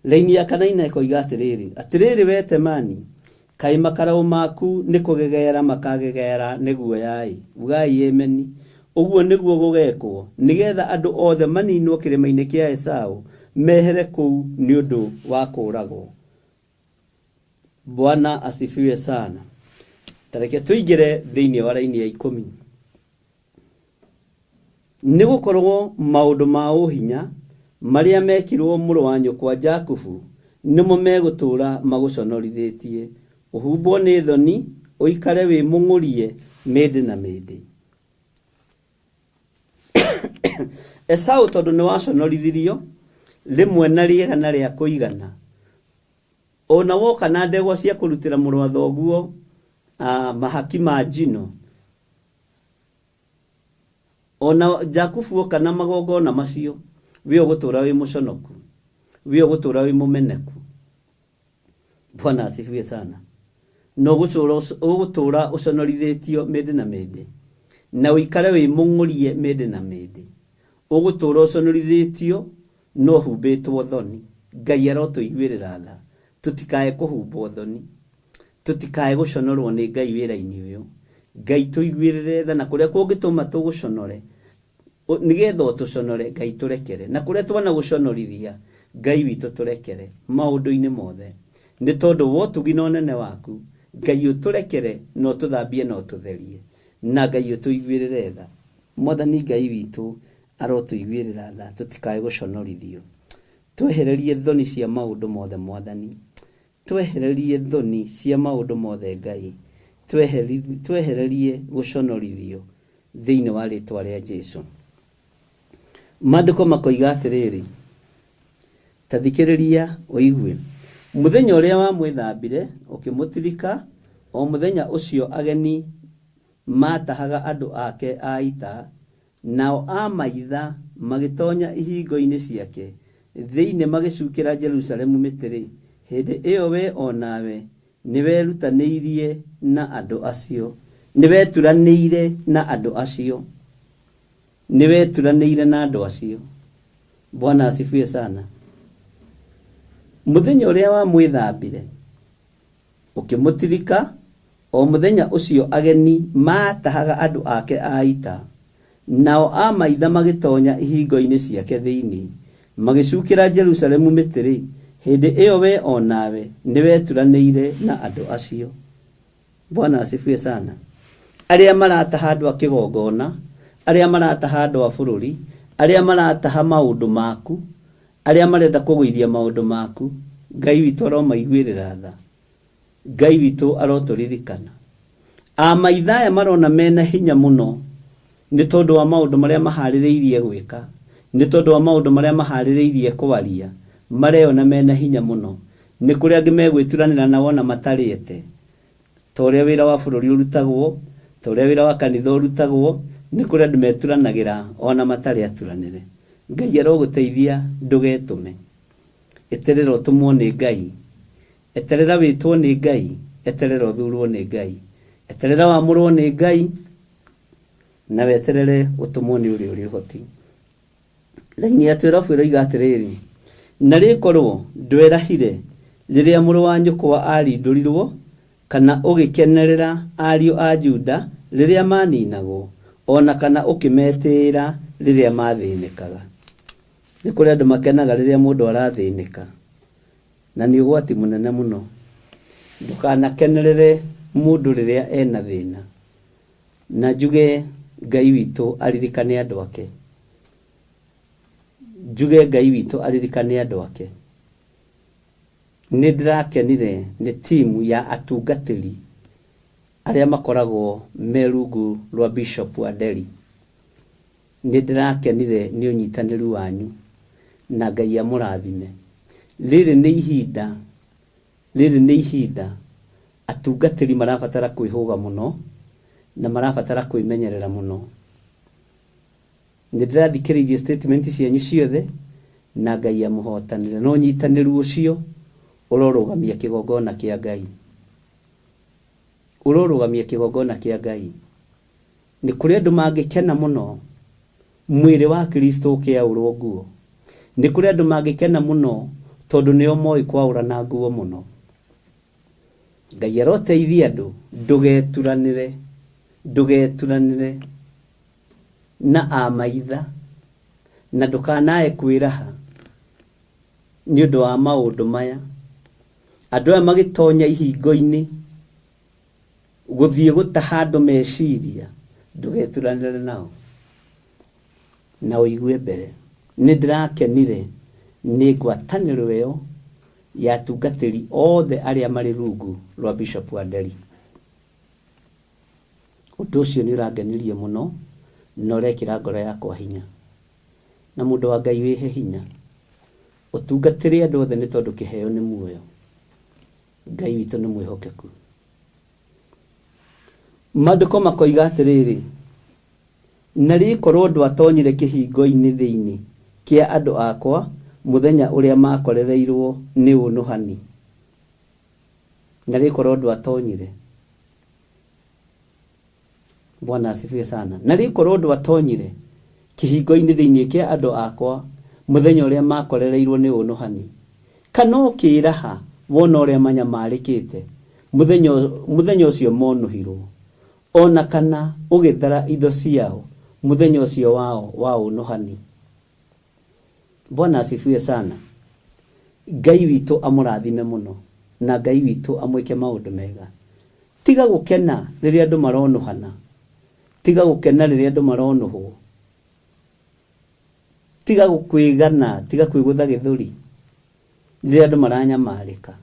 Raini ya kanaina ĩkoiga atĩrĩrĩ, atĩrĩrĩ we Temani, kaĩ makaraũ maku nĩ kũgegera makagegera nĩ guoya-ĩ. Ugai ameni. Ũguo nĩguo gũgekwo, nĩgetha andũ othe maninwo kĩrĩma-inĩ kĩa Esau, mehere kũu nĩ ũndũ wa kũũragwo. Bwana asifiwe sana. Tareke tũingĩre thĩinĩ wa raini ya 10. Nĩ gũkorwo maũndũ ma ũhinya marĩa mekirwo mũrũ wa nyũkwa Jakubu nĩmo megũtũũra magũconorithĩtie. Ũhumbwo nĩ thoni, ũikare wĩ mũng'ũrie mĩndĩ na mĩndĩ. Esau tondũ nĩ waconorithirio rĩmwe na rĩega na rĩa kũigana, ona woka na ndegwa cia kũrutĩra mũrũ wa thoguo mahaki ma njino, ona Jakubu oka na magongona macio, we ũgũtũũra wĩ mũconoku, we ũgũtũũra wĩ mũmeneku. Bwana asifiwe sana. Na ũgũtũũra ũconorithĩtio mĩndĩ na mĩndĩ, na ũikare wĩ mũng'ũrie mĩndĩ na mĩndĩ. Ũgũtũũra ũconorithĩtio no humbĩtwo thoni. Ngai arotũiguĩrĩra tha, tũtikae kũhumbwo thoni, tũtikae gũconorwo nĩ Ngai wĩra-inĩ ũyũ. Ngai tũiguĩrĩre tha, na kũrĩa kũngĩtũma tũgũconore, nĩgetha ũtũconore, Ngai tũrekere, na kũrĩa twanagũconorithia, Ngai witũ tũrekere maũndũ-inĩ mothe, nĩ tondũ wa ũtugi na ũnene waku. Ngai ũtũrekere na ũtũthambie na ũtũtherie, na Ngai ũtũiguĩrĩre tha. Mwathani Ngai witũ arotũiguĩrĩra tha, tũtikae gũconorithio. Twehererie thoni cia maũndũ mothe Mwathani, twehererie thoni cia maũndũ mothe Ngai, twehererie gũconorithio thĩinĩ wa rĩtwa rĩa Jesu. Maandĩko makoiga atĩrĩrĩ, ta thikĩrĩria ũigue. Mũthenya ũrĩa wamwĩthambire ũkĩmũtirika, o mũthenya ũcio ageni matahaga andũ ake a ita, nao amaitha magĩtonya ihingo-inĩ ciake thĩinĩ magĩcukĩra Jerusalemu mĩtĩ-rĩ, hĩndĩ ĩyo we o nawe nĩwerutanĩirie na andũ acio, nĩweturanĩire na andũ acio, nĩweturanĩire na andũ acio. Bwana asifiwe sana. Mũthenya ũrĩa wamwĩthambire ũkĩmũtirika, o mũthenya ũcio ageni matahaga andũ ake a ita, nao amaitha magĩtonya ihingo-inĩ ciake thĩinĩ magĩcukĩra Jerusalemu mĩtĩ-rĩ, hĩndĩ ĩyo we o nawe nĩweturanĩire na andũ acio. Bwana asifiwe sana. Arĩa marataha andũ a kĩgongona, arĩa marataha andũ a bũrũri, arĩa marataha maũndũ maku, arĩa marenda kũgũithia maũndũ maku, Ngai witũ aromaiguĩrĩra tha. Ngai witũ arotũririkana. Amaitha aya marona mena hinya mũno nĩ tondũ wa maũndũ marĩa maharĩrĩirie gwĩka, nĩ tondũ wa maũndũ marĩa maharĩrĩirie kwaria, mareyona mena hinya mũno. Nĩ kũrĩ angĩ megwĩturanĩra nao ona matarĩte. Ta ũrĩa wĩra wa bũrũri ũrutagwo, ta ũrĩa wĩra wa kanitha ũrutagwo, nĩ kũrĩ andũ meturanagĩra ona matarĩ aturanĩre. Ngai arogũteithia ndũgetũme. Eterera ũtũmwo nĩ Ngai. Eterera wĩtwo nĩ Ngai. Eterera ũthurwo nĩ Ngai. Eterera wamũrwo nĩ Ngai. Na weterere ũtũmwo nĩ ũrĩa ũrĩ ũhoti. Raini ya twerabu ĩroiga atĩrĩrĩ, na rĩkorwo ndwerahire rĩrĩa mũrũ wa nyũkwa aarindũrirwo, kana ũgĩkenerera ariũ a Juda rĩrĩa maaninagwo, o na kana ũkĩmetĩĩra rĩrĩa maathĩnĩkaga. Nĩ kũrĩ andũ makenaga rĩrĩa mũndũ arathĩnĩka, na nĩ ũgwati mũnene mũno. Ndũkanakenerere mũndũ rĩrĩa ena thĩna. Na njuge Ngai witũ aririkane andũ ake. Njuge Ngai witũ aririkane andũ ake. Nĩ ndĩrakenire nĩ timu ya atungatĩri arĩa makoragwo me rungu rwa Bishop Wanderi. Nĩ ndĩrakenire nĩ ũnyitanĩru wanyu na Ngai amũrathime. Rĩrĩ nĩ ihinda, rĩrĩ nĩ ihinda atungatĩri marabatara kwĩhũga mũno na marabatara kwĩmenyerera mũno. Nĩ ndĩrathikĩrĩirie statement cianyu ciothe na Ngai amũhotanĩre. Na ũnyitanĩru ũcio ũrorũgamia kĩgongona kĩa Ngai. Ũrorũgamia kĩgongona kĩa Ngai. Nĩ kũrĩ andũ mangĩkena mũno mwĩrĩ wa Kristo ũkĩaũrwo nguo. Nĩ kũrĩ andũ mangĩkena mũno tondũ nĩo moĩ kwaũrana nguo mũno. Ngai aroteithia andũ ndũgeturanĩre, ndũgeturanĩre na amaitha na ndũkanae kwĩraha nĩ ũndũ wa maũndũ maya. Andũ aya magĩtonya ihingo-inĩ gũthiĩ gũtaha andũ meciria, ndũgeturanĩre nao na ũigue mbere. Nĩ ndĩrakenire nĩ ngwatanĩro ĩyo ya atungatĩri othe arĩa marĩ rungu rwa Bishop Wanderi. Ũndũ ũcio nĩ ũrangenirie mũno na ũrekĩra ngoro yakwa hinya. Na mũndũ wa Ngai wĩhe hinya ũtungatĩre andũ othe nĩ tondũ kĩheo nĩ muoyo. Ngai witũ nĩ mwĩhokeku. Maandĩko makoiga atĩrĩrĩ, na rĩkorwo ndwatonyire kĩhingo-inĩ thĩinĩ kĩa andũ akwa mũthenya ũrĩa makorereirwo nĩ ũnũhani, na rĩkorwo ndwatonyire. Bwana asifiwe sana. Na rĩkorwo ndwatonyire kĩhingo-inĩ thĩinĩ kĩa andũ akwa mũthenya ũrĩa makorereirwo nĩ ũnũhani, kana ũkĩĩraha wona ũrĩa manyamarĩkĩte mũthenya mũthenya ũcio monũhirwo, o na kana ũgĩthara indo ciao mũthenya ũcio wao wa ũnũhani. Bwana asifiwe sana. Ngai witũ amũrathime mũno na Ngai witũ amwĩke maũndũ mega. Tiga gũkena rĩrĩa andũ maronũhana. Tiga gũkena rĩrĩa andũ maronũhwo. Tiga kwĩgana, tiga kwĩgũtha gĩthũri rĩrĩa andũ maranyamarĩka.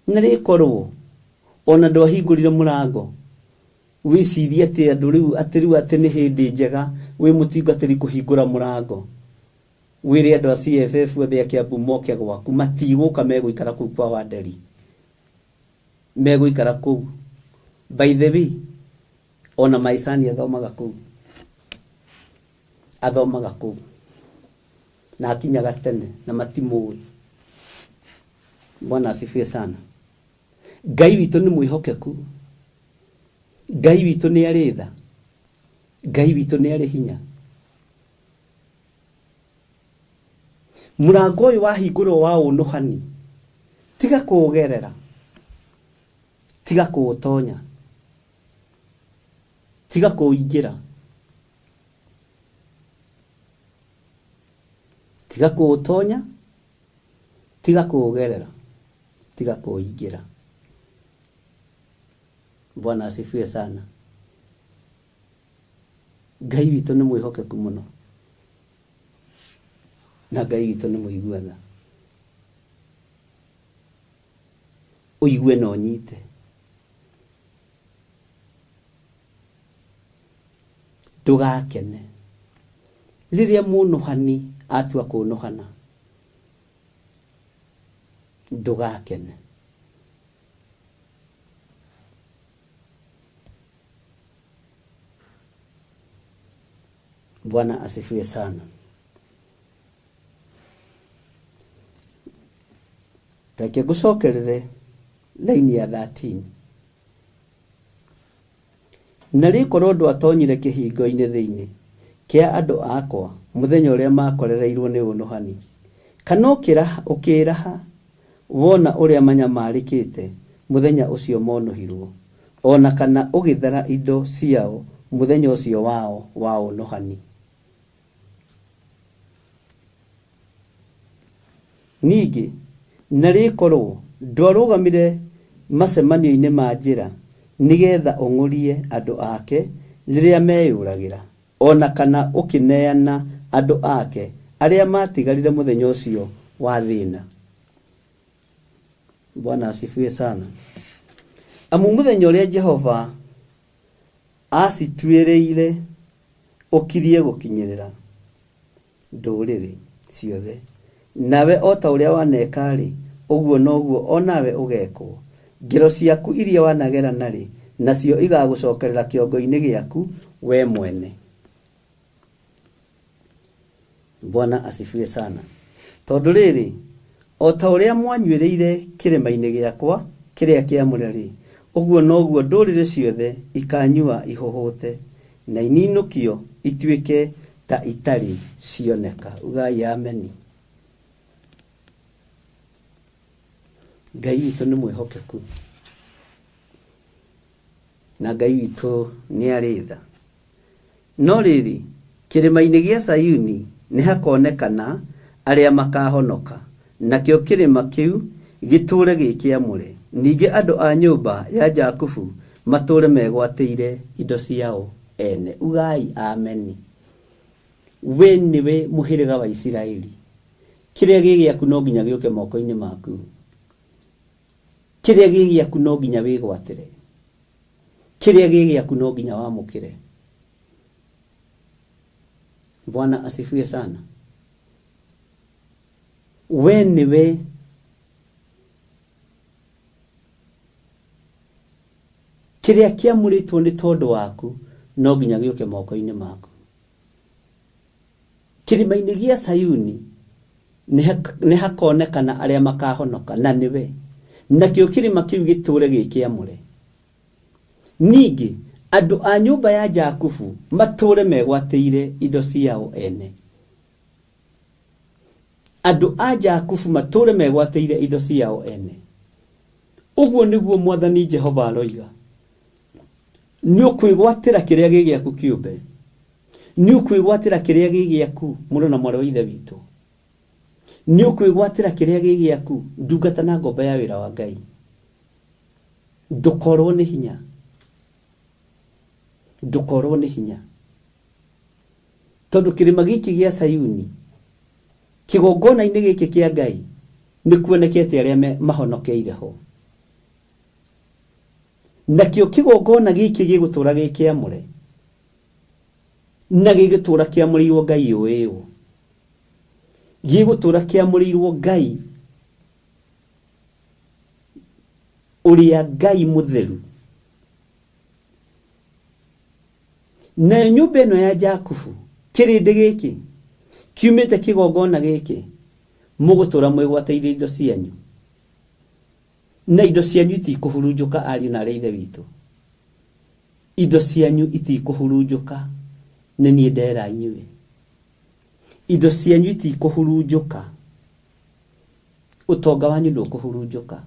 Na rĩkorwo ona ndwahingũrire mũrango wĩcirie atĩ andũ rĩu atĩ rĩu atĩ nĩ hĩndĩ njega wĩ mũtungatĩri kũhingũra mũrango wĩre andũ a CFF othe a Kiambu moke gwaku, matigũka, megũikara kũu kwa Wanderi, megũikara kũu. By the way, ona Maicani athomaga kũu, athomaga kũu na akinyaga tene na matimũĩ. Bwana asifiwe sana. Ngai witũ nĩ mwĩhokeku. Ngai witũ nĩ arĩ tha. Ngai witũ nĩ arĩ hinya. Mũrango ũyũ wahingũrwo wa ũnũhani, tiga kũũgerera, tiga kũũtonya, tiga kũũingĩra, tiga kũũtonya, tiga kũũgerera, tiga kũũingĩra. Bwana asifiwe sana. Ngai witũ nĩ mwĩhokeku mũno na Ngai witũ nĩ mũigua tha. Ũigue na ũnyite. Ndũgakene rĩrĩa mũnũhani atua kũnũhana. Ndũgakene. Bwana asifiwe sana. Reke ngũcokerere laini ya 13. Na rĩkorwo ndwatonyire kĩhingo-inĩ thĩinĩ kĩa andũ akwa mũthenya ũrĩa maakorereirwo nĩ ũnũhani, kana ũkĩĩraha wona ũrĩa manyamarĩkĩte mũthenya ũcio monũhirwo, o na kana ũgĩthara indo ciao mũthenya ũcio wao wa ũnũhani. Ningĩ, narĩ korũo ndwarũgamire macemanio-inĩ ma njĩra nĩ getha ũng'ũrie andũ ake rĩrĩa meyũragĩra, o na kana ũkĩneana andũ ake arĩa maatigarire mũthenya ũcio wa thĩna. Bwana asifiwe sana. Amu mũthenya ũrĩa Jehova aacituĩrĩire ũkirie gũkinyĩrĩra. ndũrĩrĩ ciothe, nawe o ta ũrĩa waneka-rĩ, ũguo noguo o nawe ũgekwo. Ngero ciaku iria wanagerana-rĩ, nacio igagũcokerera kĩongo-inĩ gĩaku wee mwene. Bwana asifiwe sana. Tondũ rĩrĩ, o ta ũrĩa mwanyuĩrĩire kĩrĩma-inĩ gĩakwa kĩrĩa kĩamũre-rĩ, ũguo noguo ndũrĩrĩ ciothe ikanyua ihũhũte, na ininũkio ituĩke ta itarĩ cioneka. Ugai ameni. Ngai witũ nĩ mwĩhokeku na Ngai witũ nĩ arĩ tha. No rĩrĩ, kĩrĩma-inĩ gĩa Sayuni nĩ hakonekana arĩa makahonoka, nakĩo kĩrĩma kĩu gĩtũũre gĩ kĩamũre, ningĩ andũ a nyũmba ya Jakubu matũũre megwatĩire indo ciao ene. Ugai ameni. We nĩwe mũhĩrĩga wa Isiraeli. Kĩrĩa gĩ gĩaku no nginya gĩũke moko-inĩ maku. Kĩrĩa gĩ gĩaku no nginya wĩgwatĩre. Kĩrĩa gĩ gĩaku no nginya wamũkĩre. Bwana asifiwe sana. We nĩwe kĩrĩa kĩamũrĩtwo nĩ tondũ waku no nginya gĩũke moko-inĩ maku. Kĩrĩma-inĩ gĩa Sayuni nĩ hakonekana arĩa makahonoka, na nĩwe. Nakĩo kĩrĩma kĩu gĩtũũre gĩ kĩamũre. Ningĩ andũ a nyũmba ya Jakubu matũũre megwatĩire indo ciao ene. Andũ a Jakubu matũũre megwatĩire indo ciao ene. Ũguo nĩguo Mwathani Jehova aroiga. Nĩ ũkwĩgwatĩra kĩrĩa gĩ gĩaku kĩũmbe. Nĩ ũkwĩgwatĩra kĩrĩa gĩ gĩaku, mũrũ na mwarĩ wa Ithe witũ. Nĩ ũkwĩgwatĩra kĩrĩa gĩ gĩaku, ndungata na ngombo ya wĩra wa Ngai. Ndũkorwo nĩ hinya. Ndũkorwo nĩ hinya. Tondũ kĩrĩma gĩkĩ gĩa Sayuni, kĩgongona-inĩ gĩkĩ kĩa Ngai, nĩ kuonekete arĩa mahonokeire ho. Nakĩo kĩgongona gĩkĩ gĩgũtũra gĩ kĩamũre, na gĩgũtũra kĩamũrĩirwo Ngai ũĩũ. Gĩgũtũra kĩamũrĩirwo Ngai ũrĩa Ngai mũtheru. Nayo nyũmba ĩno ya Jakubu, kĩrĩndĩ gĩkĩ kiumĩte kĩgongona gĩkĩ, mũgũtũra mwĩgwatĩire indo cianyu, na indo cianyu itikũhurunjũka, ariũ na arĩ a Ithe witũ. Indo cianyu itikũhurunjũka, nĩ niĩ ndera inyuĩ. Indo cianyu itikũhurunjũka, ũtonga wanyu ndũkũhurunjũka,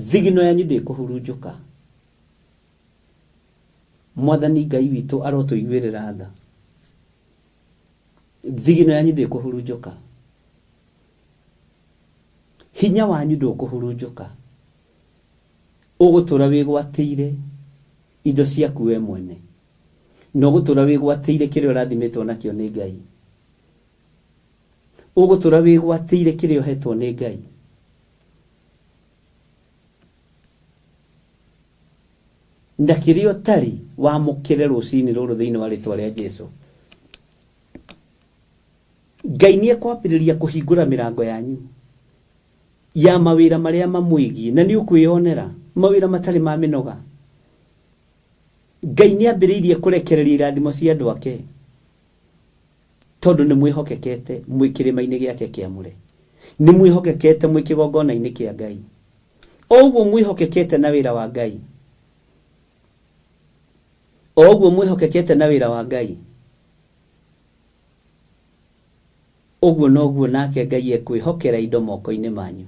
thigino yanyu ndĩkũhurunjũka. Mwathani Ngai witũ arotũiguĩrĩra tha. Thigino yanyu ndĩkũhurunjũka, hinya wanyu ndũkũhurunjũka. Ũgũtũra wĩgwatĩire indo ciaku we mwene, na ũgũtũra wĩgwatĩire kĩrĩa ũrathimĩtwo nakĩo nĩ Ngai. Ũgũtũra wĩgwatĩire kĩrĩa ũhetwo nĩ Ngai. Na kĩrĩa ũtarĩ wamũkĩre rũcinĩ rũrũ thĩinĩ wa rĩtwa rĩa Jesu. Ngai nĩ ekwambĩrĩria kũhingũra mĩrango yanyu ya mawĩra marĩa mamwĩgiĩ, na nĩ ũkwĩyonera mawĩra matarĩ ma mĩnoga. Ngai nĩ ambĩrĩirie kũrekereria irathimo cia andũ ake, tondũ nĩ mwĩhokekete mwĩ kĩrĩma-inĩ gĩake kĩamũre, nĩ mwĩhokekete mwĩ kĩgongona-inĩ kĩa Ngai. O ũguo mwĩhokekete na wĩra wa Ngai, o ũguo mwĩhokekete na wĩra wa Ngai, ũguo noguo nake Ngai ekwĩhokera indo moko-inĩ manyu.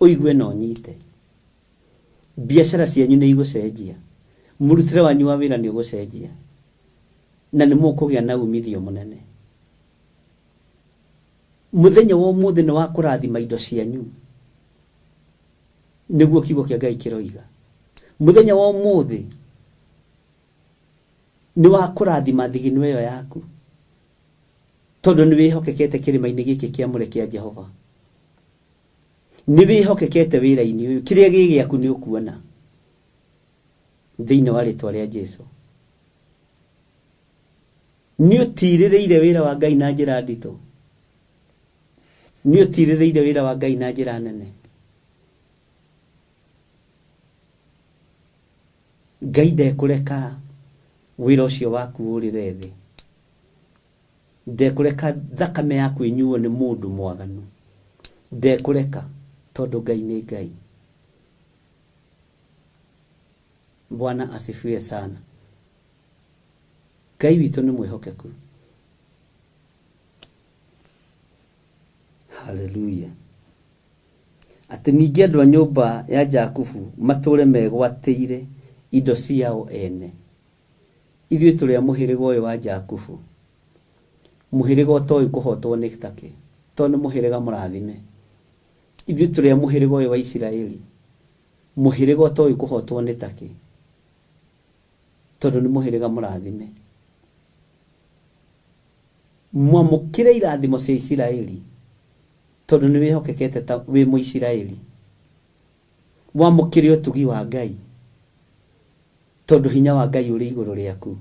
Ũigue na ũnyite. Biacara cianyu nĩ igũcenjia, mũrutĩre wanyu wa wĩra nĩ ũgũcenjia, na nĩ mũkũgĩa na umithio mũnene. Mũthenya wa ũmũthĩ nĩ wa kũrathima indo cianyu, nĩguo kiugo kĩa Ngai kĩroiga. Mũthenya wa ũmũthĩ nĩ wa kũrathima thigino ĩyo yaku, tondũ nĩ wĩhokekete kĩrĩma-inĩ gĩkĩ kĩamũre kĩa Jehova. Nĩ wĩhokekete wĩra-inĩ ũyũ, kĩrĩa gĩ gĩaku nĩ ũkuona thĩinĩ wa rĩtwa rĩa Jesu. Nĩ ũtirĩrĩire wĩra wa Ngai na njĩra nditũ, nĩ ũtirĩrĩire wĩra wa Ngai na njĩra nene. Ngai ndekũreka wĩra ũcio waku ũrĩre thĩ, ndekũreka thakame yaku ĩnyuo nĩ mũndũ mwaganu, ndekũreka, tondũ Ngai nĩ Ngai. Bwana asifiwe sana. Ngai witũ nĩ mwĩhokeku. Haleluya. Atĩ ningĩ andũ a nyũmba ya Jakubu matũũre megwatĩire indo ciao ene. Ithuĩ tũrĩ a mũhĩrĩga ũyũ wa Jakubu, mũhĩrĩga ũtoĩ kũhotwo nĩ takĩ, tondũ nĩ mũhĩrĩga mũrathime. Ithuĩ tũrĩ a mũhĩrĩga ũyũ wa Isiraeli, mũhĩrĩga ũtoĩ kũhotwo nĩ takĩ, tondũ nĩ mũhĩrĩga mũrathime. Mwamũkĩre irathimo cia Isiraeli, tondũ nĩ wĩhokekete ta wĩ Mũisiraeli. Wamũkĩre ũtugi wa Ngai, tondũ hinya wa Ngai ũrĩ igũrũ rĩaku.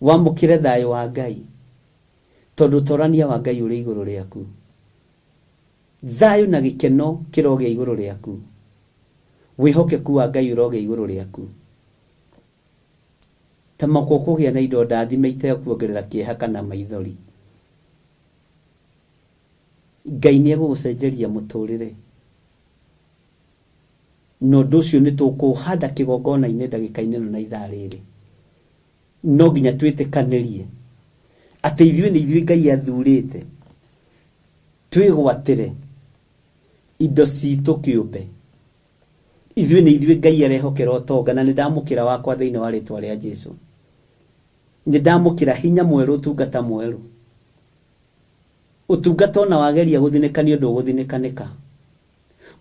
Wamũkĩre thayũ wa Ngai, tondũ ũtorania wa Ngai ũrĩ igũrũ rĩaku. Thayũ na gĩkeno kĩrogĩa igũrũ rĩaku. Wĩhokeku wa Ngai ũrogĩa igũrũ rĩaku. Ta makwa ũkũgĩa na indo ndathime itekuongerera kĩeha kana maithori. Ngai nĩ egũgũcenjeria mũtũrĩre. Na ũndũ ũcio nĩ tũkũũhanda kĩgongona-inĩ ndagĩka-inĩ ĩno na ithaa rĩrĩ. No nginya twĩtĩkanĩrie atĩ ithuĩ nĩ ithuĩ Ngai athurĩte twĩgwatĩre indo citũ kĩũmbe. Ithuĩ nĩ ithuĩ Ngai arehokera ũtonga, na nĩ ndamũkĩra wakwa thĩinĩ wa rĩtwa rĩa Jesu. Nĩ ndamũkĩra hinya mwerũ, ũtungata mwerũ. Ũtungata ona wageria gũthinĩkanio ndũgũthinĩkanĩka.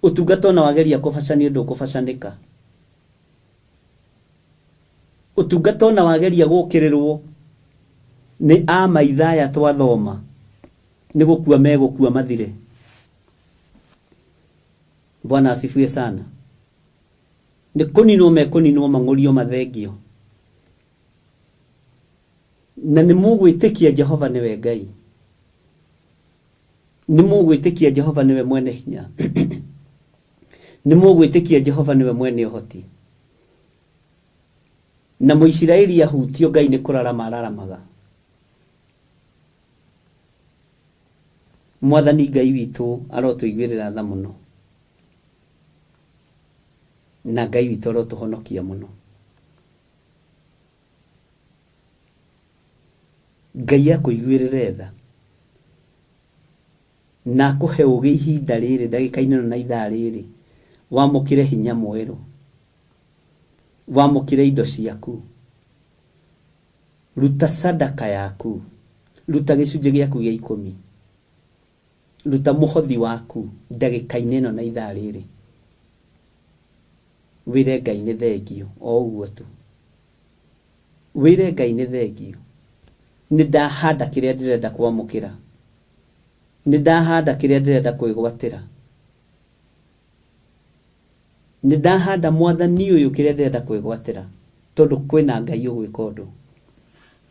Ũtungata ona wageria kũbacanio ndũkũbacanĩka. Ũtungata ona wageria gũkĩrĩrwo nĩ a maithaya twathoma, nĩ gũkua megũkua mathire. Bwana asifiwe sana. Nĩ kũninwo mekũninwo mang'ũrio mathengio. Na nĩ mũgwĩtĩkia Jehova nĩwe Ngai. Nĩ mũgwĩtĩkia Jehova nĩwe mwene hinya. Nĩ mũgwĩtĩkia Jehova nĩwe mwene ũhoti. Na Mũisiraeli ahutio Ngai nĩ kũrarama araramaga. Mwathani Ngai witũ arotũiguĩrĩra tha mũno. Na Ngai witũ arotũhonokia mũno. Ngai akũiguĩrĩre tha na akũhe ũgĩ ihinda rĩrĩ ndagĩka-inĩ ĩno na ithaa rĩrĩ, wamũkĩre hinya mwerũ, wamũkĩre indo ciaku, ruta sadaka yaku, ruta gĩcunjĩ gĩaku gĩa ikũmi, ruta mũhothi waku ndagĩka-inĩ ĩno na ithaa rĩrĩ, wĩre Ngai nĩ thengio o ũguo tu. Wĩre Ngai nĩ thengio. Nĩ ndahanda kĩrĩa ndĩrenda kwamũkĩra. Nĩ ndahanda kĩrĩa ndĩrenda kwĩgwatĩra. Nĩ ndahanda mwathani ũyũ kĩrĩa ndĩrenda kwĩgwatĩra, tondũ kwĩna Ngai ũgwĩka ũndũ.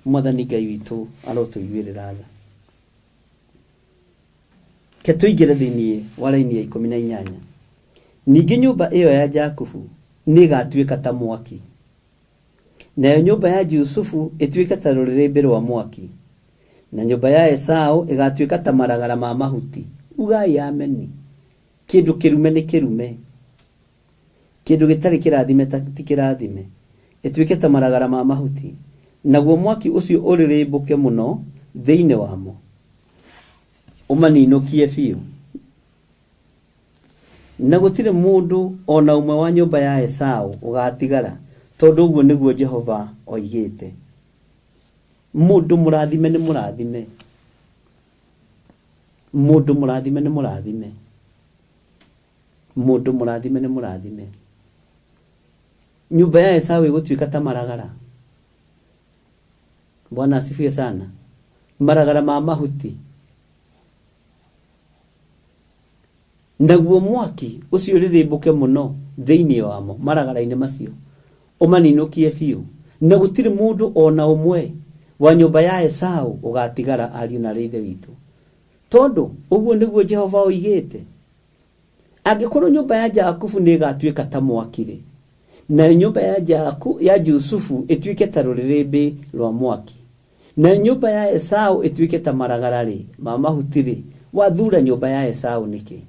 Mwathani Ngai witũ arotũiguĩrĩra tha. Ke tũingĩre thĩinĩ wa raini ya 18. Ningĩ nyũmba ĩyo ya Jakubu nĩĩgatuĩka ta mwaki, nayo nyũmba ya Jusufu ĩtuĩke ta rũrĩrĩmbĩ rwa mwaki, na nyũmba ya Esau ĩgatuĩka ta maragara ma mahuti. Ugai ameni. Kĩndũ kĩrume nĩ kĩrume, kĩndũ gĩtarĩ kĩrathime ti kĩrathime, ĩtuĩke ta maragara ma mahuti, naguo mwaki ũcio ũrĩrĩmbũke mũno thĩinĩ wamo, ũmaninũkie biũ. Na gũtirĩ mũndũ o na ũmwe wa nyũmba ya Esau ũgaatigara, tondũ ũguo nĩguo Jehova oigĩte. Mũndũ mũrathime nĩ mũrathime. Mũndũ mũrathime nĩ mũrathime. Mũndũ mũrathime nĩ mũrathime. Nyũmba ya Esau ĩgũtuĩka ta maragara. Bwana asifiwe sana. Maragara ma mahuti. Naguo mwaki ũcio ũrĩrĩmbũke mũno thĩinĩ wamo, maragara-inĩ macio, ũmaninũkie biũ, na gũtirĩ mũndũ o na ũmwe wa nyũmba ya Esau ũgaatigara, ariũ na aarĩ a Ithe witũ. Tondũ ũguo nĩguo Jehova oigĩte, Angĩkorũo nyũmba ya Jakubu nĩĩgatuĩka ta mwaki-rĩ, nayo nyũmba ya Jusufu ĩtuĩke ta rũrĩrĩmbĩ rwa mwaki, Nayo nyũmba ya Esau ĩtuĩke ta maragara-rĩ, ma mahuti-rĩ, wathura nyũmba ya Esau nĩkĩ?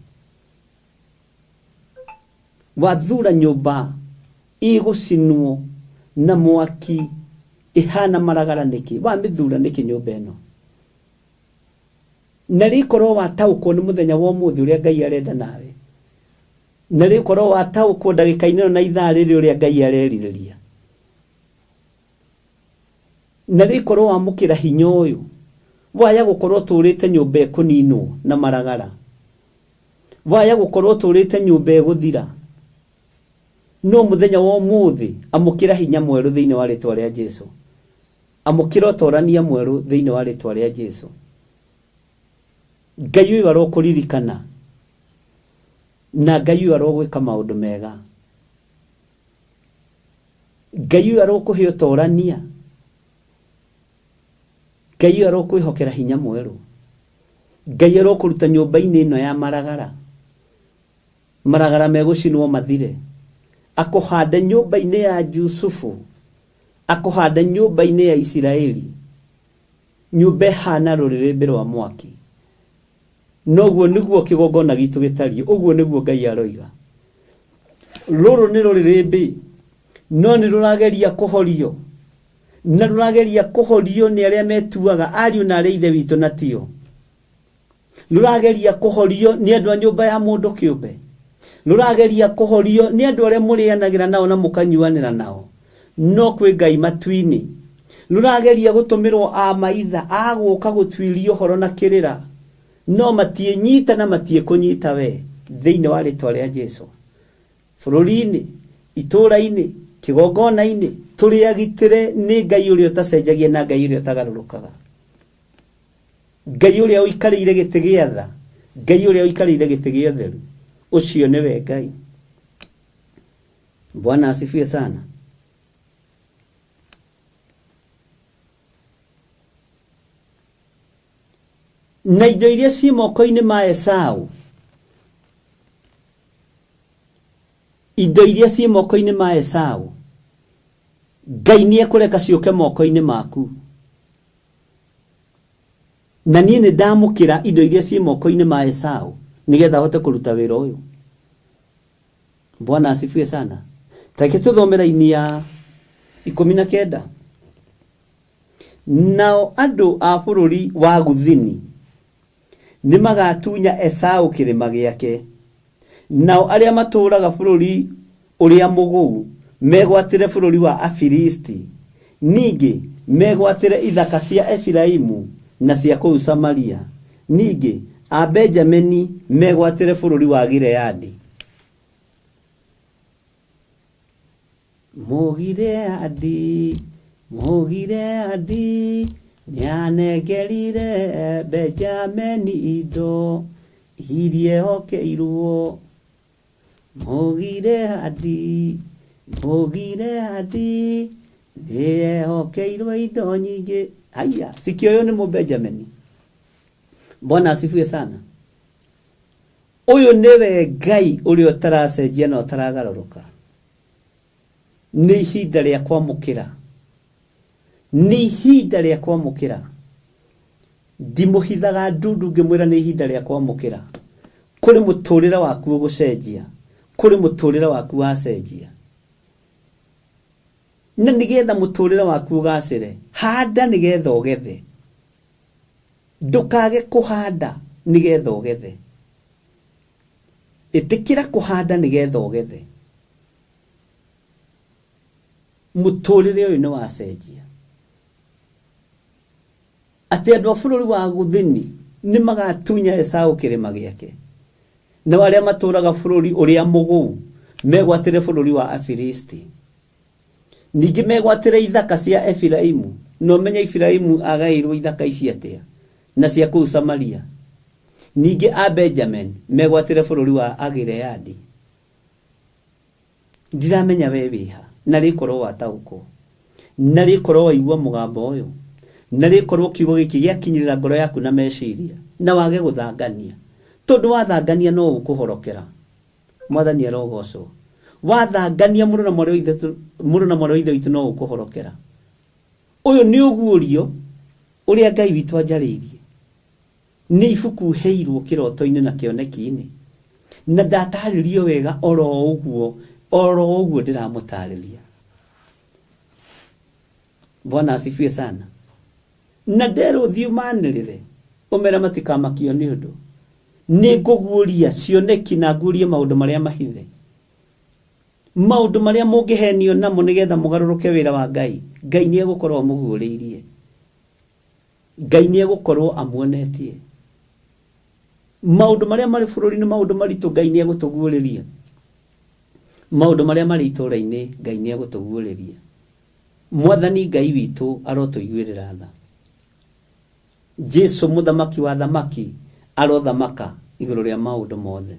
Wathura nyũmba ĩgũcinwo na mwaki ĩhana maragara nĩkĩ? Wamĩthura nĩkĩ nyũmba ĩno? Na rĩkorwo wataũkwo nĩ mũthenya wa ũmũthĩ ũrĩa Ngai arenda nawe, na rĩkorwo wataũkwo ndagĩka-inĩ ĩno na ithaa rĩrĩ ũrĩa Ngai arerirĩria, Na rĩkorwo wamũkĩra hinya ũyũ, waya gũkorwo ũtũrĩte nyũmba ĩkũninwo na maragara, waya gũkorwo ũtũrĩte nyũmba ĩgũthira, no mũthenya wa ũmũthĩ amũkĩra hinya mwerũ thĩinĩ wa rĩtwa rĩa Jesu. Amũkĩra ũtorania mwerũ thĩinĩ wa rĩtwa rĩa Jesu. Ngai ũyũ arokũririkana na Ngai ũyũ arogwĩka maũndũ mega. Ngai ũyũ arokũhe ũtorania. Ngai ũyũ arokwĩhokera hinya mwerũ. Ngai arokũruta nyũmba-inĩ ĩno ya maragara. Maragara megũcinwo mathire. Akũhande nyũmba-inĩ ya Jusufu. Akũhande nyũmba-inĩ ya Isiraeli. Nyũmba ĩhana rũrĩrĩmbĩ rwa mwaki. Noguo nĩguo kĩgongona gitũ gĩtariĩ, ũguo nĩguo Ngai aroiga. Rũrũ nĩ rũrĩrĩmbĩ, no nĩ rũrageria kũhorio, na rũrageria kũhorio nĩ arĩa metuaga ariũ na arĩ ithe witũ na tio. Rũrageria kũhorio nĩ andũ a nyũmba ya mũndũ kĩũmbe. Rũrageria kũhorio nĩ andũ arĩa mũrĩanagĩra nao na mũkanyuanĩra nao, no kwĩ Ngai matu-inĩ. Rũrageria gũtũmĩrwo a maitha a gũka gũtuĩria ũhoro na kĩrĩra, no matiĩnyita na matiĩkũnyita we, thĩinĩ wa rĩtwa rĩa Jesu. Bũrũri-inĩ, itũũra-inĩ, kĩgongona-inĩ, tũrĩ agitĩre nĩ Ngai ũrĩa ũtacenjagia na Ngai ũrĩa ũtagarũrũkaga. Ngai ũrĩa ũikarĩire gĩtĩ gĩa tha, Ngai ũrĩa ũikarĩire gĩtĩ gĩa ũtheru, ũcio nĩwe Ngai. Bwana asifiwe sana. Na indo iria ciĩ moko-inĩ ma Esau, indo iria ciĩ moko-inĩ ma Esau, Ngai nĩ ekũreka ciũke moko-inĩ maku. Na niĩ nĩ ndamũkĩra indo iria ciĩ moko-inĩ ma Esau nĩgetha hote kũruta wĩra ũyũ. Bwana asifiwe sana. Tareke tũthome raini ya 19. Nao andũ a bũrũri wa Guthini nĩmagatunya Esau kĩrĩma gĩake, nao arĩa matũũraga bũrũri ũrĩa mũgũu megwatĩre bũrũri wa Afilisti, ningĩ megwatĩre ithaka cia Efiraimu na cia kũu Samaria, ningĩ Abenjamini megwatĩre bũrũri wa Gileadi. Mũgileadi, Mũgileadi, nĩanengerire Benjamini indo iria ehokeirwo. Mũgileadi, Mũgileadi, nĩehokeirwo indo nyingĩ. Haya, sikio ũyũ nĩ Mũbenjamini. Bwana asifiwe sana. Ũyũ nĩwe Ngai ũrĩa ũtaracenjia na ũtaragarũrũka. Nĩ ihinda rĩa kwamũkĩra. Nĩ ihinda rĩa kwamũkĩra. Ndimũhithaga ndundu ngĩmwĩra nĩ ihinda rĩa kwamũkĩra. Kũrĩ mũtũrĩre waku ũgũcenjia. Kũrĩ mũtũrĩre waku wacenjia. Na nĩgetha mũtũrĩre waku ũgacĩre, handa nĩgetha ũgethe. Ndũkage kũhanda nĩgetha ũgethe. Ĩtĩkĩra kũhanda nĩgetha ũgethe. Mũtũrĩre ũyũ nĩ wacenjia. Atĩ andũ a bũrũri wa gũthini nĩ magatunya Esau kĩrĩma gĩake, nao arĩa matũũraga bũrũri ũrĩa mũgũu megwatĩre bũrũri wa Afilisti. Ningĩ megwatĩre ithaka cia Efiraimu, na ũmenye Efiraimu agaĩirwo ithaka ici atĩa, na cia kũu Samaria. Ningĩ a Benjamin megwatĩre bũrũri wa Agileadi. Ndiramenya we wĩha, na rĩkorwo wataũkwo, na rĩkorwo waigua mũgambo ũyũ, na rĩkorwo kiugo gĩkĩ gĩakinyĩrĩra ngoro yaku na meciria, na wage gũthangania. Tondũ wathangania no ũkũhorokera. Mwathani arogocwo. Wathangania mũrũ na mwarĩ wa ithe, mũrũ na mwarĩ wa ithe witũ no ũkũhorokera. Ũyũ nĩ ũguũrio ũrĩa Ngai witũ anjarĩirie. Nĩ ibuku heirwo kĩroto-inĩ na kĩoneki-inĩ, na ndatarĩrio wega oro ũguo, oro ũguo ndĩramũtarĩria. Bwana asifiwe sana. Na nderwo thiĩ ũmanĩrĩre, ũmere matikamakio nĩ ũndũ. Nĩ ngũguũria cioneki na nguũrie maũndũ marĩa mahithe. Maũndũ marĩa mũngĩhenio namo nĩgetha mũgarũrũke wĩra wa Ngai, Ngai nĩ egũkorwo amũguũrĩirie. Ngai nĩ egũkorwo amuonetie. Maũndũ marĩa marĩ bũrũri-inĩ, maũndũ maritũ, Ngai nĩ egũtũguũrĩria. Maũndũ marĩa marĩ itũũra-inĩ, Ngai nĩ egũtũguũrĩria. Mwathani Ngai witũ arotũiguĩrĩra tha. Jesu mũthamaki wa thamaki arothamaka igũrũ rĩa maũndũ mothe.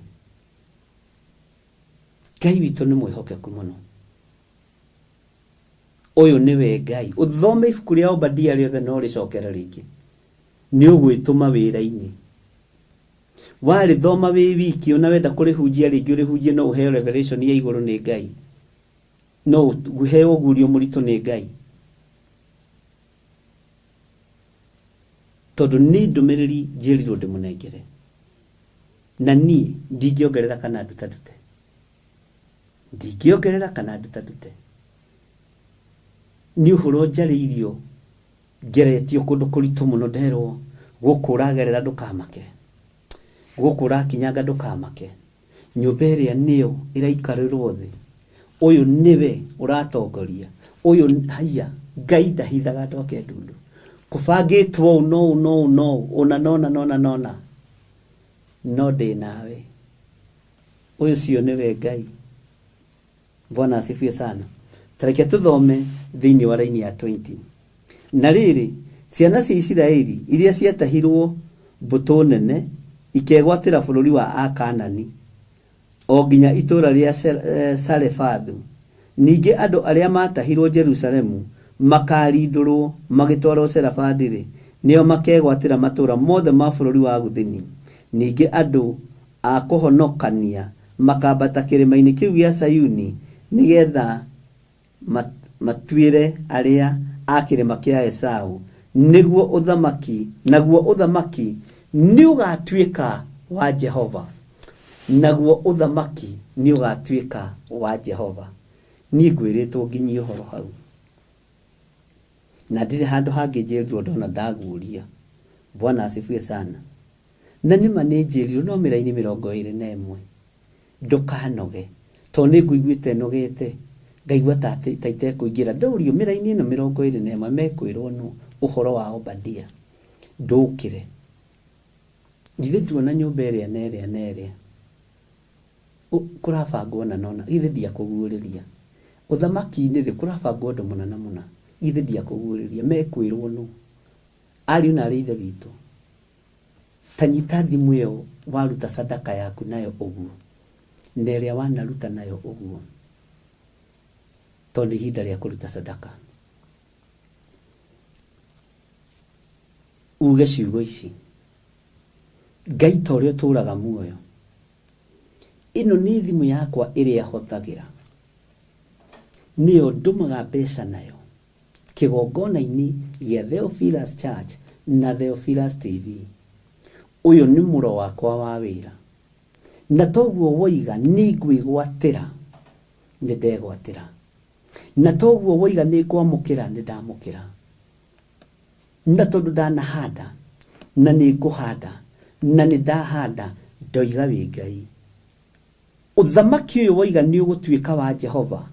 Ngai witũ nĩ mwĩhokeku mũno. Ũyũ nĩwe Ngai. Ũthome ibuku rĩa Obadia rĩothe na ũrĩcokere rĩngĩ. Nĩ ũgwĩtũma wĩra-inĩ. Warĩthoma wĩ wiki ona wenda kũrĩhunjia rĩngĩ ũrĩhunjie no ũheo revelation ya igũrũ nĩ Ngai. No ũheo ũguũrio mũritũ nĩ Ngai. Tondũ nĩ ndũmĩrĩri njĩrirwo ndĩmũnengere. Na niĩ ndingĩongerera kana ndutandute. Ndingĩongerera kana ndutandute. Nĩ ũhoro njarĩirio ngeretio kũndũ kũritũ mũno nderwo gũkũ ũragerera ndũkamake, gũkũ ũrakinyanga ndũkamake, nyũmba ĩrĩa nĩyo ĩraikarĩrwo thĩ, ũyũ nĩwe ũratongoria, ũyũ haiya, Ngai ndahithaga andũ ake ndundu. Kũbangĩtwo ũũ na ũũ na ũũ na ũũ, ũna na ũna na ũna na ũna, no ndĩ nawe. Ũyũ cio nĩwe Ngai. Bwana asifiwe sana. Ta reke tũthome thĩinĩ wa raini ya 20. Na rĩrĩ, ciana cia Isiraeli iria ciatahirwo mbũtũ nene ikegwatĩra bũrũri wa Akaanani, o nginya itũũra rĩa Sarefathu. Ningĩ andũ arĩa maatahirwo Jerusalemu makarindũrwo magĩtwarwo Serafathi-rĩ, nĩo makegwatĩra matũũra mothe ma bũrũri wa Gũthini. Ningĩ andũ a kũhonokania makaambata kĩrĩma-inĩ kĩu gĩa Sayuni nĩ getha matuĩre arĩa a kĩrĩma kĩa Esau, nĩguo ũthamaki, naguo ũthamaki nĩũgatuĩka wa Jehova. Naguo ũthamaki nĩũgatuĩka wa Jehova. Niĩ ngwĩrĩtwo nginyie ũhoro hau. Na ndirĩ handũ hangĩ njĩrirwo ndona ndaguũria. Bwana asifiwe sana. Na nĩma nĩnjĩrirwo no mĩraini 21 ndũkanoge tondũ nĩngũiguĩte nogete ngaigua ta itekũingĩra ndorio mĩraini ĩno 21 mekwĩrwo nũ ũhoro wa Obadia ndũkĩre githĩ nduona nyũmba ĩrĩa na ĩrĩa na ĩrĩa kũrabangwo na nona githĩ ndiakũguũrĩria ũthamaki-inĩ rĩ kũrabangwo ũndũ mũna na mũna githĩ ndiakũguũrĩria mekwĩrwo nũ ariũ na arĩ ithe witũ Ta nyita thimũ ĩyo waruta sadaka yaku nayo ũguo. Na ĩrĩa wanaruta nayo ũguo, tondũ nĩ ihinda rĩa kũruta sadaka. Uge ciugo ici, Ngai ta ũrĩa ũtũũraga muoyo, ĩno nĩ thimũ yakwa ĩrĩa hũthagĩra, nĩyo ndũmaga mbeca nayo kĩgongona-inĩ gĩa Theophilus Church na Theophilus TV. Ũyũ nĩ mũro wakwa wa wĩra. Na toguo woiga nĩngwĩgwatĩra, nĩndegwatĩra. Na toguo woiga nĩngwamũkĩra, nĩndamũkĩra. Na tondũ ndanahanda, na nĩngũhanda, na nĩndahanda, ndoiga wĩ Ngai. Ũthamaki ũyũ woiga nĩ ũgũtuĩka wa Jehova,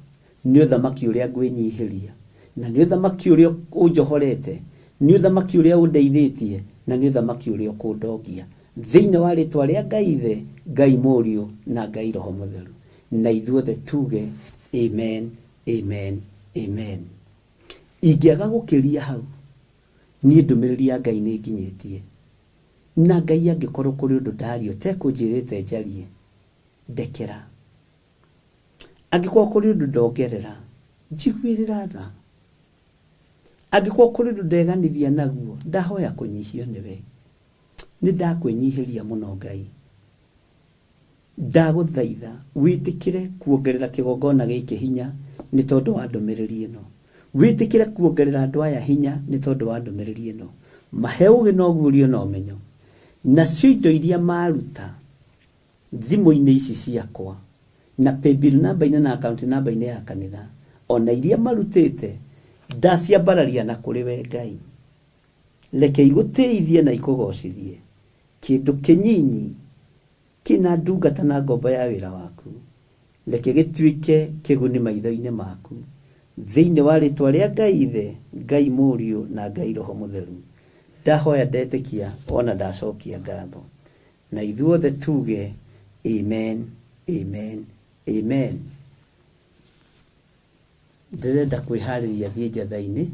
nĩ ũthamaki ũrĩa ngwĩnyihĩria, na nĩ ũthamaki ũrĩa ũnjohorete, nĩ ũthamaki ũrĩa ũndeithĩtie, na nĩ ũthamaki ũrĩa ũkũndongia. Thĩinĩ wa rĩtwa rĩa Ngai Ithe, Ngai Mũriũ, na Ngai Roho Mũtheru. Na ithuothe tuge, Amen, amen, amen. Ingĩaga gũkĩria hau, niĩ ndũmĩrĩri ya Ngai nĩ nginyĩtie. Na Ngai angĩkorwo kũrĩ ũndũ ndaria ũtekũnjĩrĩte njarie, ndekera. Angĩkorwo kũrĩ ũndũ ndongerera, njiguĩrĩra tha. Angĩkorwo kũrĩ ũndũ ndeganithia naguo, ndahoya kũnyihio nĩwe. Nĩ ndakwĩnyihĩria mũno Ngai. Ndagũthaitha wĩtĩkĩre kuongerera kĩgongona gĩkĩ hinya nĩ tondũ wa ndũmĩrĩri ĩno. Wĩtĩkĩre kuongerera andũ aya hinya nĩ tondũ wa ndũmĩrĩri ĩno. Mahe ũũgĩ na ũguũrio na ũmenyo. Nacio indo iria maruta thimũ-inĩ ici ciakwa na paybill number-inĩ na account number-inĩ ya kanitha, o na iria marutĩte, ndaciambararia na kũrĩ we Ngai. Reke igũtĩithie na ikũgoocithie. Kĩndũ kĩnyinyi Kĩna ndungata na ngombo ya wĩra waku, reke gĩtuĩke kĩguni maitho-inĩ maku. Thĩinĩ wa rĩtwa rĩa Ngai Ithe, Ngai Mũriũ, na Ngai Roho Mũtheru, ndahoya ndetĩkia o na ndacokia ngatho. Na ithuothe tuge, Amen, Amen, Amen. Ndĩrenda kwĩharĩria thiĩ njatha-inĩ,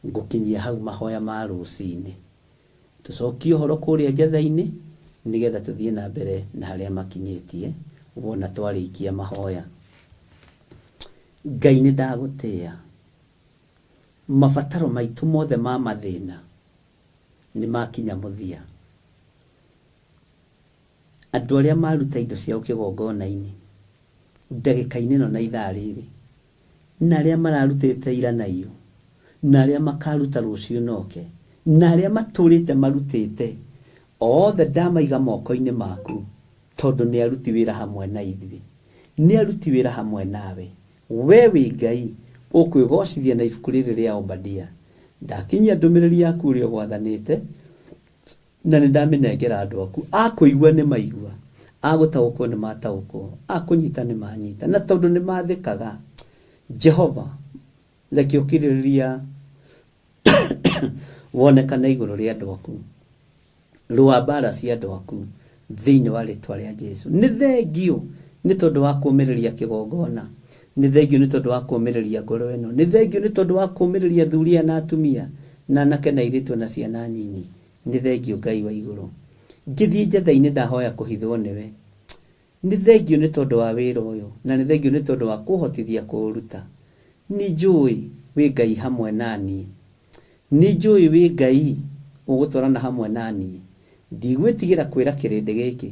ngũkinyia hau mahoya ma rũcinĩ. Tũcokie ũhoro kũrĩa njatha-inĩ nĩgetha tũthiĩ na mbere na harĩa makinyĩtie wona twarĩkia mahoya. Ngai nĩ ndagũtĩa. Mabataro maitũ mothe ma mathĩna nĩ makinya mũthia. Andũ arĩa maruta indo ciao kĩgongona-inĩ ndagĩka-inĩ ĩno na ithaa rĩrĩ, na arĩa mararutĩte ira na iyo, na arĩa makaruta rũciũ noke, na arĩa matũrĩte marutĩte, othe ndamaiga moko-inĩ maku, tondũ nĩ aruti wĩra hamwe na ithuĩ. Nĩ aruti wĩra hamwe nawe. We wĩ Ngai, ũkwĩgocithia na ibuku rĩrĩ rĩa Obadia. Ndakinyia ndũmĩrĩri yaku ũrĩa ũgwathanĩte, Na nĩndamĩnengera andũ aku. A kũigua nĩmaigua, a gũtaũkwo nĩmataũkwo, a kũnyita nĩmanyita. Na tondũ nĩmathĩkaga, Jehova, reke ũkirĩrĩria wonekane igũrũ rĩa andũ aku. Rũa mbara cia andũ aku thĩinĩ wa rĩtwa rĩa Jesu. Nĩ thengiũ nĩ tondũ wa kũũmĩrĩria kĩgongona. Nĩ thengiũ nĩ tondũ wa kũũmĩrĩria ngoro ĩno. Nĩ thengiũ nĩ tondũ wa kũũmĩrĩria athuri aya na atumia, na anake na airĩtu na ciana nyinyi. Nĩ thengiũ Ngai wa igũrũ. Ngĩthiĩ njatha-inĩ ndahoya kũhithwo nĩwe. Nĩ thengiũ nĩ tondũ wa wĩra ũyũ, na nĩ thengiũ nĩ tondũ wa kũhotithia kũũruta. Nĩnjũĩ wĩ Ngai hamwe na niĩ. Nĩnjũĩ wĩ Ngai ũgũtwarana hamwe na niĩ. Ndigwĩtigĩra kwĩra kĩrĩndĩ gĩkĩ.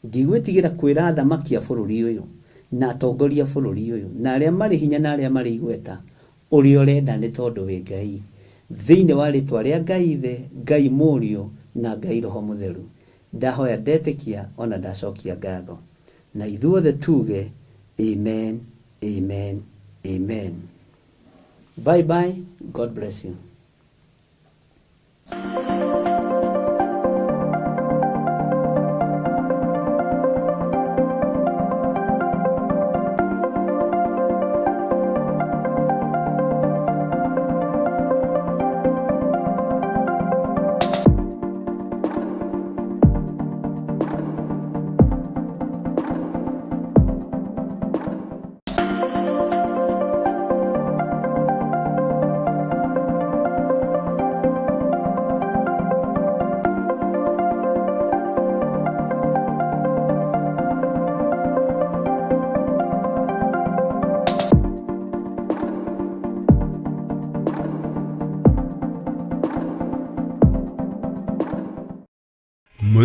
Ndigwĩtigĩra kwĩra athamaki a bũrũri ũyũ, na atongoria a bũrũri ũyũ, na arĩa marĩ hinya na arĩa marĩ igweta, ũrĩa ũrenda nĩ tondũ wĩ Ngai. Thĩinĩ wa rĩtwa rĩa Ngai Ithe, Ngai Mũriũ, na Ngai Roho Mũtheru, ndahoya ndetĩkia o na ndacokia ngatho. Na ithuothe tuge, Amen, amen, amen. Bye bye, God bless you.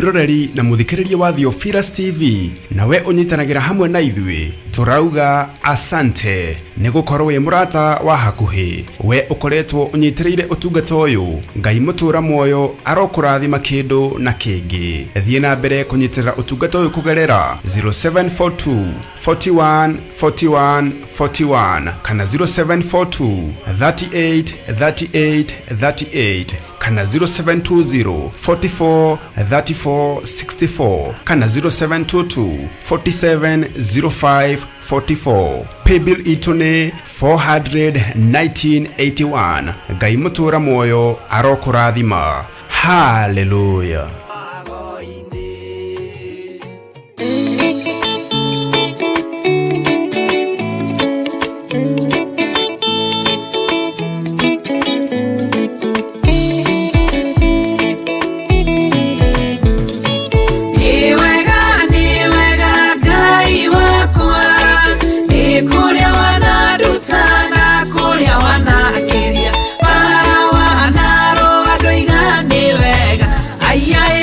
Mwĩroreri na mũthikĩrĩria wa Theophilus TV, nawe ũnyitanagĩra hamwe na ithuĩ, tũrauga asante nĩ gũkorwo wĩ mũrata wa hakuhĩ. We ũkoretwo ũnyitĩrĩire ũtungata ũyũ, Ngai mũtũra muoyo arokũrathima kĩndũ na kĩngĩ. Thiĩ na mbere kũnyitĩrĩra ũtungata ũyũ kũgerera 0742 41 41 41 kana 0742 38 38 38 kana 0720 44 34 64 kana 0722 47 05 44. Paybill itũ nĩ 41981. Ngai mũtũra muoyo arokũrathima. Haleluya. Nĩ wega, nĩ wega Ngai wakwa, nĩ kũrĩa wananduta na kũrĩa wanakĩria, bara wanarũa ndoiga nĩ wega, aiyaĩ.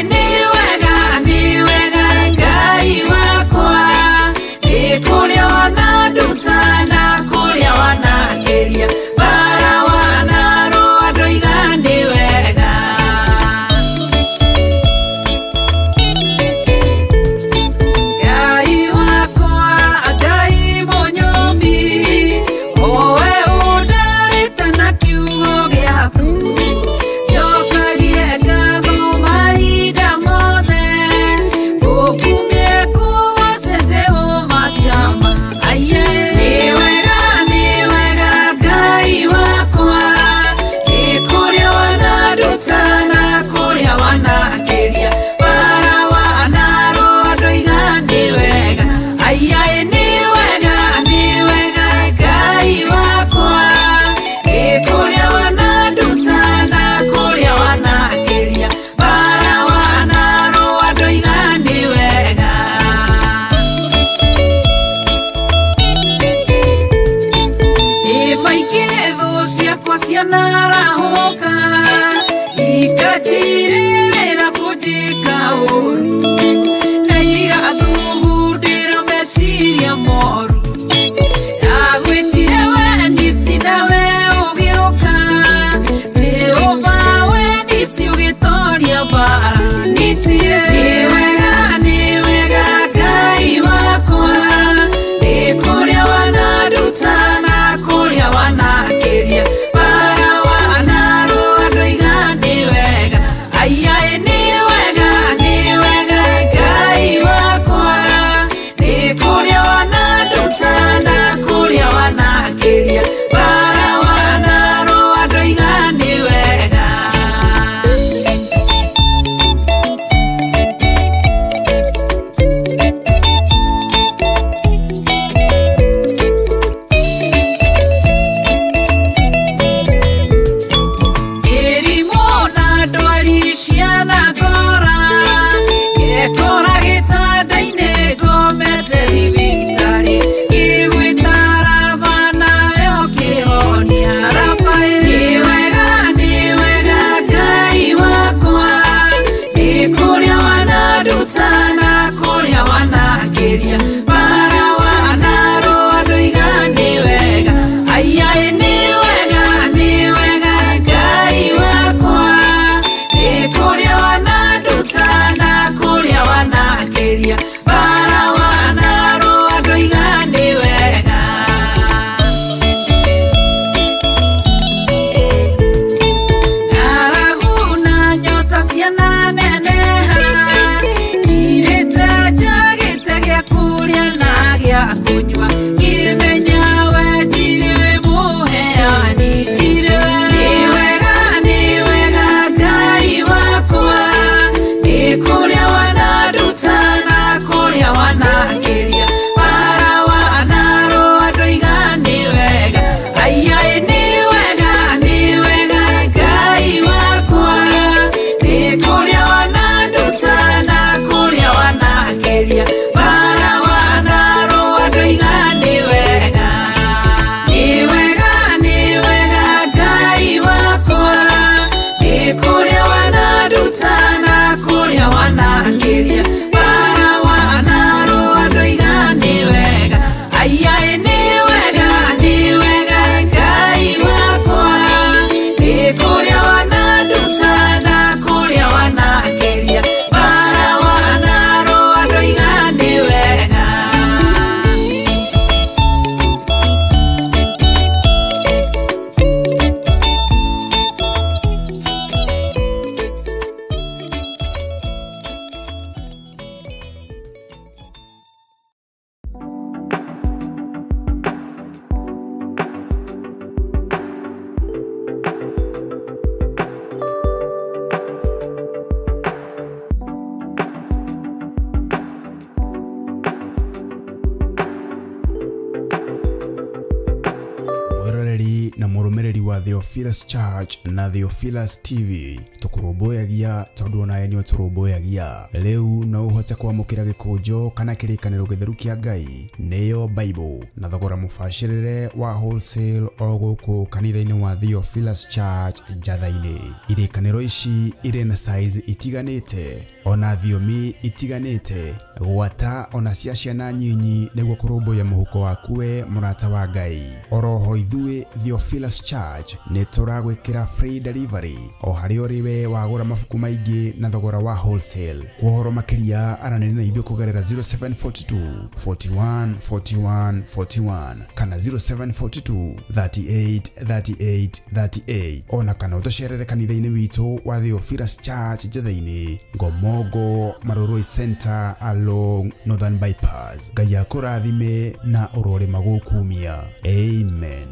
wa Theophilus Church na Theophilus TV. Tũkũrũmbũyagia tondũ onawe nĩ ũtũrũmbũyagia. Rĩu no ũhote kwamũkĩra gĩkũnjo kana kĩrĩkanĩro gĩtheru kĩa Ngai nĩyo Bible na thogora mũbacĩrĩre wa wholesale o gũkũ kanitha-inĩ wa Theophilus Church Njatha-inĩ. Irĩkanĩro ici irĩ na size itiganĩte ona thiomi itiganĩte gwata ona cia ciana nyinyi nĩguo kũrũmbũiya mũhuko waku we mũrata wa Ngai. Oroho ithuĩ Theophilus Church nĩ tũragwĩkĩra free delivery o harĩa ũrĩ we wagũra mabuku maingĩ na thogora wa wholesale. Kwa ũhoro makĩria aranĩria na ithuĩ kũgerera 0742 41 41 41 kana 0742 38 38 38 ona kana ũtũcerere kanitha-inĩ witũ wa Theophilus Church Njatha-inĩ, Ngomongo Marurui Center along Northern Bypass. Ngai akũrathime na ũrorĩma gũkumia. Amen.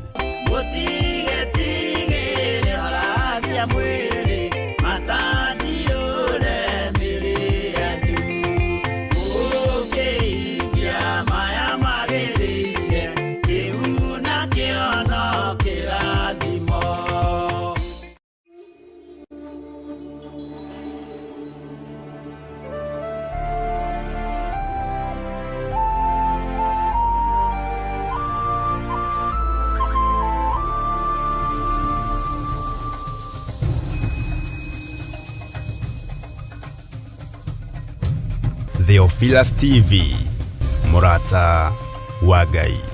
Mũtigetigĩre horagia mwĩrĩ matandiũre mĩrĩ yanyu mũkĩhingia maya magĩrĩire kĩu nakĩo no kĩrathimo. Theophilus TV, mũrata wa Ngai.